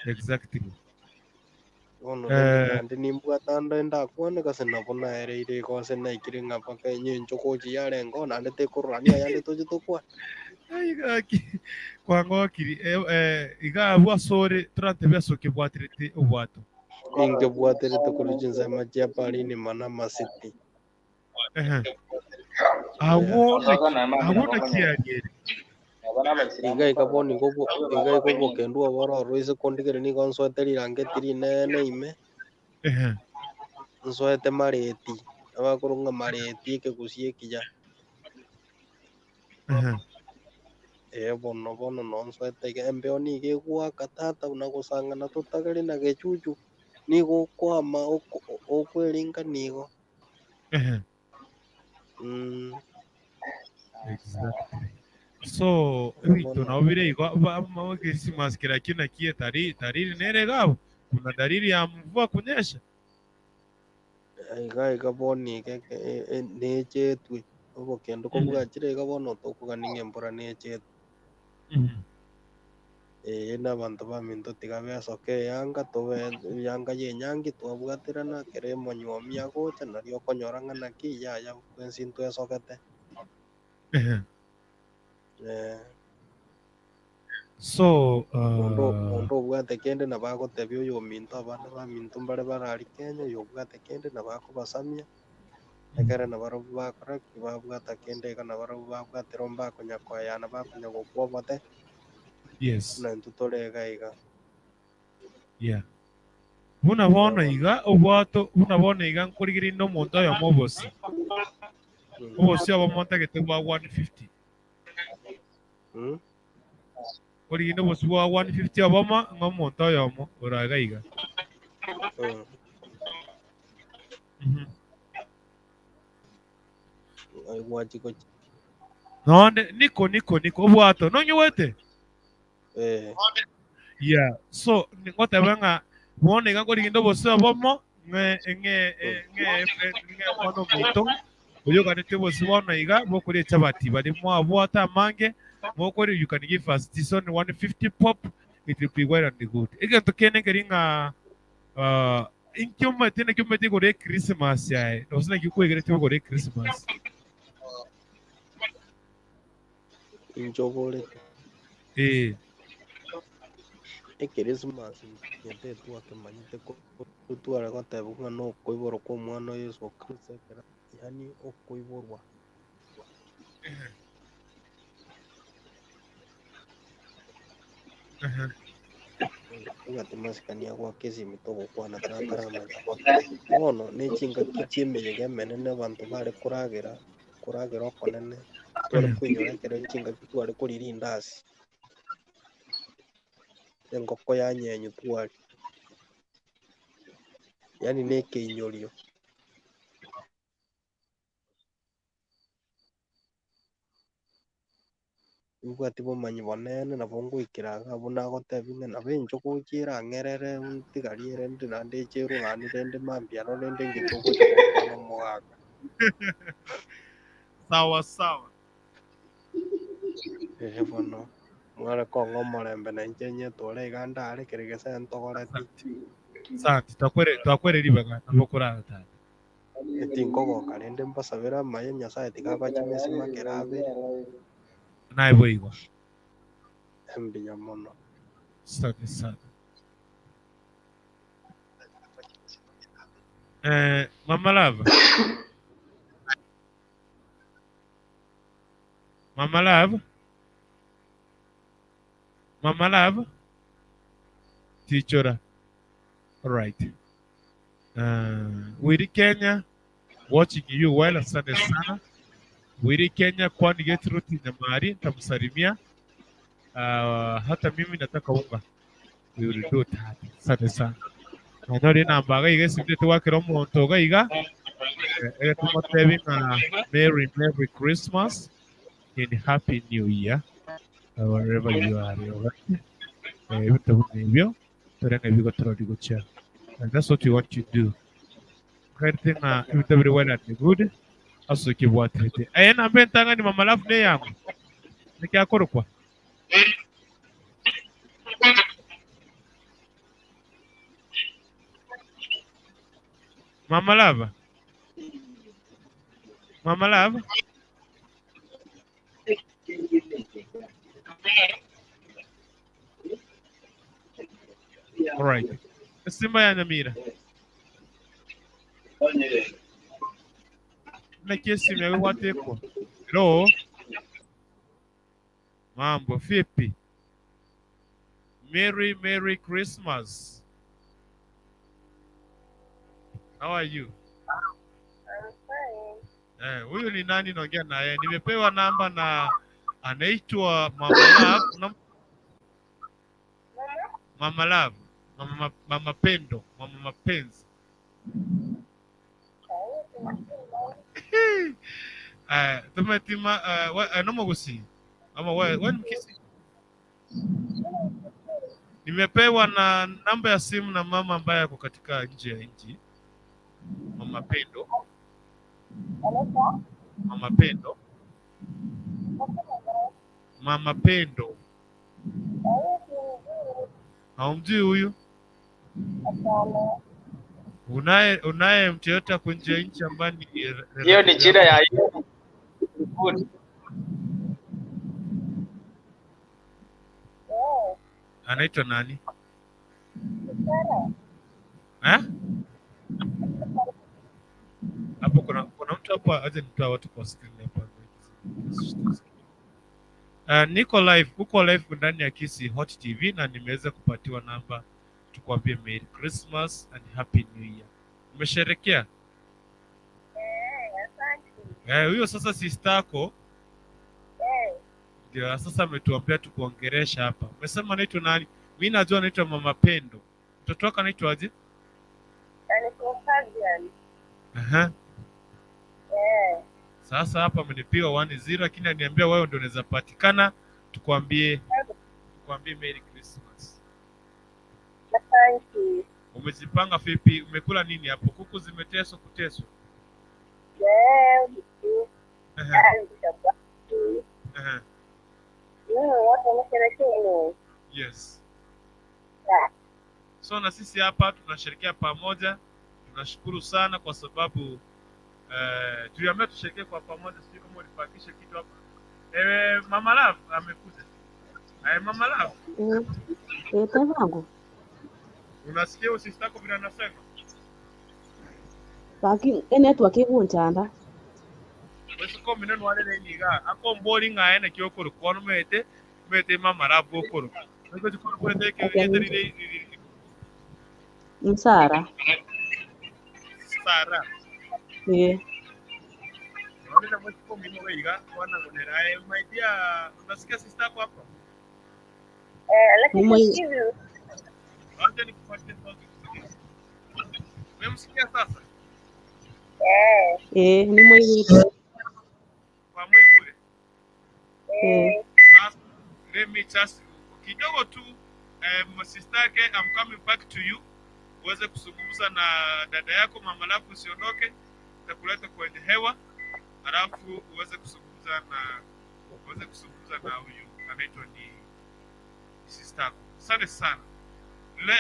Exactly. Bono rende naende nimbwate ande ndakwane gose nabo naereire igo ase naikire ng'a mpaka enyencho gochi yarengo naende tekororania ayande tochi tokwana. Ai gaki kwangokiri iga abwo asore torantebe asoke bwaterete obwato. Ninkebwaterete korwa chinsemo chia Parini mana Masiti. Agwo agwo nakiariere. Iga iga bono igo iga igo obokendu obo ororo ase kondigere nigo nsoete rirangeti rinene ime. Nsoete mareti abakorwa ng'a mareti ekegusi ekiya. Bono bono nonsoete iga embeo nigo egwaka tata buna gosang'ana totagere na gechuchu nigo okwama okweringa nigo. Exactly. So ebinto nabo bire igo Christmas kera kina kie tariri nere gabo kuna dalili ya mvua kunyesha. Iga iga bono iga nechetwe obokendo kobwachire iga bono tokogania ng'a embura nechetwe. Na abanto baminto tiga besoke eyanga tobe eyanga ya enyangi twabwaterana kere emonywomi agocha nario okonyora ng'a naki yaya twensi ntwesogete. So Omonto obwate kende nabo agotebia oyo ominto abana baminto mbare barari Kenya oyo obwate kende nabo akobasamia ekere nabarobwo bakora ki babwata kende iga nabarobwo babwatera mbakonya koeyana bakonya gokwa obote. Yes. Buna intwe tore iga iga. Yeah. Buna bono iga obwato buna bono iga nkorigereria omonto oyomo obosi. Obosi obo montagete bwa 150. Korigereria obosi bwa 150 obomo ng'a omonto oyomo ora iga iga. Nonde niko niko niko obwato nonyuwete? Yeah. So ngoteba ng'a bono iga nkorigereria obosi obomo ng'e ng'e ng'e ng'e omwana omonto oyo oganete obosi bono iga bokoria echabati bari mwabwate amange mokori you can give us this one 150 pop it will be well and good. Egento kende nkeri ng'a inkiomanyete nakiomanyete igoro ya Christmas yaye gose naki okwegerete igoro ya Christmas. Inchoborete. Echrismas nyete twakemanyete tware goteba ng'a na okoiborwa kwa omwana o Yesu Kristo ekero yaani okoiborwa. Obwate masikani agwaka esimi togokwana tataramanya. Bono ne chingaki chia emeyega emenene abanto bare koragera, koragera okonene, tware koinyora ekero chingaki tware koria rindasi. Engoko yanyenyu twari. Yaani ne ekeinyorio. Mbwati bomanyi bonene nabo ngoikera iga abwo nagotebia ng'a nabo enchogu gochia erang'erere ntigarie rende naende eche erogani rende mambia aro rende inche togocha gokwana omogaka. Sawa sawa. Ehe bono, mware kong'a omorembe na inche nyetore iga ndare kere gese ntogoreti. Asante, twakwere ribaga nabo korara tata. Etinkogoka rende mbasabere amaye Nyasaye tiga abache mesima kera abere. Naye boigo. Mbuya mono. Asante sana. Mama Love. Mama Love. Mama Love. Tichora. All right. Wiri Kenya watching you well, asante sana. Wiri Kenya kwani Gertrude Nyamari nitamsalimia. Hata mimi nataka unga. We will do that. Asante sana. Nanyori namba ga iga simde twakira omonto ga iga. Tumotebe nga Merry Merry Christmas and Happy New Year wherever you are. Alright. Ebintu bino ebyo torenga ebigo torori gocha. And that's what we want to do. Everything ebintu biri well and good. Asukibwatete. Namba entanga ni Mama Love ne yangu. Nikyakorokwa. Mama Love. Mama Love. All right. Simba ya Nyamira. Nakesi mewateko. Hello. Mambo vipi? Merry Merry Christmas. How are you? I'm fine. Huyu ni nani naongea naye? Nimepewa namba na anaitwa Mama Love. Mama Love. Mama Pendo, Mama Mapenzi. Tumetima noma gusi. Ama wewe ni mkisi. Nimepewa na namba ya simu na mama ambaye ako katika nje ya nchi. Mama Pendo. Mama Pendo. Mama Pendo. Haumjui huyu? Unaye mtu yote ako nje ya nchi ambaye ni Hiyo ni jina ya hiyo. Anaitwa nani? Eh? Hapo kuna mtu hapa, aje nitoa watu kwa screen hapa. Niko live, uko live ndani ya Kisii Hot TV na nimeweza kupatiwa namba tukwambie Merry Christmas and Happy New Year. Umesherekea? Huyo sasa sister yako ndio sasa ametuambia tukuongeresha hapa. Umesema anaitwa nani? Mimi najua anaitwa Mama Pendo. Mtoto wako anaitwa aje? Anaitwa Fabian. Aha. Sasa hapa amenipiga 1-0 lakini aniambia wewe ndio unaweza patikana tukwambie Merry Christmas. Asante. Umejipanga vipi? Umekula nini hapo? Kuku zimeteswa kuteswa? Yes. So na sisi hapa tunasherehekea pamoja. Tunashukuru sana kwa sababu tuliambiwa tusherehekee kwa pamoja. Sijui kama ulipakisha kitu hapa. Mama Love amekuja. Mama Love. Tevangu. Unasikia usista yako vile anasema? Baki network igunchanda. Wesiko mineno wale niga. Ako mbori ngaene kyokoro kono mete Mama Love okoro. Okay. Msara. Sara. Yeah. Naona mwezi kumi na iga wana gonera. My dear, unasikia sister yako hapo? Lakini Mwe- sisikii vizuri. Acha nikupatie sauti usikie. Umemsikia sasa? Ni mwe Kwa mwikule. Sasa let me just kidogo tu sister yake, I'm coming back to you uweze kuzungumza na dada yako mama lako, usiondoke, nitakuleta kwenye hewa, alafu uweze kuzungumza na huyu anaitwa ni sister yako. Asante sana. Le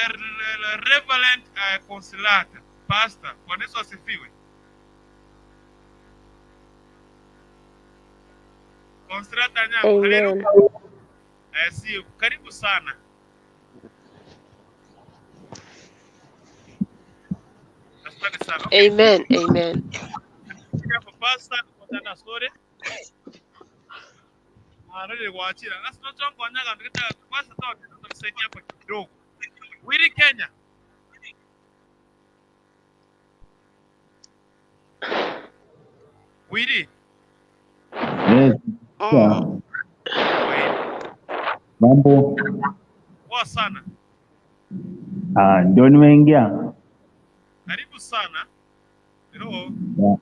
Reverend Consolata Pastor, Bwana Yesu asifiwe. Consolata Nyango, Amen. haleluya. Si karibu sana. Asante sana. Okay. Amen. Amen. Hapo pastor kutana story. Arere kuachira. Sasa tunachongo ndikita kwanza tutasaidia hapa kidogo. Wili Kenya. Wili. Yes. Yeah. Mambo. Poa sana. Ndio nimeingia. Karibu sana. Hello. Yeah.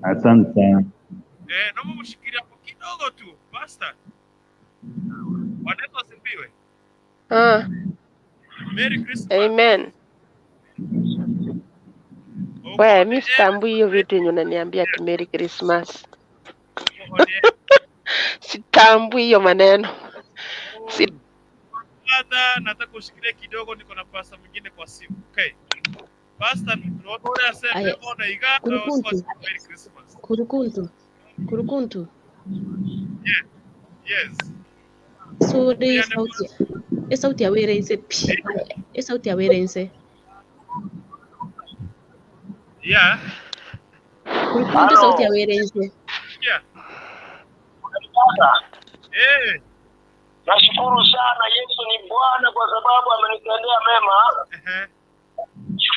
Asante sana. Naomba mshikilie hapo kidogo tu. Pastor. Bwana Yesu asifiwe. Merry Christmas. Amen. We, mi sitambui hiyo vitu yenye unaniambia ati Merry Christmas. Sitambui hiyo maneno. Brother, nataka ushikilie kidogo, niko na pastor mwingine kwa simu. Okay. Pastor, tunaona aseme Aya. ona iga Kurukuntu. Merry Christmas. Kurukuntu. Kurukuntu. Yeah. Yes. Suri sauti. E sauti ya were nse pi. E sauti ya were nse. Yeah. Kurukuntu sauti ya were nse. Yeah. Eh. Nashukuru sana, Yesu ni Bwana kwa sababu amenitendea mema.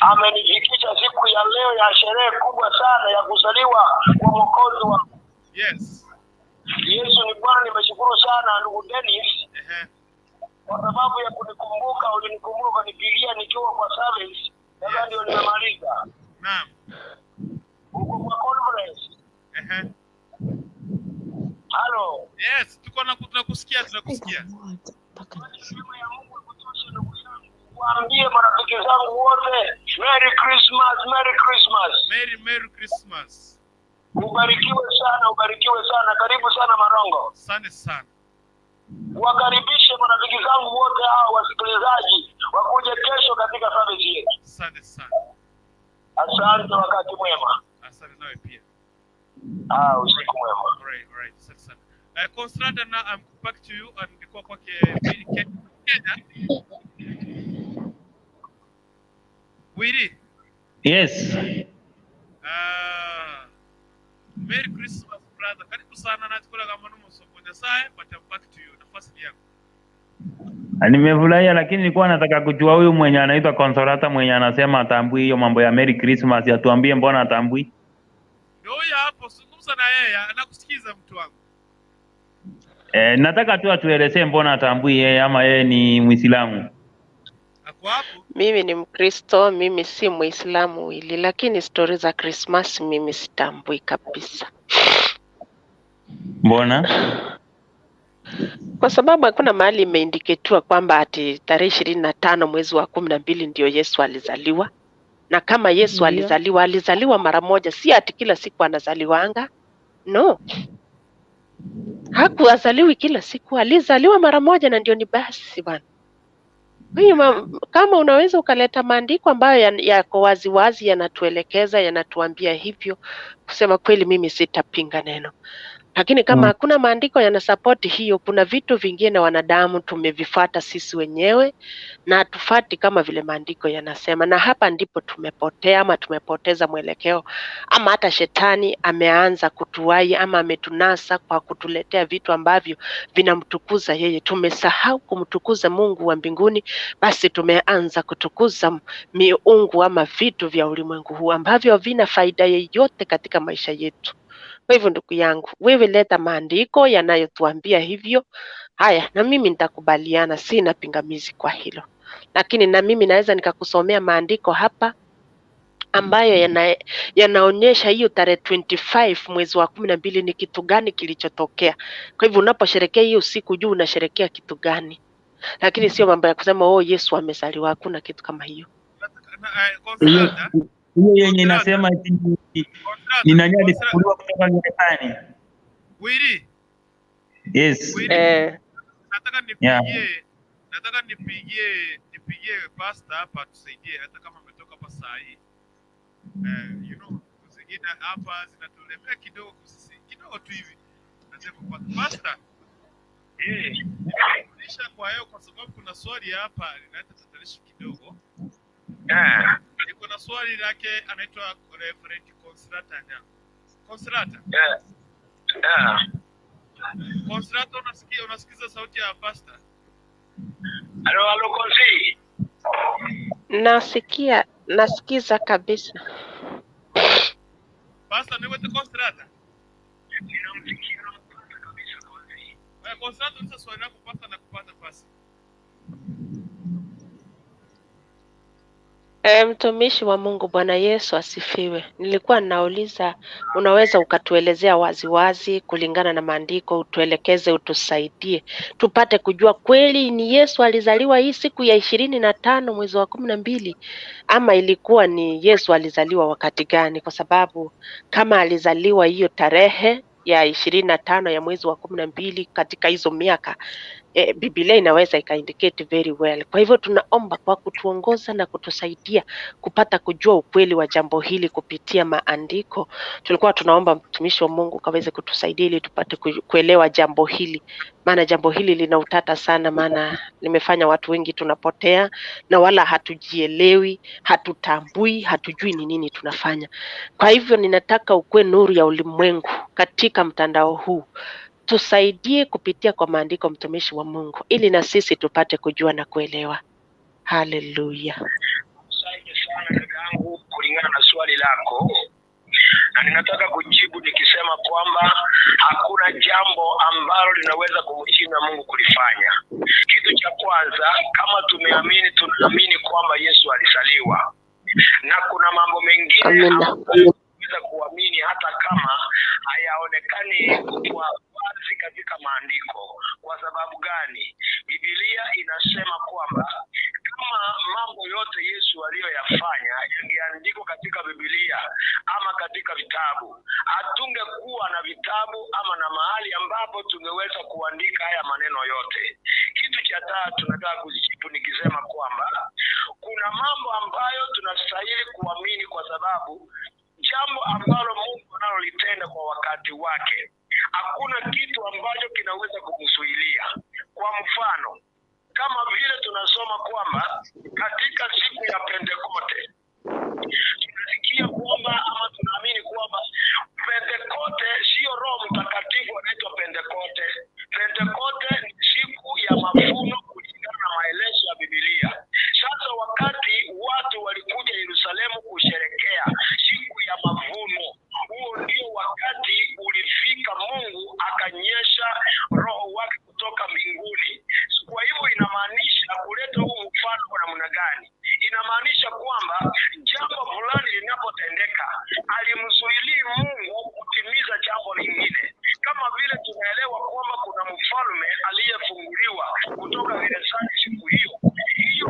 Amenifikisha siku ya leo ya sherehe kubwa sana ya kuzaliwa kwa Mwokozi wangu. Yes. Yesu ni Bwana, nimeshukuru sana ndugu Dennis kwa sababu ya kunikumbuka. Ulinikumbuka ukanipigia nikiwa kwa service. Sasa ndio nimemaliza. Naam. Uko kwa conference. Halo. Yes, tuko na tunakusikia, tunakusikia. Waambie marafiki zangu wote Merry Christmas, Merry Christmas. Merry Merry Christmas. Ubarikiwe sana, ubarikiwe sana. Karibu sana Marongo. Asante sana. Wakaribishe marafiki zangu wote hao wasikilizaji wakuje kesho katika service yetu. Asante sana. Asante, wakati mwema. Asante nawe pia. Usiku mwema. All right, all right. Asante sana. Constrata, now I'm back to you and nilikuwa kwake Kenya. Wili. Yes. Merry Christmas brother. Karibu sana na tukula kama numusoko Nyasaye, but I'm back to you. Nafasi ni yako. Nimefurahia, lakini nilikuwa nataka kujua huyu mwenye anaitwa Consolata mwenye anasema atambui hiyo mambo ya Merry Christmas, atuambie mbona atambui. Ndio huyo hapo, zungumza na yeye, anakusikiza mtu wangu. Nataka tu atuelezee mbona atambui yeye ama yeye ni Muislamu. Mimi ni Mkristo, mimi si Muislamu wili, lakini stori za Christmas mimi sitambui kabisa, Mbona? kwa sababu hakuna mahali imeindiketiwa kwamba ati tarehe 25 mwezi wa 12 ndio Yesu alizaliwa. Na kama Yesu Ndio. alizaliwa, alizaliwa mara moja, si ati kila siku anazaliwanga. No, hakuazaliwi kila siku, alizaliwa mara moja na ndio ni basi bwana. Kwa hiyo kama unaweza ukaleta maandiko ambayo yako waziwazi yanatuelekeza, yanatuambia hivyo, kusema kweli mimi sitapinga neno. Lakini kama hakuna maandiko yanasapoti hiyo, kuna vitu vingine wanadamu tumevifata sisi wenyewe na hatufati kama vile maandiko yanasema, na hapa ndipo tumepotea ama tumepoteza mwelekeo, ama hata shetani ameanza kutuwai ama ametunasa kwa kutuletea vitu ambavyo vinamtukuza yeye. Tumesahau kumtukuza Mungu wa mbinguni, basi tumeanza kutukuza miungu ama vitu vya ulimwengu huu ambavyo havina faida yeyote katika maisha yetu. Kwa hivyo ndugu yangu, wewe leta maandiko yanayotuambia hivyo. Haya, na mimi nitakubaliana, sina pingamizi kwa hilo, lakini na mimi naweza nikakusomea maandiko hapa ambayo yanaonyesha hiyo tarehe 25 mwezi wa 12 ni kitu gani kilichotokea. Kwa hivyo unaposherekea hiyo siku, juu unasherekea kitu gani, lakini sio mambo ya kusema oh, Yesu amezaliwa. Hakuna kitu kama hiyo. Hiyo hiyo yenye inasema eti ni nani alifufuliwa kutoka gerezani? Wili, Yes. Wili, nataka Yeah. nipigie nataka nipigie pastor hapa tusaidie, hata kama ametoka hapa saa hii. You know, zingine hapa zinatulemea kidogo, kidogo tu hivi. Nasema kwa pastor, nimerudisha kwa hiyo kwa sababu kuna swali hapa linaleta tatanishi kidogo. Niko na swali lake, anaitwa Reverend Consolata Nyango. Consolata. Consolata, unasikia unasikiza sauti ya pastor? Halo, halo Konsi. Nasikia, nasikiza kabisa. Pastor, niwete Consolata. Consolata, uliza swali lako pastor na kupata pasi. Mtumishi wa Mungu, Bwana Yesu asifiwe. Nilikuwa nauliza, unaweza ukatuelezea waziwazi kulingana na maandiko, utuelekeze, utusaidie tupate kujua kweli ni Yesu alizaliwa hii siku ya 25 mwezi wa 12 ama ilikuwa ni Yesu alizaliwa wakati gani? Kwa sababu kama alizaliwa hiyo tarehe ya 25 ya mwezi wa 12 katika hizo miaka Biblia inaweza ikaindicate very well. Kwa hivyo tunaomba kwa kutuongoza na kutusaidia kupata kujua ukweli wa jambo hili kupitia maandiko. Tulikuwa tunaomba mtumishi wa Mungu kaweze kutusaidia ili tupate kuelewa jambo hili, maana jambo hili lina utata sana, maana limefanya watu wengi tunapotea na wala hatujielewi, hatutambui, hatujui ni nini tunafanya. Kwa hivyo ninataka ukuwe nuru ya ulimwengu katika mtandao huu, tusaidie kupitia kwa maandiko, mtumishi wa Mungu, ili na sisi tupate kujua na kuelewa. Haleluya. Asante sana dada yangu kulingana na swali lako, na ninataka kujibu nikisema kwamba hakuna jambo ambalo linaweza kumshinda Mungu kulifanya. Kitu cha kwanza, kama tumeamini, tunaamini kwamba Yesu alizaliwa, na kuna mambo mengine Amina. ambayo tunaweza kuamini hata kama hayaonekani kwa wazi katika maandiko. Kwa sababu gani? Biblia inasema kwamba kama mambo yote Yesu aliyoyafanya yangeandikwa katika Biblia ama katika vitabu, hatungekuwa na vitabu ama na mahali ambapo tungeweza kuandika haya maneno yote. Kitu cha tatu nataka kujibu nikisema kwamba kuna mambo ambayo tunastahili kuamini kwa sababu jambo ambalo Mungu analolitenda kwa wakati wake, hakuna kitu ambacho kinaweza kumzuilia. Kwa mfano, kama vile tunasoma kwamba katika siku ya Pentekote tunasikia kwamba ama tunaamini kwamba Pentekote sio Roho Mtakatifu anaitwa Pentekote. Pentekote ni siku ya mavuno kulingana na maelezo ya Biblia. Sasa wakati watu walikuja Yerusalemu kusherekea siku ya mavuno, huo ndio wakati ulifika Mungu akanyesha roho wake kutoka mbinguni. Kwa hivyo inamaanisha kuleta huu mfano kwa namna gani? Inamaanisha kwamba jambo fulani linapotendeka alimzuilii Mungu kutimiza jambo lingine. Kama vile tunaelewa kwamba kuna mfalme aliyefunguliwa kutoka gerezani siku hiyo, hiyo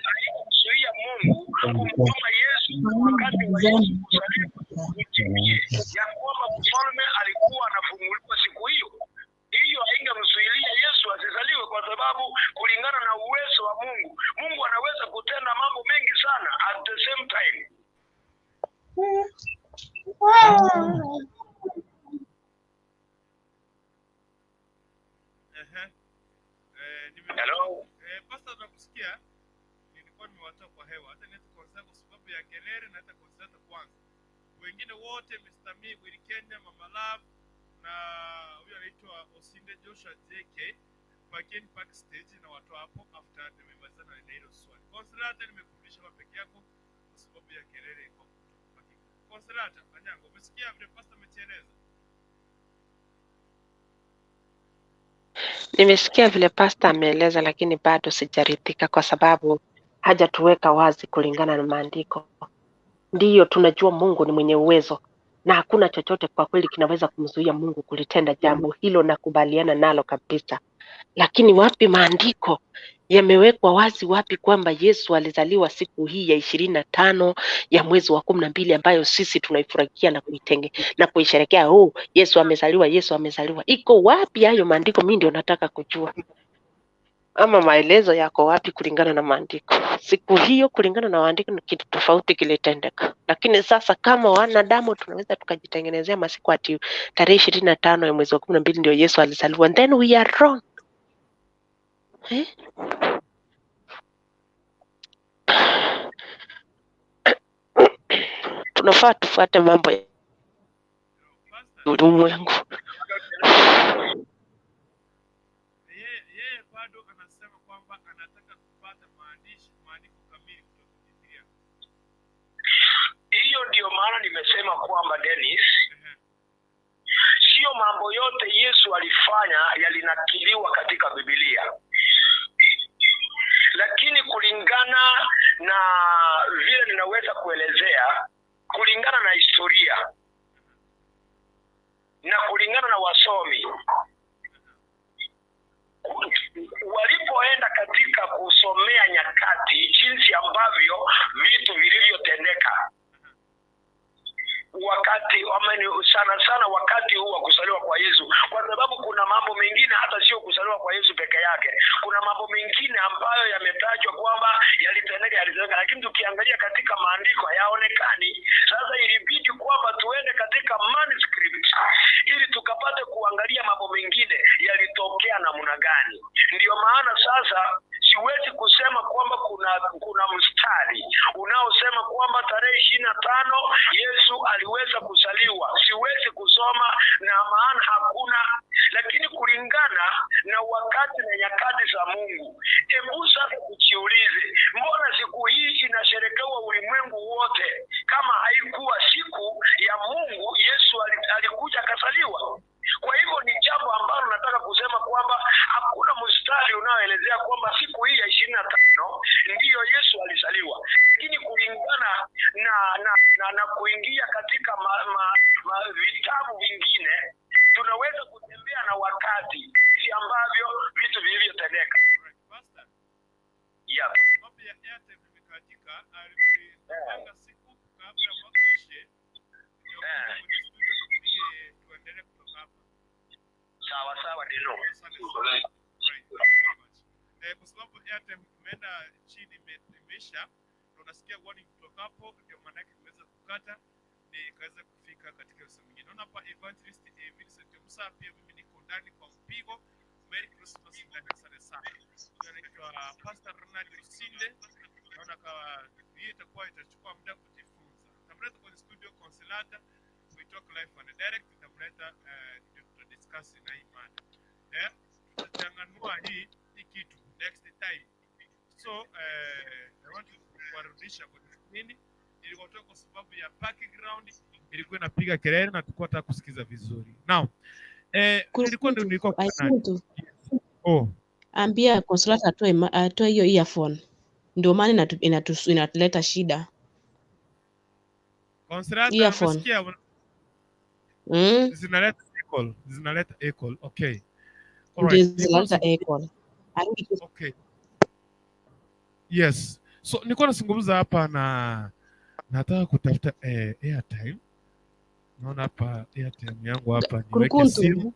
haikumzuia Mungu kumtuma Yesu wakati wa Yesu kuzaliwa kutimie ya kwamba mfalme alikuwa anafunguliwa siku hiyo. Hiyo haingemzuilia Yesu asizaliwe, kwa sababu kulingana na uwezo wa Mungu, Mungu anaweza kutenda mambo mengi sana at the same time. Hello. Pastor, nakusikia. Nilikuwa nimewatoa kwa hewa. Hata niweze kuanza kwa sababu ya kelele na hata kuanza kwanza. Wengine wote Mr. Me, Willy Kenya, Mama Love na huyu anaitwa Osinde Joshua JK pakieni backstage na watu hapo after nimemalizana na hilo swali. Consolata, nimekurudisha kwa peke yako kwa sababu ya kelele kwa hakika. Consolata, Anyango, umesikia vile pastor ametueleza? Nimesikia vile pasta ameeleza, lakini bado sijaridhika kwa sababu hajatuweka wazi kulingana na maandiko. Ndiyo, tunajua Mungu ni mwenye uwezo na hakuna chochote kwa kweli kinaweza kumzuia Mungu kulitenda jambo hilo, nakubaliana nalo kabisa. Lakini wapi maandiko yamewekwa wazi wapi kwamba Yesu alizaliwa siku hii ya 25 ya mwezi wa 12 ambayo sisi tunaifurahikia na kuitenge na kuisherekea? Oh, Yesu amezaliwa, Yesu amezaliwa. Iko wapi hayo maandiko? Mimi ndio nataka kujua, ama maelezo yako wapi kulingana na maandiko? Siku hiyo kulingana na maandiko ni kitu tofauti kilitendeka, lakini sasa kama wanadamu tunaweza tukajitengenezea masiku ati tarehe 25 ya mwezi wa 12 ndio Yesu alizaliwa, and then we are wrong eh? Tunafaa tufuate mambo ya ulimwengu. Yeye bado anasema kwamba anataka kupata maandishi maandiko kamili kutoka Biblia. Hiyo ndiyo maana nimesema kwamba Dennis, sio mambo yote Yesu alifanya yalinakiliwa katika Biblia, lakini kulingana na vile ninaweza kuelezea, kulingana na historia na kulingana na wasomi walipoenda katika kusomea nyakati, jinsi ambavyo vitu vilivyotendeka wakati amani, sana sana wakati huu wa kuzaliwa kwa Yesu, kwa sababu kuna mambo mengine hata sio kuzaliwa kwa Yesu peke yake. Kuna mambo mengine ambayo yametajwa kwamba yalitendeka, lakini tukiangalia katika maandiko hayaonekani. Sasa ilibidi kwamba tuende katika manuscript ili tukapate kuangalia mambo mengine yalitokea namna gani. Ndiyo maana sasa siwezi kusema kwamba kuna mstari unaosema kwamba tarehe 25 Yesu aliweza kuzaliwa. Siwezi kusoma na maana hakuna, lakini kulingana na wakati na nyakati za Mungu, hebu sasa tujiulize, mbona siku hii inasherekewa ulimwengu wote kama haikuwa siku ya Mungu Yesu alikuja akazaliwa? Kwa hivyo ni jambo ambalo nataka kusema kwamba hakuna mstari unaoelezea kwamba siku hii ya 25 ndiyo Yesu alizaliwa, lakini kulingana na kuingia katika vitabu vingine tunaweza kutembea na wakati jinsi ambavyo vitu vilivyotendeka. Yeah. Kwa sababu ya airtime imekatika, alipanga siku kabla mwaka uishe, ndio kwenye studio tupige tuendelee kutoka hapa. Sawa sawa, Dino. Asante sana. Right, thank you very much. Kwa sababu airtime imeenda chini, imeisha, na unasikia warning kutoka hapo, ndio maana yake imeweza kukata nikaweza kufika katika sehemu nyingine. Naona hapa Evangelist Vincent Musa, pia mimi niko ndani kwa mpigo. Merry Christmas ndani, asante sana. Huyu anaitwa Pastor Ronald Lusinde. Naona kama hii itakuwa itachukua muda kujifunza. Nitamleta kwenye studio Consolata, we talk live and direct. Nitamleta ndio tutadiscuss na hii mada. Tutachanganua hii kitu next time. So I want to kuwarudisha kwenye screen. Ilikuwa kwa sababu ya background ilikuwa inapiga kelele na tulikuwa tunataka kusikiza vizuri. Now, nilikuwa ndio nilikuwa kwa nani? Kurukuntu, Oh, ambia Consolata atoe hiyo earphone, ndio maana inatuleta shida. Consolata Earphone. umesikia? Zinaleta echo, zinaleta echo. Okay. All Ndio right. Nilikuwa zinaleta echo. Arudi tu. Okay. Yes. So nilikuwa nazungumza hapa na nataka kutafuta airtime. Naona hapa airtime yangu hapa niweke Kurukuntu. simu.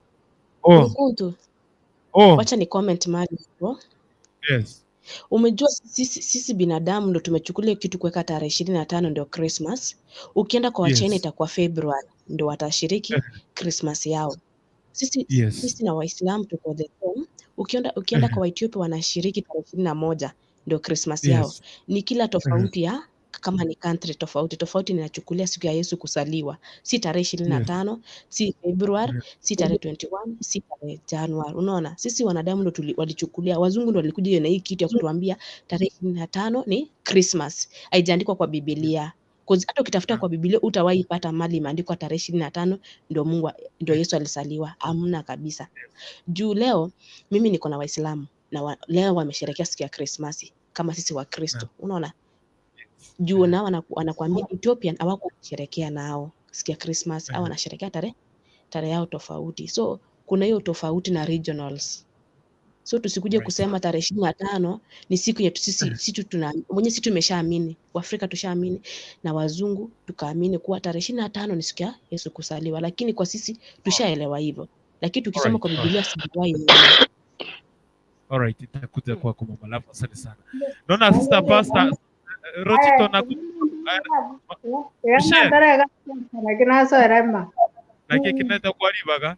Oh, Kurukuntu. oh, Wacha ni comment mahali hapo. yes. Umejua sisi binadamu ndo tumechukulia kitu kuweka tarehe 25 ndio Christmas. Ukienda kwa Wachina Yes. itakuwa February ndio watashiriki Christmas yao. Yes. Sisi na Waislamu tuko the same. Ukienda kwa Waethiopia wanashiriki tarehe 21 ndio Christmas yao. Yes. Ni kila tofauti ya kama ni country tofauti tofauti, ninachukulia siku ya Yesu kusaliwa, si tarehe ishirini na tano, si Februari, si tarehe 21, si tarehe Januari. Unaona, sisi wanadamu ndo walichukulia, wazungu ndo walikuja na hii kitu ya kutuambia tarehe 25 ni Christmas. Haijaandikwa kwa Biblia. 'Cause hata ukitafuta kwa Biblia utawahi pata mali imeandikwa tarehe 25 ndio Mungu ndio Yesu alisaliwa. Hamna kabisa. Juu leo mimi niko na Waislamu na leo wamesherehekea siku ya Krismasi kama sisi Wakristo. Unaona? Juu nao wanakuambia Ethiopian hawakusherehekea nao siku ya Christmas, au wanasherehekea tarehe yao tofauti. So kuna hiyo tofauti na regionals. So tusikuje kusema tarehe 25 ni siku yetu sisi, sisi tuna mwenye sisi tumeshaamini, Waafrika tushaamini na wazungu tukaamini kuwa tarehe 25 ni siku ya Yesu kusaliwa, lakini kwa sisi tushaelewa hivyo, lakini tukisoma kwa Biblia sijawahi elewa. Alright, itakuja kwako mama Love, asante sana. Naona sister pastor Rochito na Michelle na kinaenda kualibaga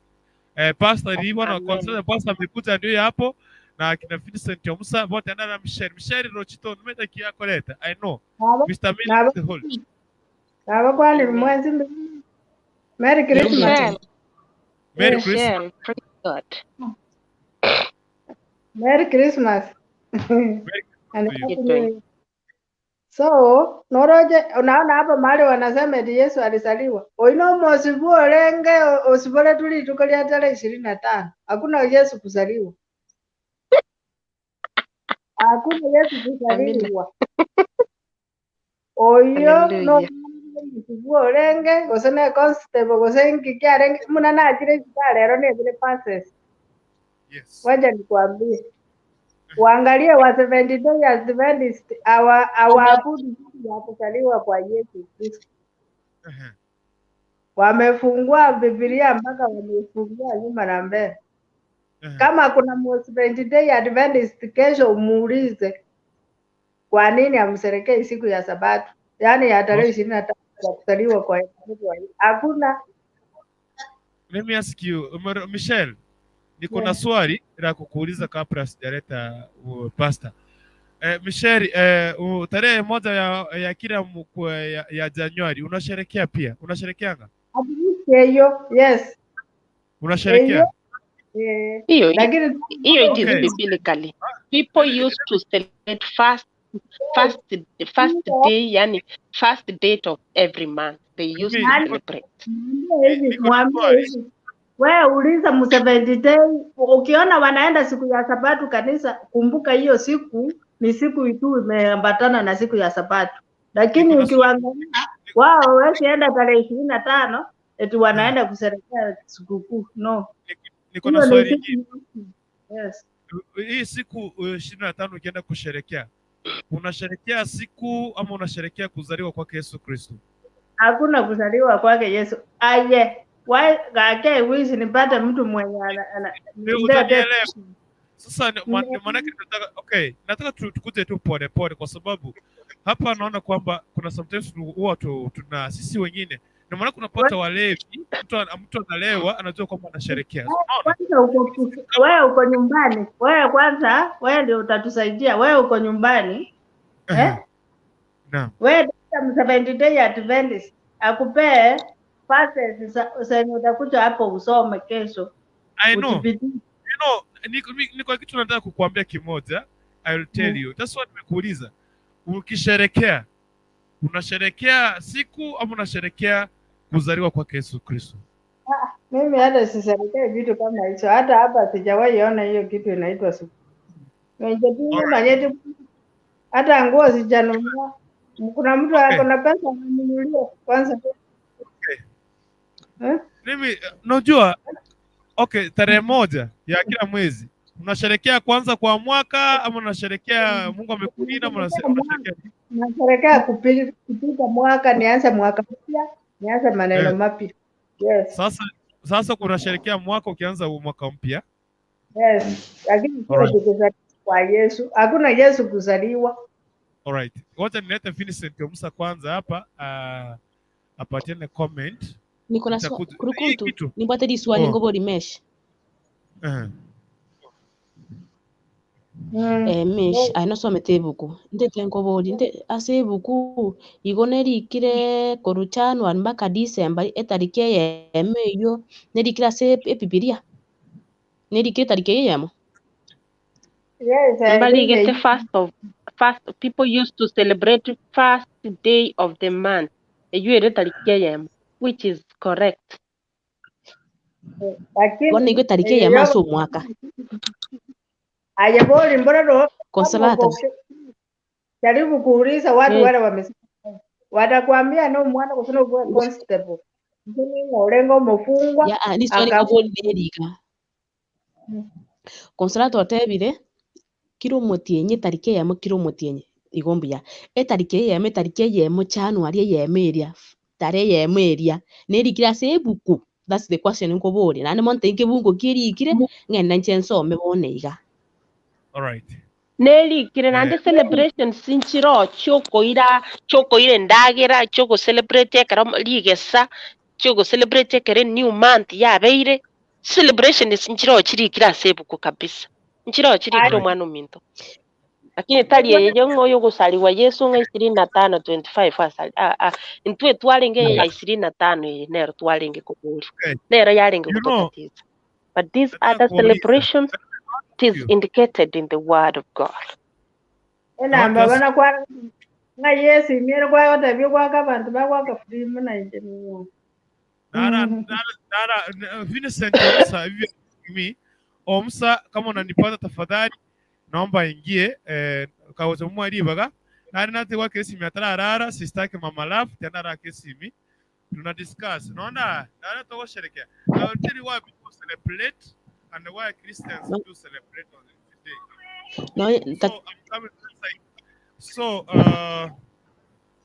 pastor ni bwana kwa pastor amekuja ndio hapo na kina Vincent Omusa wote na Michelle. Michelle Rochito nimeta kiakoleta. I know. Mr. Miller the whole. Baba kwali mwezi. Merry Christmas. Michelle. Merry Christmas. Michelle, praise God. Merry Christmas. Merry And Christmas to Happy you. New Year. So, noroje unaona hapa mahali wanasema eti Yesu alizaliwa. Oino mosibu olenge osibole tuli tukalia tarehe 25. Hakuna Yesu kuzaliwa. Hakuna Yesu Amina. kuzaliwa. Oyo no Hallelujah. mosibu olenge gose ne constable gose nkiki arenge muna nachire lero nebile passes. Yes. Wacha nikwambie. Waangalie wa Seventh Day Adventist hawaabudu siku ya kuzaliwa kwa Yesu Kristo. Wamefungua Biblia mpaka wamefungua nyuma na mbele. Kama kuna Seventh Day Adventist kesho umuulize kwa nini amsherekei siku ya Sabato, yaani ya tarehe 25 ya kuzaliwa kwa Yesu. Hakuna. Let me ask you, Michelle, niko na Yeah. swali la kukuuliza kabla sijaleta pastor. Michelle, tarehe 1 ya kila ya Januari unasherekea pia? Unasherekeanga? At least hiyo, yes. Unasherekea? Hiyo. Hiyo Lakini hiyo it is Okay. biblically. People used to celebrate first day, yani first date of every month. They used to celebrate. Mwambie hivi. Wewe uliza mu Seventh Day, ukiona wanaenda siku ya Sabato kanisa, kumbuka hiyo siku ni siku tu imeambatana na siku ya Sabato. Lakini ukiwaangalia wao hawezi enda tarehe 25 eti wanaenda kusherehekea sikukuu. No. Niko na Hiyo ni swali siku. ingine. Yes. Hii siku 25 ukienda kusherekea, unasherekea siku ama unasherekea kuzaliwa kwake Yesu Kristo? Hakuna kuzaliwa kwake Yesu. Aye. Why gake wish nipate mtu mwenye ana Utanielewa. Sasa maanake nataka okay, nataka tukuje tu pole pole, kwa sababu hapa naona kwamba kuna sometimes huwa tuna sisi wengine, ndio maana kunapata walevi, mtu analewa anajua kwamba anasherekea. Kwanza uko wewe uko nyumbani, wewe kwanza, wewe ndio utatusaidia. Wewe uko nyumbani eh? Naam. Wewe Seventh Day Adventist akupee passes zenye utakuja hapo usome kesho. I know. Uthibitishe. You know, niko kitu nataka kukuambia kimoja. I will tell you. That's what nimekuuliza. Ukisherekea, unasherekea siku ama unasherekea kuzaliwa kwake Yesu Kristo? Mimi hata sisherekee vitu kama hicho, hata hapa sijawahi ona hiyo kitu inaitwa siku. Manyeti hata nguo sijanunua. Kuna mtu ako na pesa ananunulia kwanza. Okay. Eh? Mimi unajua, okay, tarehe 1 ya kila mwezi unasherekea kwanza kwa mwaka ama unasherekea Mungu amekulinda ama unasherekea? Nasherekea kupita mwaka, nianze mwaka mpya, nianze maneno mapya. Yes. Sasa kunasherekea mwaka ukianza mwaka mpya. Yes. Lakini sio Alright. kuzaliwa kwa Yesu. Hakuna Yesu kuzaliwa. Alright. Wacha nilete Vincent Omusa kwanza hapa apatiane comment. Niko na Nitakuja- Hii kurukuntu kitu. nimbwate di swali Oh. ngobo rimesh. Mish, aye nosomete ebuku, ntete nkobori, nte ase ebuku igo nerikire korwa January mpaka December etariki eyemo eywo, nerikire ase ebibiria? Nerikire etariki eywo eyemo? Yes, I Mbaligete think first of first people used to celebrate first day of the month. Eywo ere tariki eyemo, which is correct. Lakini Bono igo etariki eyemo ase omwaka. Aya bori mbona ro Consolata. Jaribu kuuliza watu wale wamesema watakwambia no mwana kusina kuwa constable mbona ngorengo mufungwa Ya, ah, niswali aka nkobori neriga. Consolata otebire, kira omotienyi etariki eyemo kira omotienyi igo mbuya. Etariki eyemo etariki eyemo January eyemo eria, tara eyemo eria, nerikire ase ebuku. That's the question nkoboria. Naende mono nte nkebungo ki erikire, ng'ende nche nsome bono iga. All right. Nerikire naende celebrations nchiro chiokoira chiokoira endagera chiogocelebrate ekero rigesa chiogocelebrate ekero new month yabeire celebrations nchiro chirikire ase ebuku kabisa nchiro chirikire omwana ominto lakini tari eye ng'a oyo ogosariwa Yesu ng'a 25 25 asari intwe twarenge eye ya 25 eye nero twarenge koboria nero yarenge gototatiza but these other celebrations it is indicated in the word of God. Enamba bana kwa nga Yesu imere kwa yote kwa abantu bagwaka free muna nje mu. Nara, nara, Vincent Omsa, hivi mimi Omsa, kama unanipata tafadhali naomba ingie kawoza mwalibaga nari nate kwa kesi atararara sister yake Mama Love tena ra kesi tuna discuss naona nara togosherekea. I will tell you why people celebrate and why Christians do celebrate on the day. No, So I'm coming to that side. So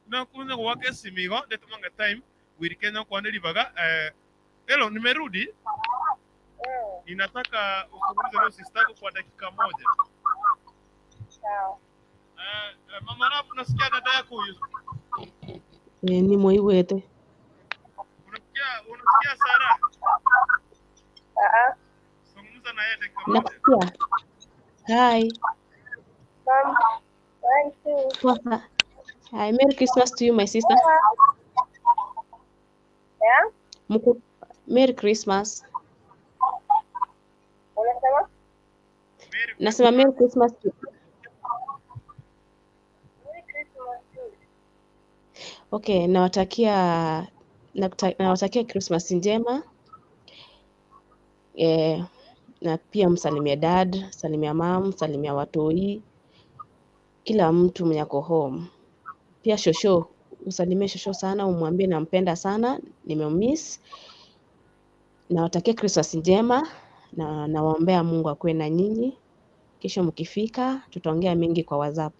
na kunza kwa kesi migo ndetumanga time wirikenya kwa nilibaga hello, nimerudi. Ninataka uzungumze na sister yako kwa dakika moja. Sawa. Mama Love, unasikia dada yako huyu? Ni moigwete. Unasikia Sara? Zungumza na yeye dakika moja. Nakusikia. Hi. Mom, one, two. Poa. Hi, Merry Christmas to you, my sister. Yeah? Mko Merry Christmas. Unasema? Nasema Merry Christmas to Merry Christmas too. Okay, nawatakia nawatakia Christmas njema. Na pia msalimia dad, salimia mam, salimia watoi, kila mtu mwenye ako home. Pia shosho, usalimie shosho sana, umwambie nampenda sana, nimemiss. Nawatakia Christmas njema na nawaombea Mungu akuwe na nyinyi. Kesho mkifika tutaongea mingi kwa WhatsApp.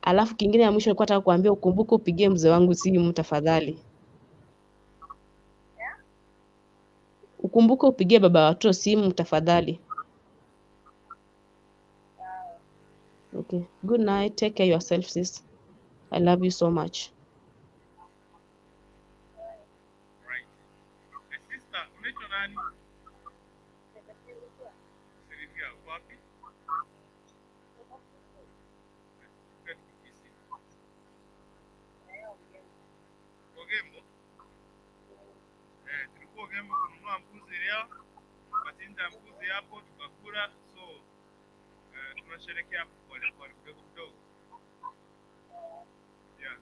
Alafu kingine ya mwisho nilikuwa nataka kuambia ukumbuke upigie mzee wangu simu tafadhali. Ukumbuke upigie baba watoto simu tafadhali. Okay. Good night. Take care yourself, sis. I love you so much. Right. Sister, unaitwa nani? Silvia, uko wapi? Kisii. Ogembo. Tulikuwa Ogembo kununua mbuzi leo, tukachinja mbuzi hapo tukakula, so tunasherehekea hapo pole pole kidogo kidogo. Yeah.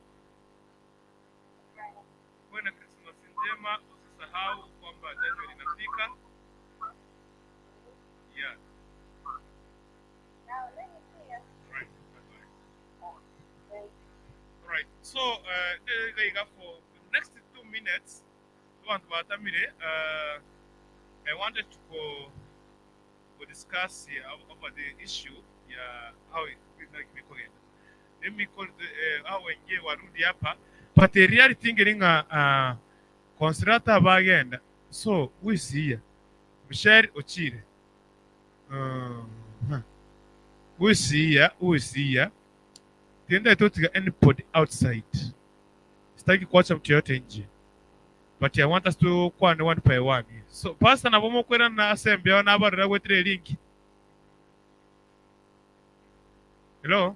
Kuwe na Christmas njema, usisahau kwamba January inafika. Yeah. Right. Right. So, for the next 2 minutes, abantu batamire, I wanted to go discuss here over the issue ya how it like let me call the how wengine warudi hapa but the reality thing ringa Consolata bagenda so we see here Michelle Ochire we see here tenda itotika anybody outside, sitaki kuacha mtu yote nje. But I want us to kwane one by one. So pastor nabo mokwera na assembly na abarira gwetire link. Hello?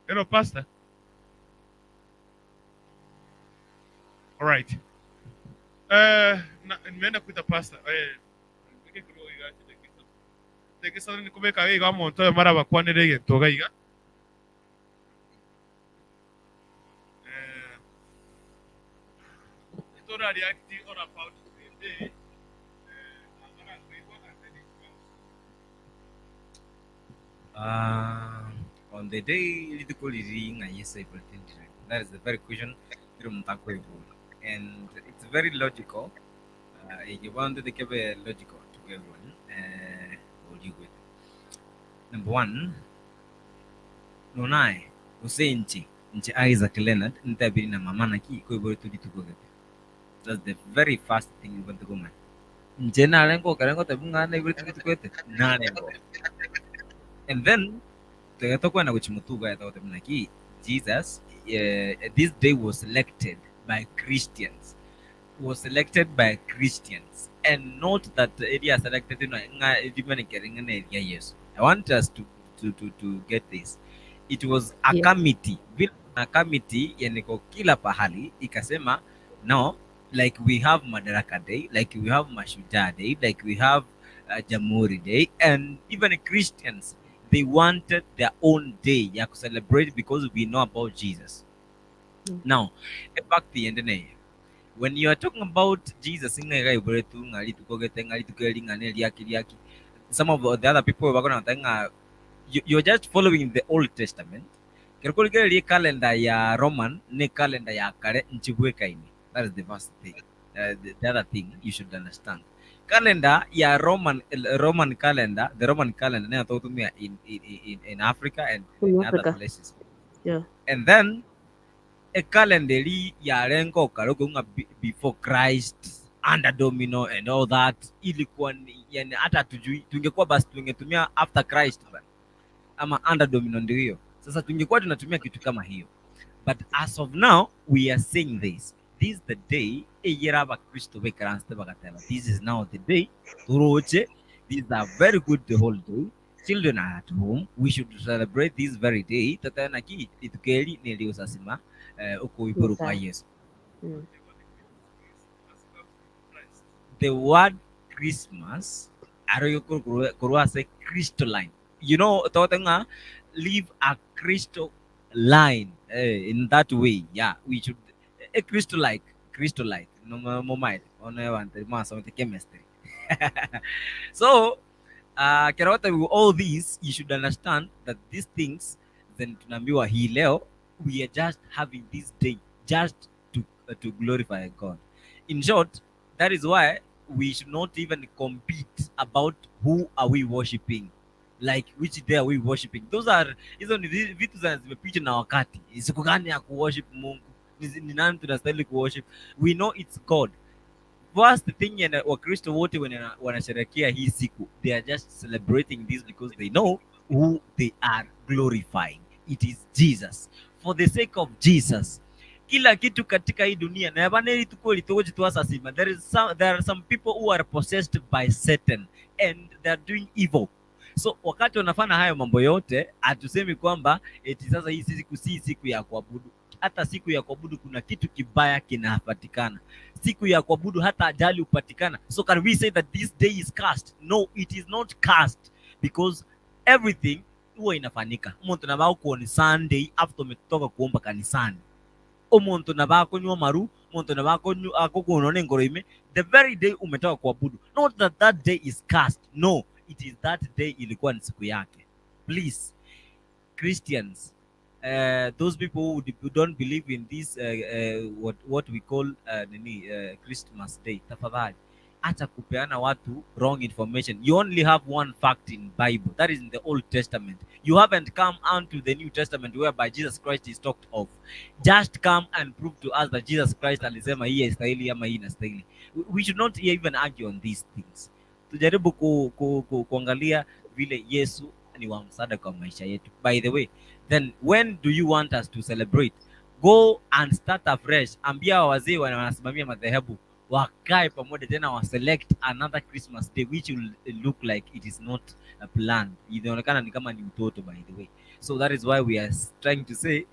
Hello, pastor. All right. Nimeenda kuita pastor. Tekesa nikubeka iga omonto mara bakwanire egento iga. Tora react or about the day. On the day litukoliri Yesu. That is the very question, and it's very logical. You want to give a logical to everyone. Number one, nonai usenchi nchi Isaac Leonard ntabiri na mama naki koibore tulituko. That's the very first thing you want to go man. Nche nalengo kalengo tabunga na ibore tulituko nalengo. And then tokwana kuchimutuga yataotemnaki Jesus, this day was selected by Christians. Was selected by Christians, and not that area selected you know, yes. I want us to get this. It was a committee, a committee yeniko kila pahali ikasema no, like we have Madaraka Day, like we have Mashujaa Day, like we have Jamhuri Day, and even Christians, they wanted their own day ya to celebrate because we know about Jesus. Now, back the end, when you are talking about Jesus, some of the other people are going to you're just following the Old Testament. Calendar ya Roman ne calendar ya kare nchibwekaini. That is the first thing. The other thing you should understand. Calendar ya Roman calendar, the Roman calendar ne atotumia in Africa and in other places. Yeah. And then a calendar ya rengo karogo before Christ, under domino and all that, ilikuwa yani hata tujui tungekuwa basi tungetumia after Christ but ama under domino ndio hiyo. Sasa tungekuwa tunatumia kitu kama hiyo. But as of now we are saying this. This is the day eyeraba Kristo bekaranste bakateba. This is now the day turoche. This is a very good holiday. Children are at home. We should celebrate this very day. Tatana ki itukeli niliosasima uko kwa Yesu. The word Christmas aroyo crystalline. You know, totenga live a crystal line in that way. Yeah, we should a crystal like no more on chemistry. So with all these, you should understand that these things then tunaambiwa hii leo we are just having this day just to glorify God. In short, that is why we should not even compete about who are we worshiping, like which day are we worshiping. Those are hizo ni vitu zimepita na wakati. Siku gani ya kuworship Mungu? Ni nani tunastahili kuworship? We know it's God. First thing, and Wakristo wote wanasherehekea hii siku, they are just celebrating this because they know who they are glorifying. It is Jesus. For the sake of Jesus. Kila kitu katika hii dunia na yabane tuko litoje tuasasima. There are some people who are possessed by Satan and they are doing evil. So wakati wanafanya hayo mambo yote, hatusemi kwamba eti sasa hii siku si siku ya kuabudu. Hata siku ya kuabudu kuna kitu kibaya kinapatikana. Siku ya kuabudu hata ajali hupatikana. So can we say that this day is cursed? No, it is not cursed because everything huwa inafanyika. Umuntu nabao kuoni Sunday after umetoka kuomba kanisani. Umuntu nabao kunywa maru, umuntu nabao kunywa kuona ngoro ime. The very day umetoka kuabudu. Not that that day is cursed. No, it is that day ilikuwa ni siku yake. Please, Christians, those people who don't believe in this what we call Christmas day, tafadhali acha kupeana watu wrong information. You only have one fact in Bible, that is in the Old Testament. You haven't come unto the New Testament whereby Jesus Christ is talked of. Just come and prove to us that Jesus Christ alisema hii haistahili ama hii inastahili. We should not even argue on these things. Tujaribu kuangalia vile Yesu ni wa msaada kwa maisha yetu. By the way, then when do you want us to celebrate? Go and start afresh. Ambia wazee wanasimamia madhehebu wakae pamoja tena wa select another Christmas day which will look like it is not a planned. Inaonekana ni kama ni utoto, by the way. So that is why we are trying to say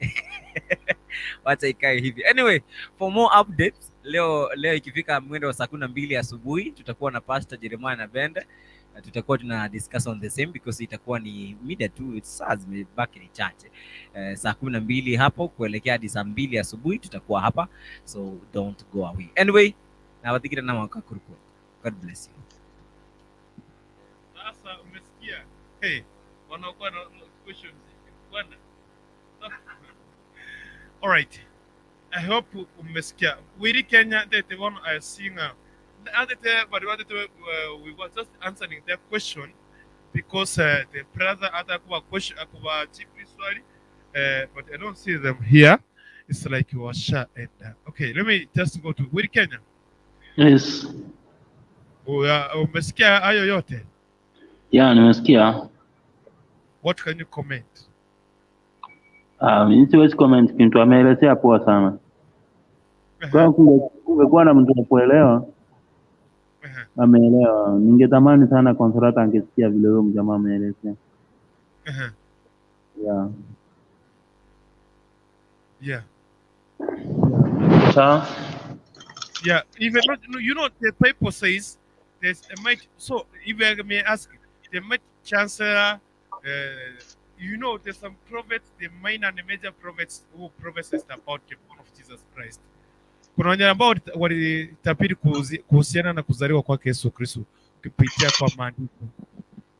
wacha ikae hivi. Anyway, for more updates, leo ikifika mwendo wa saa 12 asubuhi tutakuwa na Pastor Jeremiah na Bende na tutakuwa tuna discuss on the same because itakuwa ni mida tu, saa zimebaki ni chache. Saa 12 hapo kuelekea hadi saa 2 asubuhi tutakuwa hapa, so don't go away. Anyway, nawathikira na mwaka kuruku. God bless you. Sasa umesikia? Hey, wanaokuwa na questions bwana. All right. I hope umesikia. Wiri Kenya they want I seeing but we were just answering their question because the brother hata kuwa question akuwa chief swali, but I don't see them here. It's like you are shy and okay, let me just go to Wiri Kenya. Yes. Umesikia hayo yote? Yeah, nimesikia. What can you comment? Mimi siwezi comment kitu, ameelezea poa sana. Kwa hiyo kungekuwa na mtu wa kuelewa, ameelewa. Ningetamani sana Consolata angesikia vile huyo mjamaa ameelezea. Yeah. Yeah. Sawa. Yeah, even not, no, you know the paper says there's a might. So if I may ask, the might chancellor, you know, there's some prophets, the minor and the major prophets who prophesied about the born of Jesus Christ. Kuna wenye ambao walitabiri kuhusiana na kuzaliwa kwake Yesu Kristo kupitia kwa maandiko.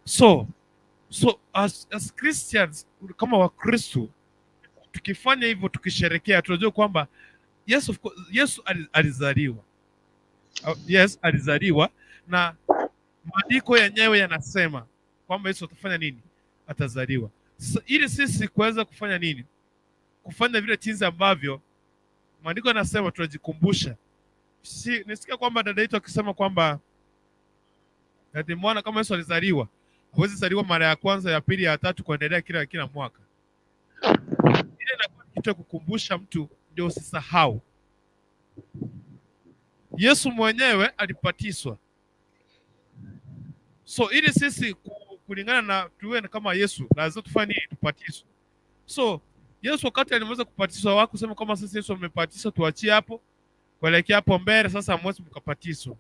So as Christians, kama Wakristo tukifanya hivyo, tukisherekea, tunajua kwamba yes, of course, Yesu alizaliwa. Yes, alizaliwa na maandiko yenyewe yanasema kwamba Yesu atafanya nini? Atazaliwa. So, ili sisi kuweza kufanya nini? Kufanya vile jinsi ambavyo maandiko yanasema, tunajikumbusha. Si nisikia kwamba dada yetu akisema kwamba ati mwana kama Yesu alizaliwa, hawezi zaliwa mara ya kwanza, ya pili, ya tatu kuendelea kila mwaka. Ile inakuwa kitu ya kukumbusha mtu ndio usisahau. Yesu mwenyewe alibatizwa. So ili sisi kulingana na tuwe kama Yesu, lazima tufanye nini? Tubatizwe. So Yesu wakati alimaliza kubatizwa, hawakusema kama sisi Yesu amebatizwa tuachie hapo, kuelekea hapo mbele sasa hamwezi mkabatizwa.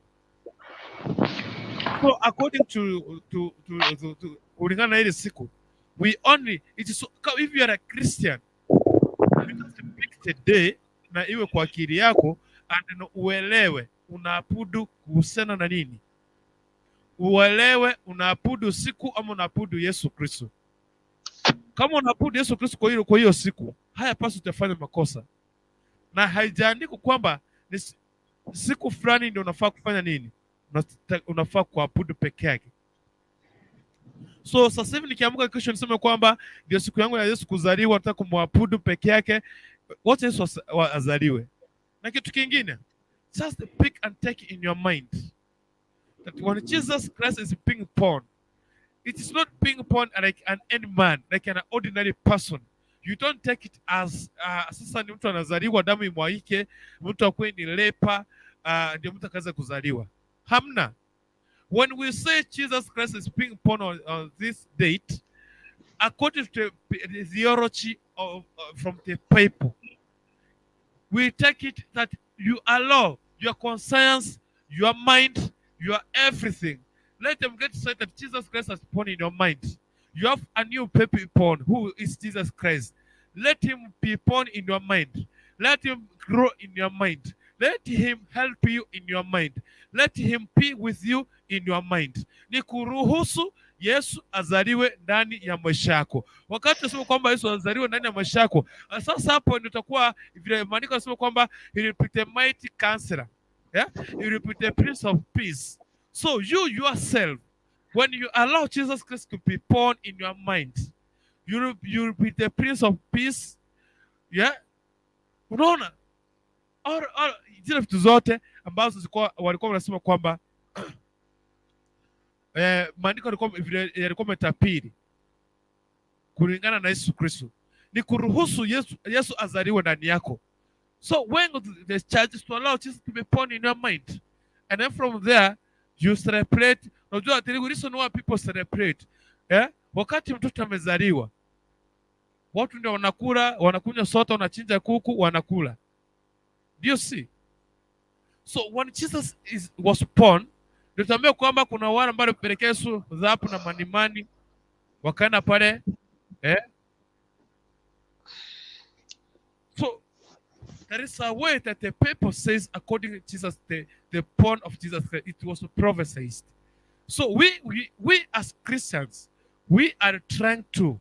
So according to kulingana na ile siku, we only it is if you are a Christian, you just pick the day na iwe kwa akili yako and na uelewe unaabudu kuhusiana na nini, uelewe unaabudu siku ama unaabudu Yesu Kristo. Kama unaabudu Yesu Kristo kwa hiyo siku, haya pasi utafanya makosa, na haijaandikwa kwamba ni siku fulani ndio unafaa kufanya nini, unafaa kuabudu peke yake. So sasa hivi nikiamka kesho niseme kwamba ndio siku yangu ya Yesu kuzaliwa, nataka kumwabudu peke yake, wacha Yesu azaliwe. Na kitu kingine, just pick and take in your mind that when Jesus Christ is being born, it is not being born like an any man, like an ordinary person. You don't take it as sasa ni mtu anazaliwa damu imwagike, mtu akuwe ni leper, ndio mtu akaweza kuzaliwa. Hamna. When we say Jesus Christ is being born on this date, according to the theology of from the Bible, we take it that you allow your conscience, your mind, your everything. Let them get said that Jesus Christ has born in your mind. You have a new baby born who is Jesus Christ. Let him be born in your mind. Let him grow in your mind. Let him help you in your mind. Let him be with you in your mind. Ni kuruhusu Yesu azaliwe ndani ya maisha yako. Wakati tunasema kwamba Yesu azaliwe ndani ya maisha yako, sasa hapo ndio utakuwa vile maandiko yanasema kwamba he will be the mighty counselor. Yeah? He will be the Prince of Peace. So you yourself, when you allow Jesus Christ to be born in your mind, you will be the Prince of Peace. Yeah? Unaona? Or zile vitu zote ambazo zilikuwa walikuwa wanasema kwamba maandiko yalikuwa vile yalikuwa yametabiri kulingana na Yesu Kristo. Ni kuruhusu Yesu azaliwe ndani yako. So when the church is to allow Jesus to be born in your mind. And then from there you celebrate. Unajua the reason why people celebrate. Eh? Wakati mtoto amezaliwa, watu ndio wanakula, wanakunywa soda, wanachinja kuku, wanakula. Do you see? So when Jesus was born, ndio tuambia kwamba kuna wale ambao walipelekea Yesu dhahabu na manimani, wakaenda pale eh? So there is a way that the people says according to Jesus, the born of Jesus Christ, it was prophesied. So we as Christians, we are trying to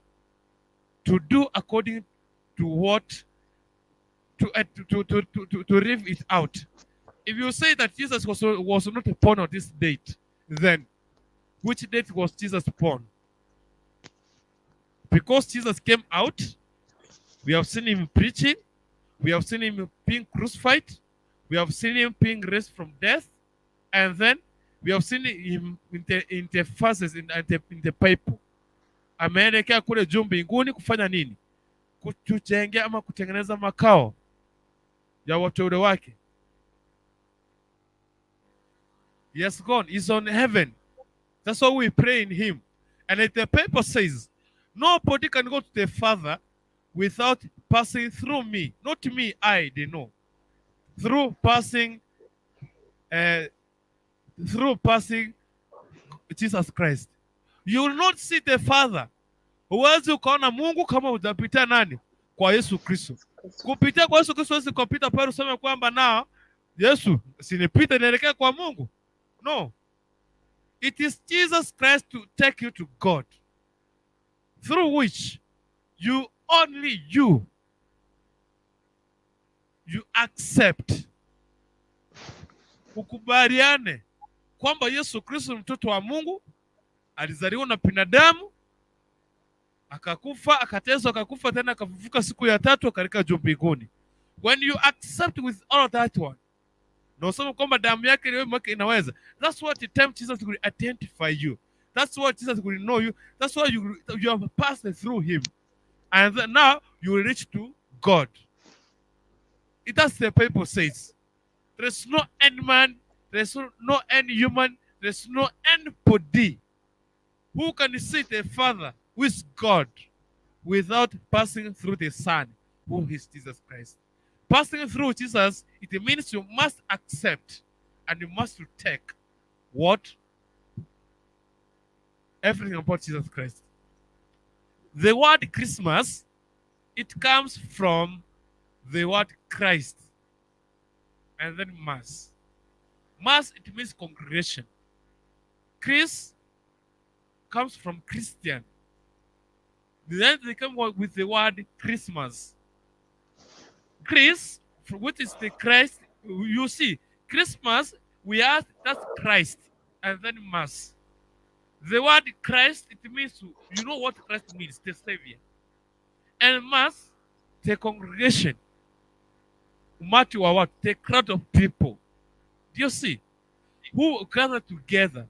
do according to what to live it out. If you say that Jesus was not born on this date, then which date was Jesus born? Because Jesus came out, we have seen him preaching, we have seen him being crucified, we have seen him being raised from death, and then we have seen him in the verses in the Bible. Ameelekea kule juu mbinguni kufanya nini? Kutujengea ama kutengeneza makao ya wateule wake. He has gone. He's on heaven. That's why we pray in him. And if the paper says, nobody can go to the Father without passing through me. Not me, I, they know. Through passing Jesus Christ. You will not see the Father. Huwezi ukaona Mungu kama hujapitia nani? Kwa Yesu Kristo. Kupitia kwa Yesu Kristo huwezi kupita pale useme kwamba na Yesu sinipite nielekee kwa Mungu. No. It is Jesus Christ to take you to God, through which you only you accept. Ukubaliane kwamba Yesu Kristo mtoto wa Mungu, alizaliwa na binadamu, akakufa, akateswa, akakufa tena akafufuka siku ya tatu akaelekea juu mbinguni. When you accept with all that one, na useme kwamba damu yake iliyomwagika inaweza. That's what the time Jesus will identify you. That's what Jesus will know you. That's why you have passed through him. And then now you will reach to God. It that's the Bible says. There's no any man, there's no any human, there's no anybody who can see the Father, who is God, without passing through the Son, who is Jesus Christ. Passing through Jesus, it means you must accept and you must take what? Everything about Jesus Christ. The word Christmas, it comes from the word Christ and then Mass. Mass, it means congregation. Chris comes from Christian. Then they come with the word Christmas. Chris, which is the Christ, you see, Christmas, we ask, that's Christ, and then Mass. The word Christ, it means, you know what Christ means, the Savior. And Mass, the congregation. Umati wa watu, the crowd of people. Do you see? Who gather together.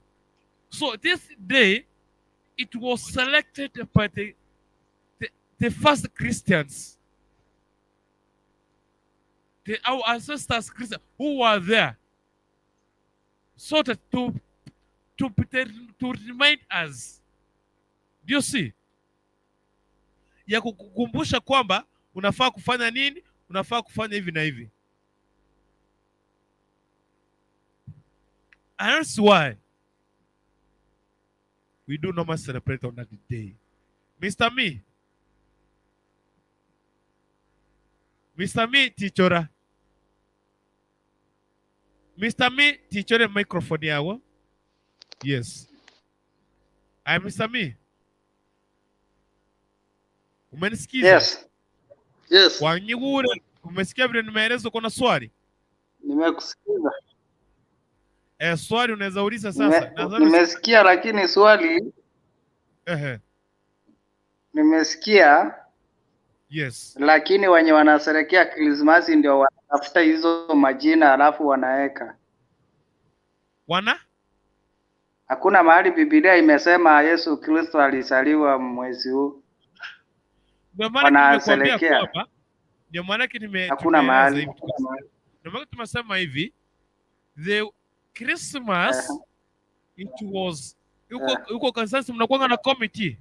So this day, it was selected by the first Christians. Our ancestors Christians who were there, so that to remind us. Do you see? Ya kukukumbusha kwamba unafaa kufanya nini, unafaa kufanya hivi na hivi. And that's why we do not celebrate on that day. Mr. Me. Mr. Me tichora. Mr. Me tichore microphone yawo. Yes. I'm Mr. Me. Umenisikiza? Yes. Yes. Wanyigure, umesikia vile nimeeleza kuna swali? Nimekusikiza. Swali unaweza uliza sasa. Nimesikia lakini swali. Nimesikia. Yes. Lakini wenye wanasherehekea Krismasi ndio wanatafuta hizo majina alafu wanaweka. Wana? Hakuna mahali Biblia imesema Yesu Kristo alizaliwa mwezi huu. Ndio maana nimekuambia Wanasherekea. kwamba ndio maana Hakuna tumeeleza mahali. hivi ndio maana tumesema hivi the Christmas it was huko kanisani si mnakuanga na committee.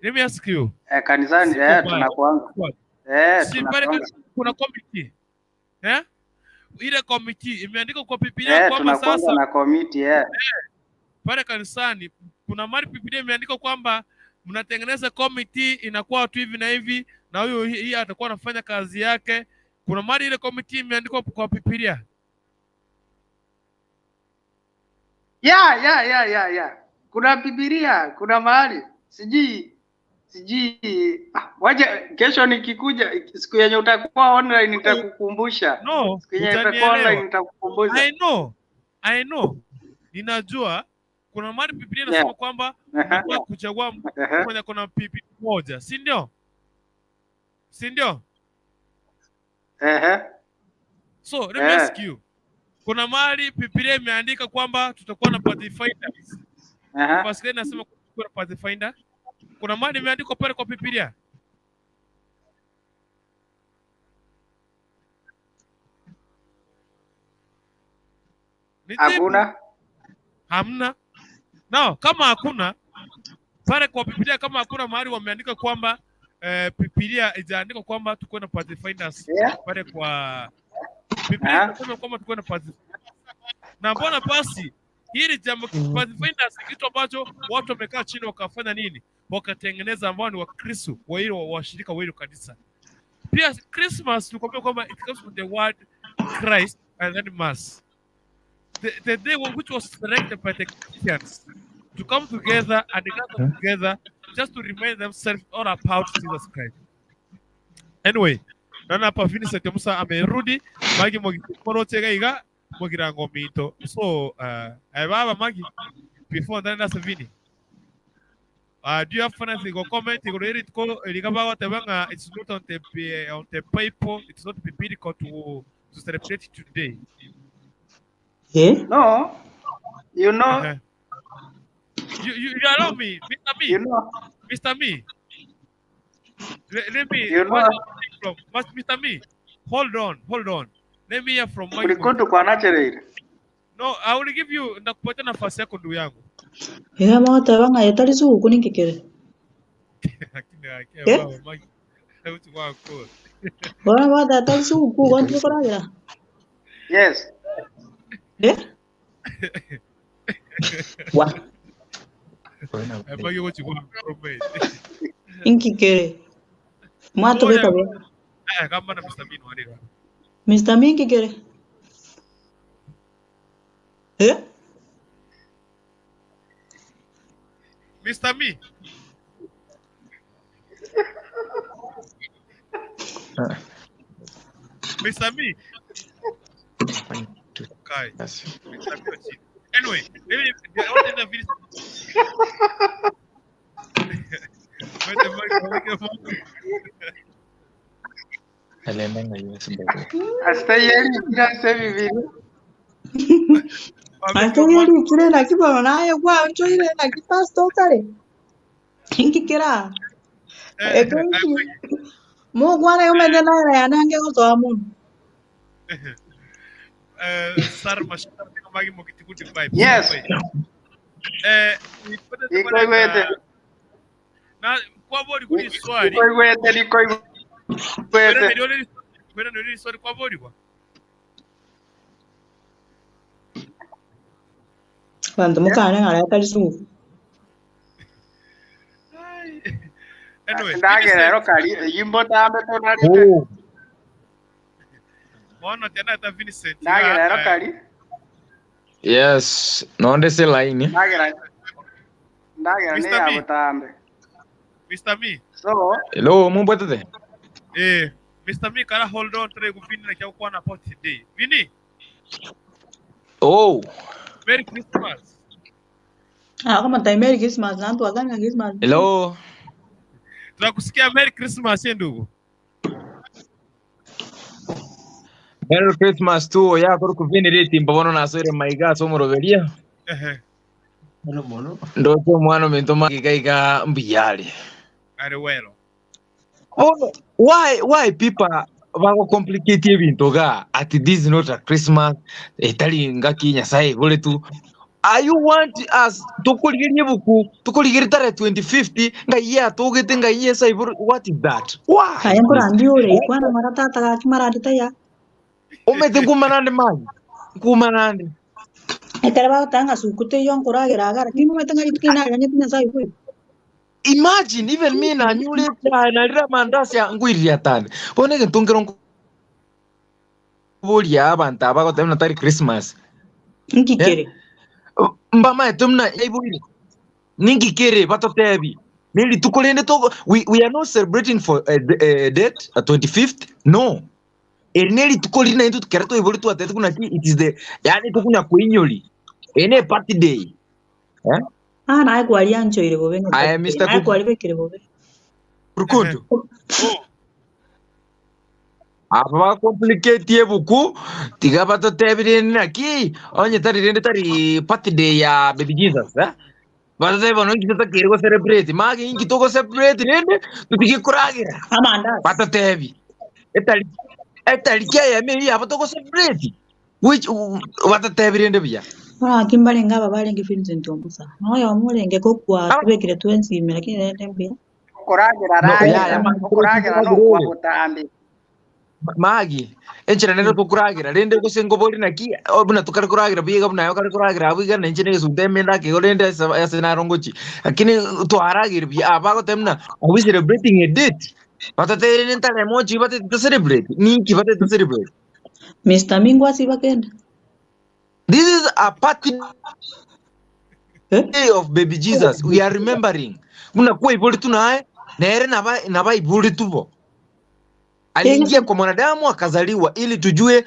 Let me ask you. Eh, kanisani Siko eh, baya. tunakuanga. Eh, Si pale tunakuanga. kuna committee. Eh? Ile committee imeandikwa kwa Biblia Eh, kwamba tunakuanga sasa na committee eh. pale kanisani kuna mahali Biblia imeandikwa kwamba mnatengeneza committee inakuwa watu hivi na hivi na huyu hii atakuwa anafanya kazi yake. Kuna mahali ile committee imeandikwa kwa Biblia. Ya. Kuna Biblia, kuna mahali. Sijui waje kesho nikikuja siku yenye utakuwa online nitakukumbusha. No, Siku yenye utakuwa online utanielewa. nitakukumbusha. I know. Ninajua kuna mahali Biblia inasema kwamba mnafaa kuchagua mtu mwenye kuna pipi moja, si ndio? Si ndio? So, let me ask you. Kuna mahali Biblia imeandika kwamba tutakuwa na pathfinders. Pascal inasema kutakuwa na pathfinder. Kuna mahali imeandikwa pale kwa Biblia. Nijibu. Hakuna. Hamna. No, kama hakuna pale kwa Biblia, kama hakuna mahali wameandika kwamba Biblia ijaandikwa kwamba tukuwe na pathfinders pale kwa Biblia inasema kwamba tukuwe na pathfinders. Na mbona basi hili jambo pathfinders ni kitu ambacho watu wamekaa chini wakafanya nini? Wakatengeneza ambao ni Wakristo wa hilo washirika wa hilo kanisa. Pia Christmas tulikwambia kwamba it comes from the word Christ and then mass. The day which was selected by the Christians to come together and gather together just to remind themselves all about Jesus Christ. Anyway, naona hapa Vincent Musa amerudi magi mwagikorotega iga mwagirango mito. So baba magi before ndani na Vini. Do you have anything or comment? It's not on the paper, it's not biblical to celebrate today. Eh? No. You know. You allow me, Mr. Me. You know. Mr. Me. Let me You know. from Mr. Me. Hold on. Let me hear from Mike. Ulikuwa kwa natural. No, I will give you ndakupatia nafasi yako ndugu yangu. Ega mwateba ng'a etari suguku ninkikere. Lakini Eh? baba Mike. Utu wako. Bono mwateba etari suguku gontu bikoragera. Yes. Eh? Wa. Mike utu wako. Inkikere. Mwatobeka bia. Kama na Mr. Mino wale. Mr. Minkikere. Eh? Mr. Me. Mr. Me. Kai. Mr. Me chini. Anyway, let me I want to finish. Astayeri kire naki bono naye gwanchoire naki pastor kare. Inkikera. Eko mugwana yomende naye yanange gotoa muno. Sar mashar magi mokitikuti vibe. Yes. Ikoigwete. Na kwa bodi kuli swali. Ikoigwete nikoigwete. Kwenda ndio swali kwa bodi kwa. Vantu mukana ng'ara etari suguku. Anyway, Ndagerero kari yimbo tambe tonarite. Mwana tena ta Vincent. Ndagerero kari. Yes, nonde se line. Ndagera. Ndagera ne Mr. Me. yabo tambe. Mr. Me. So, Hello, mumbwetete. Mr. Me kara hold on try kuvini na kwa kwa na about today. Vini, Oh, Merry Christmas. Ah, kama tai Merry Christmas na antu agana Christmas. Hello. Tunakusikia Merry Christmas ndugu. Merry Christmas tu ya kuri kuvini riti mbono nasore maiga so muroberia. Ndoto mwana minto magigaiga mbiyale. Ariwelo. Ono, why people bago complicate ebintu ga ati this is not a Christmas etali ngaki Nyasaye bole tu. Are you want us tukurigerie buku tukurigerie tare 2050 nga ye atugete nga ye sai, what is that? Why? Aya nkorandi ore ikwana maratata gaki marandita ya. Umete nkumanande mayi nkumanande. Ekere bagotanga sukute iyo nkoragera agara kimo metanga ritukina ganyete Nyasaye bwe. Imagine even me na nyule na mandasi ya ngwiriria tani boneke ntungero nkuburia abantu abagotemna tari Christmas. Nkikere. Mbama etumna iburi ningikere batotebi nili tukolende to we are not celebrating for a date a 25th, no. Erineli tukolina into tukerato iburi tu atetu kuna ki it is the yani tukuna kuinyoli ene party day. Eh? Ah, naye kwaria nchoire bobe no. I am Mr. Naye kwari bekire bobe. Rukundo. Aba complicate ebuku tiga batotebire naki onye tari rende tari party day ya baby Jesus, eh? Batotebe no ngita kiri go celebrate magi ingi to go celebrate rende tutige kuragira. Amanda. Batotebi. Etali etali kya me ya bato go celebrate which batotebi rende bya. Ora kimbalenga aba balenge Vincent Ombusa. Noyo omulenge kokwa tubekire twensime lakini rende mbia. Kuragira No, ya ragira ya kuragira no kwa butambi. Magi enchera nero tukuragira rende gose ngobori naki obuna tukari kuragira biga buna yo kari kuragira abiga nenche ne suteme ndake rende ase narongochi lakini twaragira bi abago temna we celebrating a date batatere nentare mochi bate to celebrate ninki bate to celebrate. Mr. Mingwa sibakenda. This is a party day of baby Jesus. We are remembering muna kuwa ibuli tunaye nere naba ibuli tubo. Aliingia kwa mwanadamu akazaliwa ili tujue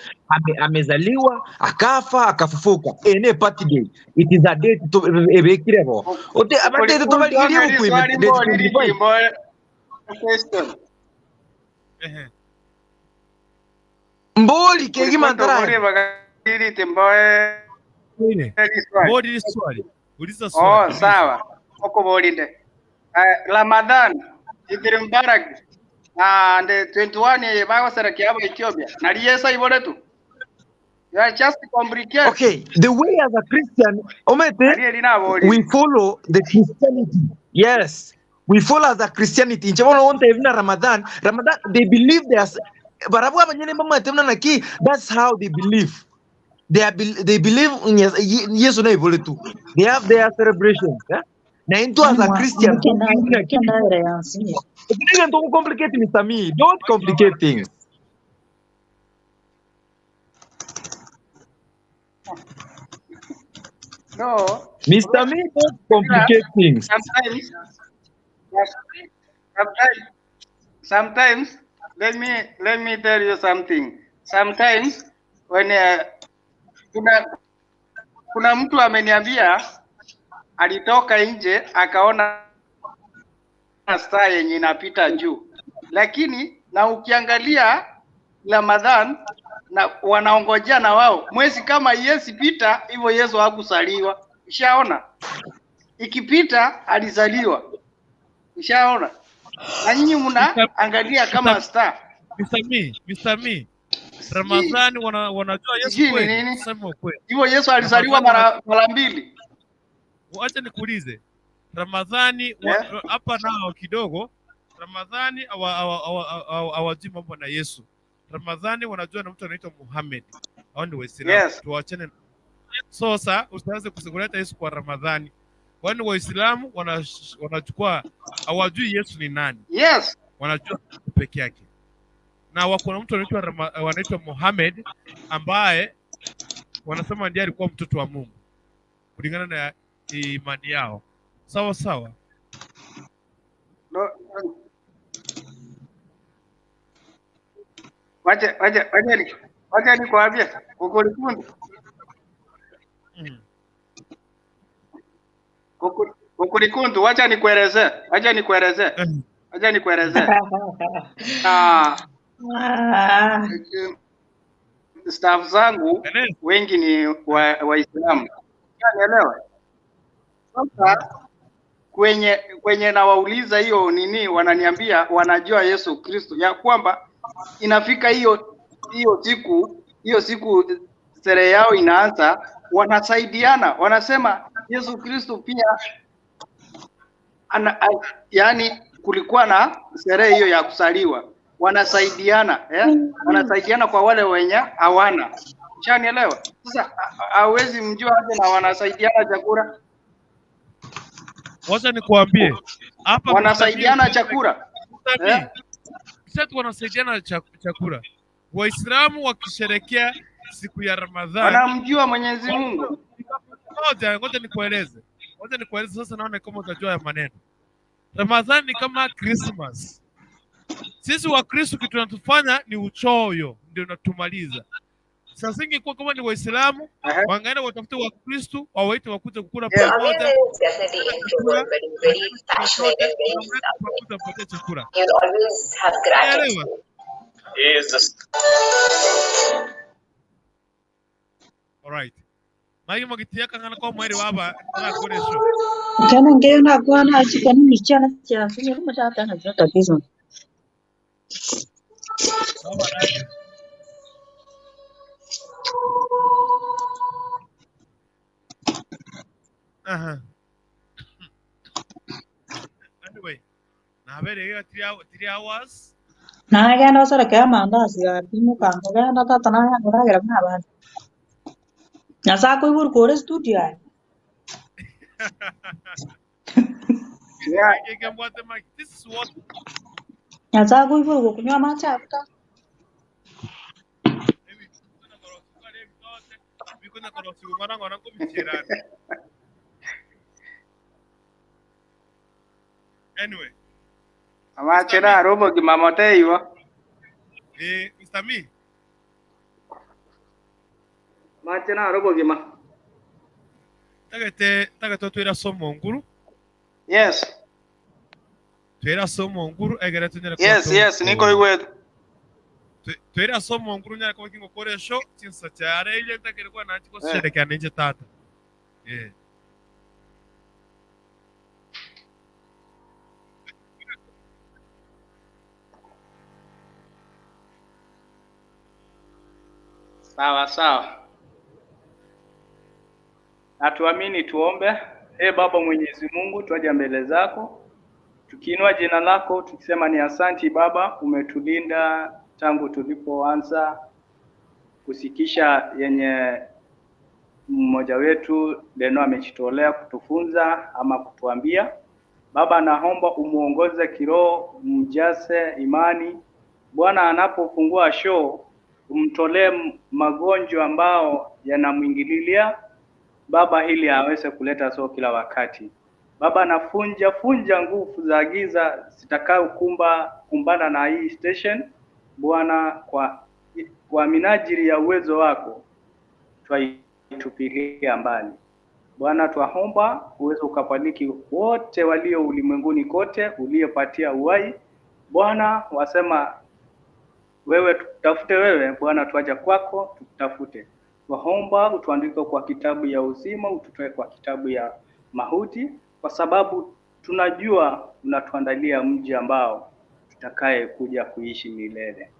amezaliwa akafa akafufuka. Ene party day. It is a date to ebekirebo. Ote abate to baligiriye ku Swali date mboli 25. limbo question. Mboli kegi Kulikundu mantara. bori bagaliri timboe swali. Bodi swali. Uliza swali. Oh, sawa. Oko bolinde. Ramadan Idil Mubarak and 21 bagoserekea abo Ethiopia. Nali Yesu ibore tu. You are just complicate. Okay, the way as a Christian, Omete, Nali elina boli. we follow the Christianity. Yes, we follow as a Christianity. Nche wonte even Ramadan, Ramadan they believe there's barabu abanyene mama temna naki, that's how they believe. They are they believe in Yesu na ibole tu. They have their celebrations. Eh? Na into as a Christian, Mukenda ya nsinye. don't complicate Mr. Me. Don't complicate things. No. Mr. Me, don't complicate things. Sometimes, sometimes, sometimes, let me tell you something. Sometimes when kuna mtu ameniambia alitoka nje akaona star yenye inapita juu, lakini na ukiangalia Ramadhan na wanaongojea na wao mwezi kama Yesu pita hivyo, Yesu hakusaliwa. Ushaona, ikipita alizaliwa. Ushaona, na nyinyi mnaangalia kama star. Mr. Me, Mr. Me. Ramadhani wanajua Yesu Sijui ni kweli? nini Sema ukweli. hivyo. Yesu alizaliwa Ramadhani mara mbili. Wacha nikuulize. Ramadhani hapa nao kidogo Ramadhani hawajui mambo na Yesu. Ramadhani wanajua na mtu anaitwa Muhammad. Hao ni Waislamu. Yes. Tuachane. Sasa usianze kusikuleta Yesu kwa Ramadhani. Kwani Waislamu wanachukua hawajui Yesu ni nani. Yes. Wanajua peke yake. Na wako na mtu anaitwa wanaitwa Muhammad ambaye wanasema ndiye alikuwa mtoto wa Mungu kulingana na imani yao. Sawa sawa. No, wacha nikwambie Kukulikundu. Kukulikundu, wacha nikuelezee. Wacha nikuelezee. Staff zangu wengi ni Waislamu. Unanielewa? Sasa Kwenye nawauliza hiyo nini, wananiambia wanajua Yesu Kristo, ya kwamba inafika hiyo siku sherehe yao inaanza, wanasaidiana, wanasema Yesu Kristo pia yani kulikuwa na sherehe hiyo ya kusaliwa, wanasaidiana wanasaidiana kwa wale wenye hawana. Ushanielewa? Sasa hawezi mjua aje na wanasaidiana chakula, Wacha nikuambie hapa wanasaidiana chakula sasa wanasaidiana chakula. Waislamu wakisherekea siku ya Ramadhani wanamjua Mwenyezi Mungu. Ngoja nikueleze. Ngoja nikueleze sasa, naona kama utajua ya maneno. Ramadhani ni kama Christmas. Sisi Wakristo kitu tunatufanya ni uchoyo, ndio unatumaliza. Sasa ingekuwa kama ni Waislamu wangaenda watafute Wakristo wawaite wakuje kukula pamoja. Pamoja chakula. Unaelewa? Alright. Magi magitiaka ngana kwa mweri waba na koresho. Kana ngeyo nakwana achikana michana chafanya kama tata na tatizo. Baba naye. Aha. Anyway, na bere 3 hours. Nagenda oserekea mandazi gaki mukango genda tata nagagoragera buna abande. Nyasaye akoiguru kore studio aye. Yeah. This is what Nyasaye akoiguru gokunywa amache abuta. Anyway, Amache na robo gimamote hiyo. Mr. Me. Amache na robo gima. Tagate twera somo nguru. Yes. Twera somo nguru egere tunyere Yes, yes, niko igwe. Twera somo nguru nyara kwa kingo koresho chinsa chare ile takere kwa nachi ko sherekea ninje tata. Sawa sawa. Na tuamini tuombe. Ee Baba Mwenyezi Mungu, twaja mbele zako tukiinua jina lako tukisema ni asanti Baba, umetulinda tangu tulipoanza kusikisha yenye mmoja wetu Leno amejitolea kutufunza ama kutuambia. Baba, naomba umuongoze kiroho, umjaze imani. Bwana anapofungua show umtolee magonjwa ambao yanamwingililia Baba, ili aweze kuleta soo kila wakati. Baba, nafunja funja nguvu za giza zitakayo kumbana na hii station Bwana, kwa minajili ya uwezo wako twaitupilia mbali. Bwana, twaomba uwezo ukabariki wote walio ulimwenguni kote uliopatia uhai. Bwana, wasema wewe tutafute wewe Bwana, tuaja kwako tukutafute. Twaomba utuandike kwa kitabu ya uzima, ututoe kwa kitabu ya mauti, kwa sababu tunajua unatuandalia mji ambao tutakaye kuja kuishi milele.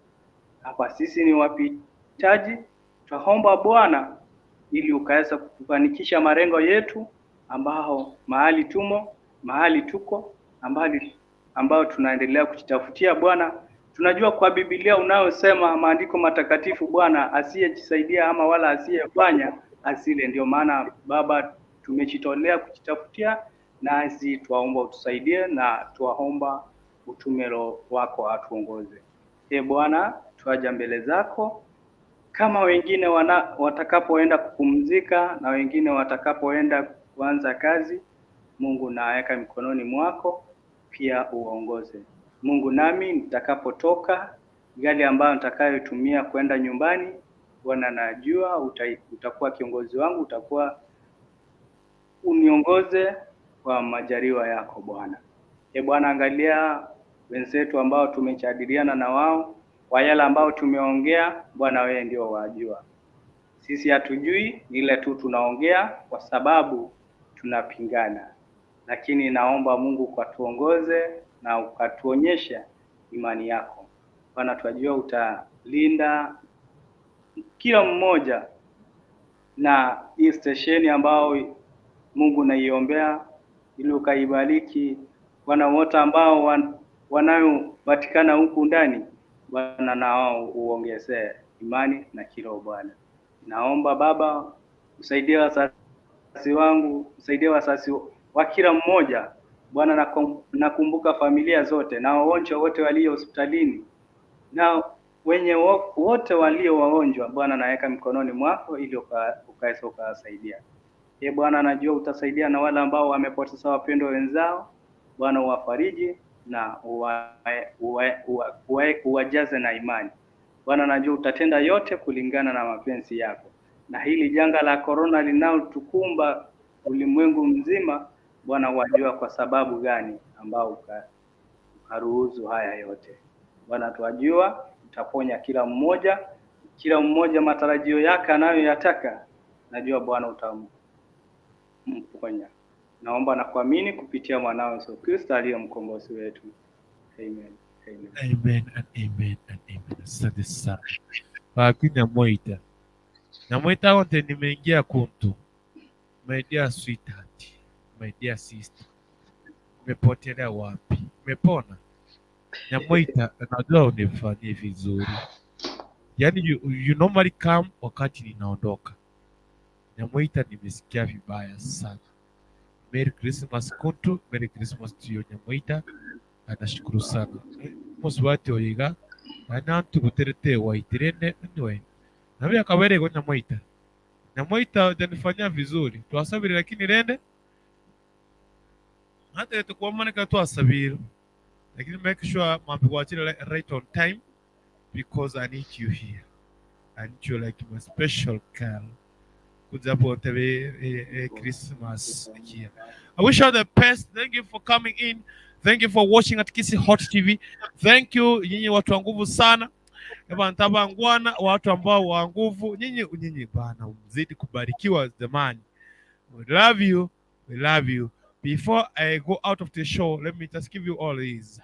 Hapa sisi ni wapitaji, twaomba Bwana ili ukaweza kutufanikisha malengo yetu ambao mahali tumo, mahali tuko, ambao tunaendelea kujitafutia Bwana. Tunajua kwa Biblia unayosema maandiko matakatifu Bwana, asiyejisaidia ama wala asiyefanya asile. Ndio maana Baba tumejitolea kujitafutia, nasi twaomba utusaidie na twaomba utume Roho wako atuongoze. E Bwana, twaja mbele zako kama wengine watakapoenda kupumzika na wengine watakapoenda kuanza kazi. Mungu, naweka mikononi mwako pia uongoze. Mungu, nami nitakapotoka gari ambayo nitakayotumia kwenda nyumbani, Bwana najua utakuwa kiongozi wangu, utakuwa uniongoze kwa majaliwa yako Bwana. E Bwana, angalia wenzetu ambao tumejadiliana na wao kwa yale ambao tumeongea. Bwana, wewe ndio wajua, sisi hatujui, ile tu tunaongea kwa sababu tunapingana. Lakini naomba Mungu ukatuongoze na ukatuonyesha imani yako. Bwana, twajua utalinda kila mmoja na hii stesheni ambao Mungu naiombea ili ukaibariki. Bwana, wote ambao wanayopatikana huku ndani, Bwana, na wao uongezee imani na kiroho. Bwana, naomba Baba usaidie wazazi wangu, usaidie wazazi wa kila mmoja Bwana. Nakumbuka familia zote na wagonjwa wote walio hospitalini na wenye wote walio wagonjwa Bwana, naweka mikononi mwako ili ukaweze ukawasaidia. Ee Bwana, najua utasaidia na wale ambao wamepoteza wapendwa wenzao. Bwana, uwafariji na uwajaze na imani. Bwana, najua utatenda yote kulingana na mapenzi yako. Na hili janga la korona linalotukumba ulimwengu mzima, Bwana, wajua kwa sababu gani ambao ukaruhusu haya yote. Bwana, twajua utaponya kila mmoja, kila mmoja matarajio yake anayoyataka. Najua Bwana utamponya. Naomba na kuamini kupitia mwanao Yesu Kristo aliye mkombozi wetu. Amen. Amen. Amen and amen and amen. Asante sana. Baki Nyamoita. Nyamoita wote nimeingia kuntu. My dear sweetheart, my dear sister. Umepotelea wapi? Umepona? Nyamoita, najua unifanyie vizuri. Yaani you normally come wakati ninaondoka. Nyamoita, nimesikia vibaya sana. Merry Christmas kuntu, Merry Christmas to you Nyamoita. Anashukuru sana. Muswati oyiga anantu guterete waitirene anyway. Nabi akawere go Nyamoita. Nyamoita hujanifanyia vizuri. Twasabiri lakini rende hata yetu kuomaneka twasabiri. Lakini make sure mambi wachile right on time because I need you here. I need you like my special girl. Kujapo tebe Christmas here. I wish you all the best. Thank you for coming in. Thank you for watching at Kisii Hot TV. Thank you nyinyi watu wa nguvu sana. Eba ngwana watu ambao wa nguvu nyinyi bana mzidi kubarikiwa zamani. We love you. We love you. Before I go out of the show, let me just give you all these.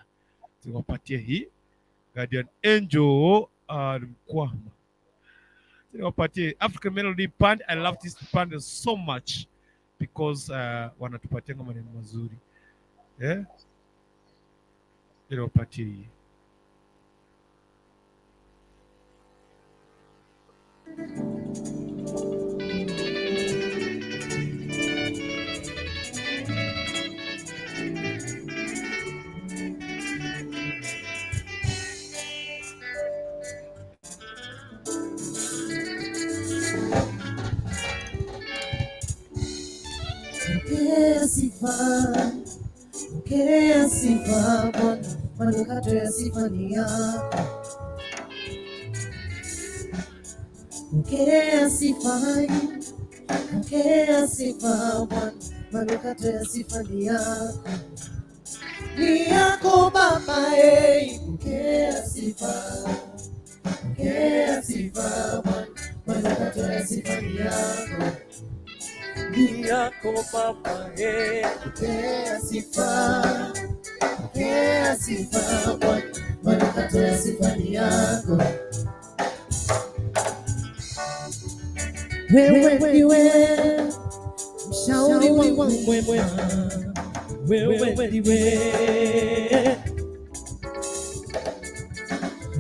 Tuwapatie hii Guardian Angel Mkwama. Tuwapatie African Melody Band. I love this band so much because wanatupatia maneno mazuri. Yeah? Tuwapatie hii. Pokea sifa, pokea sifa Bwana, manukato ya sifa ni yako. Pokea sifa, pokea sifa Bwana, manukato ya sifa ni yako. Ni yako Baba, hey. Pokea sifa, pokea sifa Bwana, manukato ya sifa ni yako. Ni yako Baba, hey. Pokea sifa, pokea sifa Bwana, manukato ya sifa ni yako. Wewe ndiwe mshauri wangu mwema, wewe ndiwe,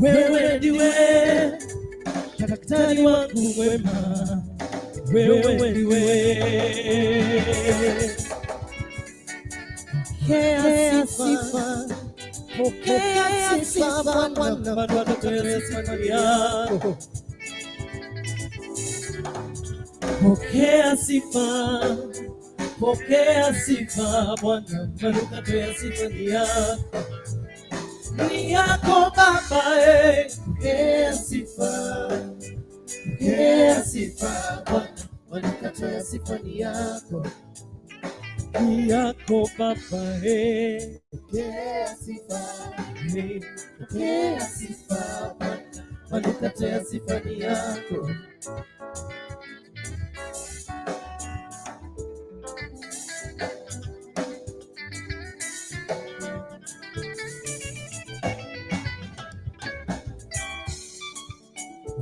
wewe ndiwe daktari wangu mwema, wewe ndiwe. Pokea sifa, pokea sifa Bwana, manukato ya sifa ni yako. Pokea sifa, pokea sifa Bwana, manukato ya sifa ni yako. Ni yako Baba, eh. Pokea sifa, pokea sifa Bwana, manukato ya sifa ni yako. Ni yako Baba, eh. Pokea sifa, eh. Pokea sifa Bwana, manukato ya sifa ni yako.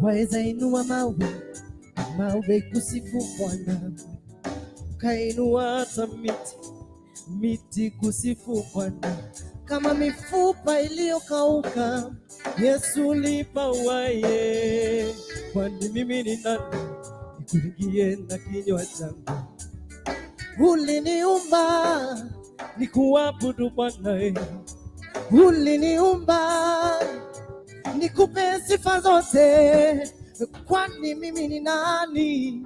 Waweza inua mawe, mawe kusifu Bwana, kainua hata miti, miti kusifu Bwana, kama mifupa iliyokauka, Yesu lipa uhai. Kwani mimi ni nani nikuringie na kinywa changu? Uliniumba nikuabudu Bwana, uliniumba nikupe sifa zote, kwani mimi ni nani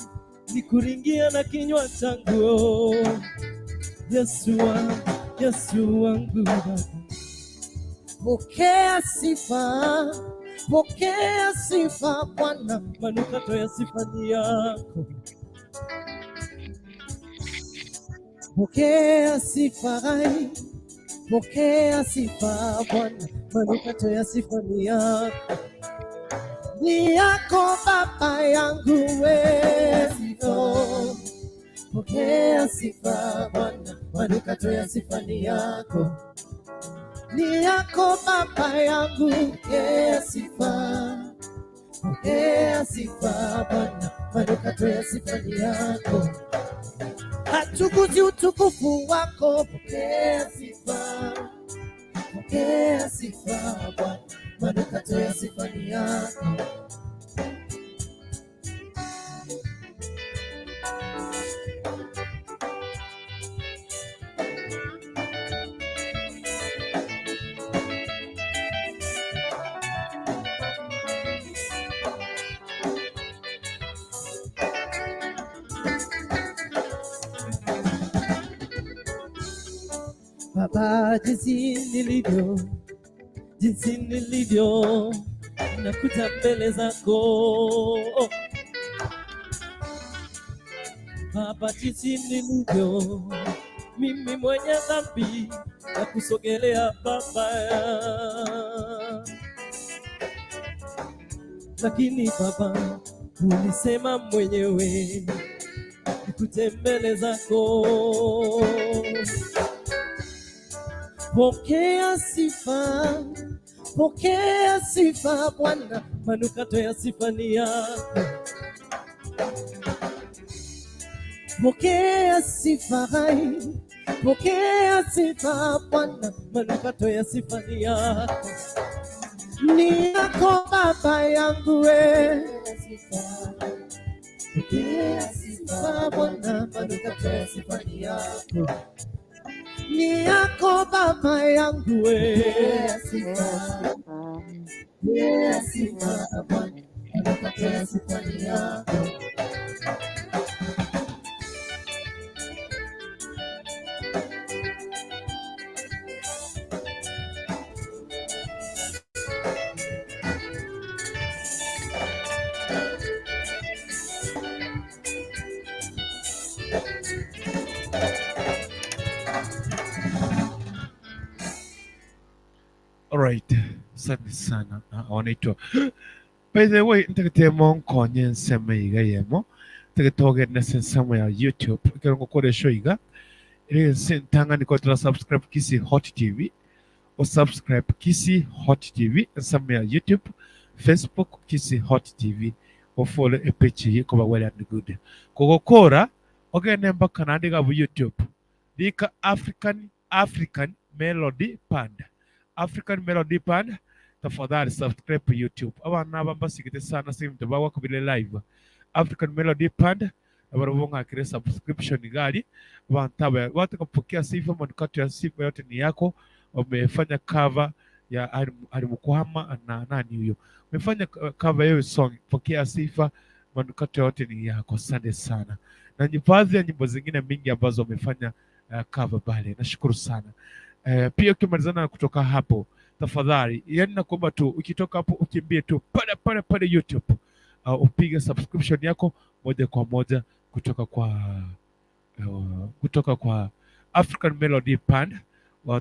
nikuringia na kinywa changu? Yesu wangu, Yesu wangu Baba, pokea sifa, pokea sifa Bwana, manukato ya sifa ni yako. Pokea sifa, pokea sifa Bwana, manukato ya sifa ni yako, ni yako Baba yangu wewe. Pokea sifa Bwana, manukato ya sifa ni yako, ni yako Baba yangu. Pokea sifa, pokea sifa Bwana, manukato ya sifa ni yako, hatukuzi utukufu wako. Pokea sifa, pokea sifa Bwana, manukato ya sifa ni yako. Baba, jinsi nilivyo, nakuja mbele zako Baba, jinsi nilivyo, mimi mwenye dhambi, nakusogelea Baba, lakini Baba ulisema mwenyewe nikuje mbele zako. Pokea sifa, pokea sifa Bwana, manukato ya sifa ni yako. Pokea sifa, pokea sifa Bwana, manukato ya sifa ni yako, ni yako Baba yangu we. Pokea sifa Bwana, manukato ya sifa ni yako, ni yako Baba yangu we. Pokea sifa Bwana, manukato ya sifa ni yako. Alright, asante sana. Wanaitwa by the way, ntakatemo nkonye nsemo iga yemo takatoge nese nsemo ya YouTube ikero ngokoresha iga iri ntanga niko tura subscribe Kisii Hot TV o subscribe Kisii Hot TV nsemo ya YouTube, Facebook Kisii Hot TV o follow e page yi koba well and good kogokora ogende mpaka nandika bu YouTube dika African Melody Panda, African Melody Panda. Tafadhali subscribe YouTube. Abana aba mbasigite sana simte bawa kubile live African Melody Panda abarobonga kire subscription gari abantu watakapokea sifa, manukato ya sifa yote ni yako. Wamefanya cover ya Alimukwama na nani huyo, wamefanya cover hiyo song pokea sifa, manukato yote ni yako. Asante sana, na baadhi ya nyimbo zingine mingi ambazo wamefanya cover pale. Nashukuru sana. Pia ukimalizana kutoka hapo tafadhali, yani nakuomba tu ukitoka hapo ukimbie tu pale pale pale YouTube, upige subscription yako moja kwa moja kutoka kwa African Melody Band.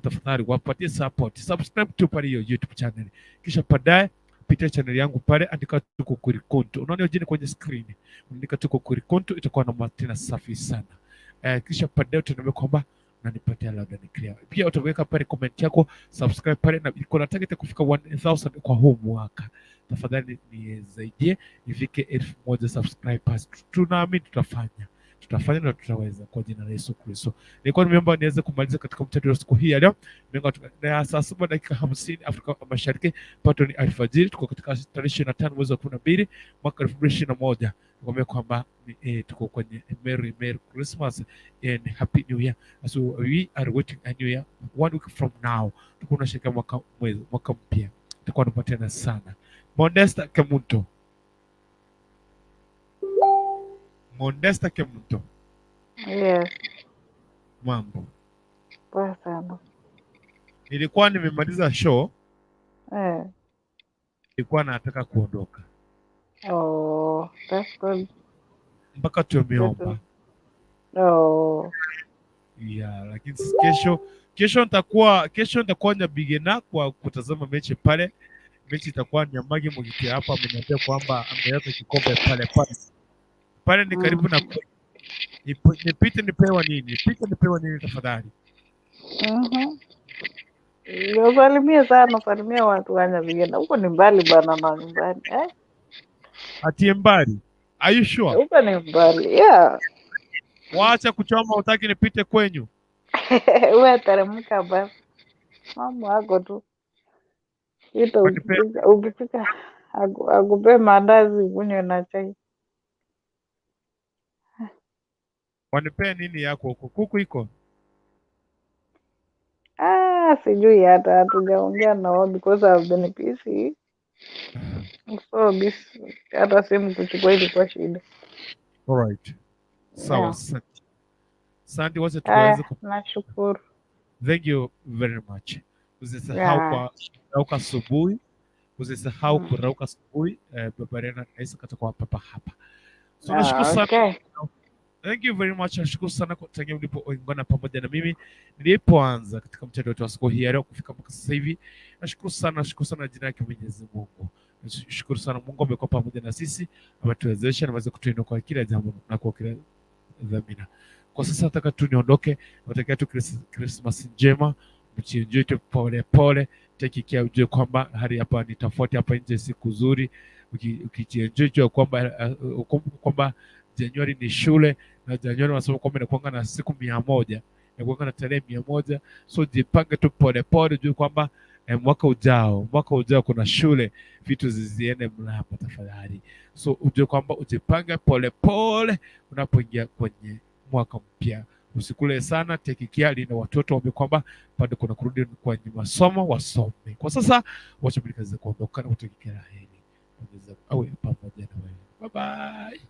Tafadhali wapatie support, subscribe tu pale hiyo YouTube channel, kisha baadaye pitia channel yangu pale, andika tu Kukwirikuntu, unaona hiyo jina kwenye screen, andika tu Kukwirikuntu, itakuwa na matena safi sana. Kisha baadaye utaniambia kwamba na nipatia loud and clear. Pia utaweka pale comment yako, subscribe pale, na kuna target ya kufika 1000 kwa huu mwaka. Tafadhali nisaidie ifike 1000 subscribers. Tunaamini tutafanya na tutaweza kwa jina la Yesu Kristo. Nilikuwa nimeomba niweze kumaliza katika mtandao wa siku hii ya leo na saa 7:50 Afrika Mashariki, pato ni alfajiri. Tuko katika tarehe 25 mwezi wa 12 mwaka 2021. Nikwambia kwamba tuko kwenye Merry Merry Christmas and Happy New Year. So we are waiting a new year one week from now. Tuko tunasherehekea mwaka mpya. Tutakuwa tunapatana sana. Modesta Kemunto. Modesta Kemunto. Yes, Mambo. poa sana. Nilikuwa nimemaliza show, nilikuwa nataka kuondoka. Oh, that's good. Mpaka tumeomba. Oh. Yeah, lakini kesho nitakuwa Nyabigena kwa kutazama mechi pale. Mechi itakuwa Nyamagi Mugiti hapa ameniambia kwamba ameweka kikombe pale pale. Pale ni karibu na nipite nipewa nini? Nipite nipewa nini tafadhali? Usalimie sana, usalimie watu wa Nyabigena. Huko ni mbali bana na nyumbani. Eh? Atie mbali. Are you sure? Huko ni mbali. Yeah. Wacha kuchoma, utaki nipite kwenyu. Wewe teremka basi. Mambo yako tu. Ita ukifika akupe maandazi ukunywe na chai. Wanipee nini yako huko? Kuku iko? Ah, sijui hata hatujaongea na wao because I've been busy. So this hata simu kuchukua ilikuwa shida. All right. Sawa, Yeah. asante. Asante, wacha tukaweze Haya, nashukuru. Thank you very much. Usisahau Yeah. kwa kurauka asubuhi. Usisahau kurauka asubuhi. Baba Rena Isaac atakuwa papa hapa. So nashukuru sana. Okay. Thank you very much. Nashukuru sana kwa tangia mlipoungana pamoja na mimi nilipoanza katika mtandao wetu wa siku hii ya leo kufika mpaka sasa hivi. Nashukuru sana, nashukuru sana jina yake Mwenyezi Mungu. Nashukuru sana Mungu amekuwa pamoja na sisi, ametuwezesha na ameweza kutuinua kwa kila jambo na kwa kila dhamira. Kwa sasa nataka tu niondoke, natakia tu Christmas njema, mjienjoy tu pole pole, take care, ujue kwamba hali hapa ni tofauti, hapa nje siku nzuri. Ukijienjoy jua kwamba ukumbuke kwamba Januari ni shule na Januari wanasema kwamba inakuanga na siku 100, inakuanga na tarehe 100. So jipange tu pole pole, ujue kwamba mwaka ujao kuna shule, vitu ziziende mrama tafadhali. So ujue kwamba ujipange pole pole unapoingia kwenye mwaka mpya. Usikule sana, take care, linda watoto, waambie kwamba bado kuna kurudi kwenye masomo, wasome. Kwa sasa wacha mimi nikaweze kuondoka na kutakia kila la heri. Mwenyezi Mungu awe pamoja na wewe. Bye bye.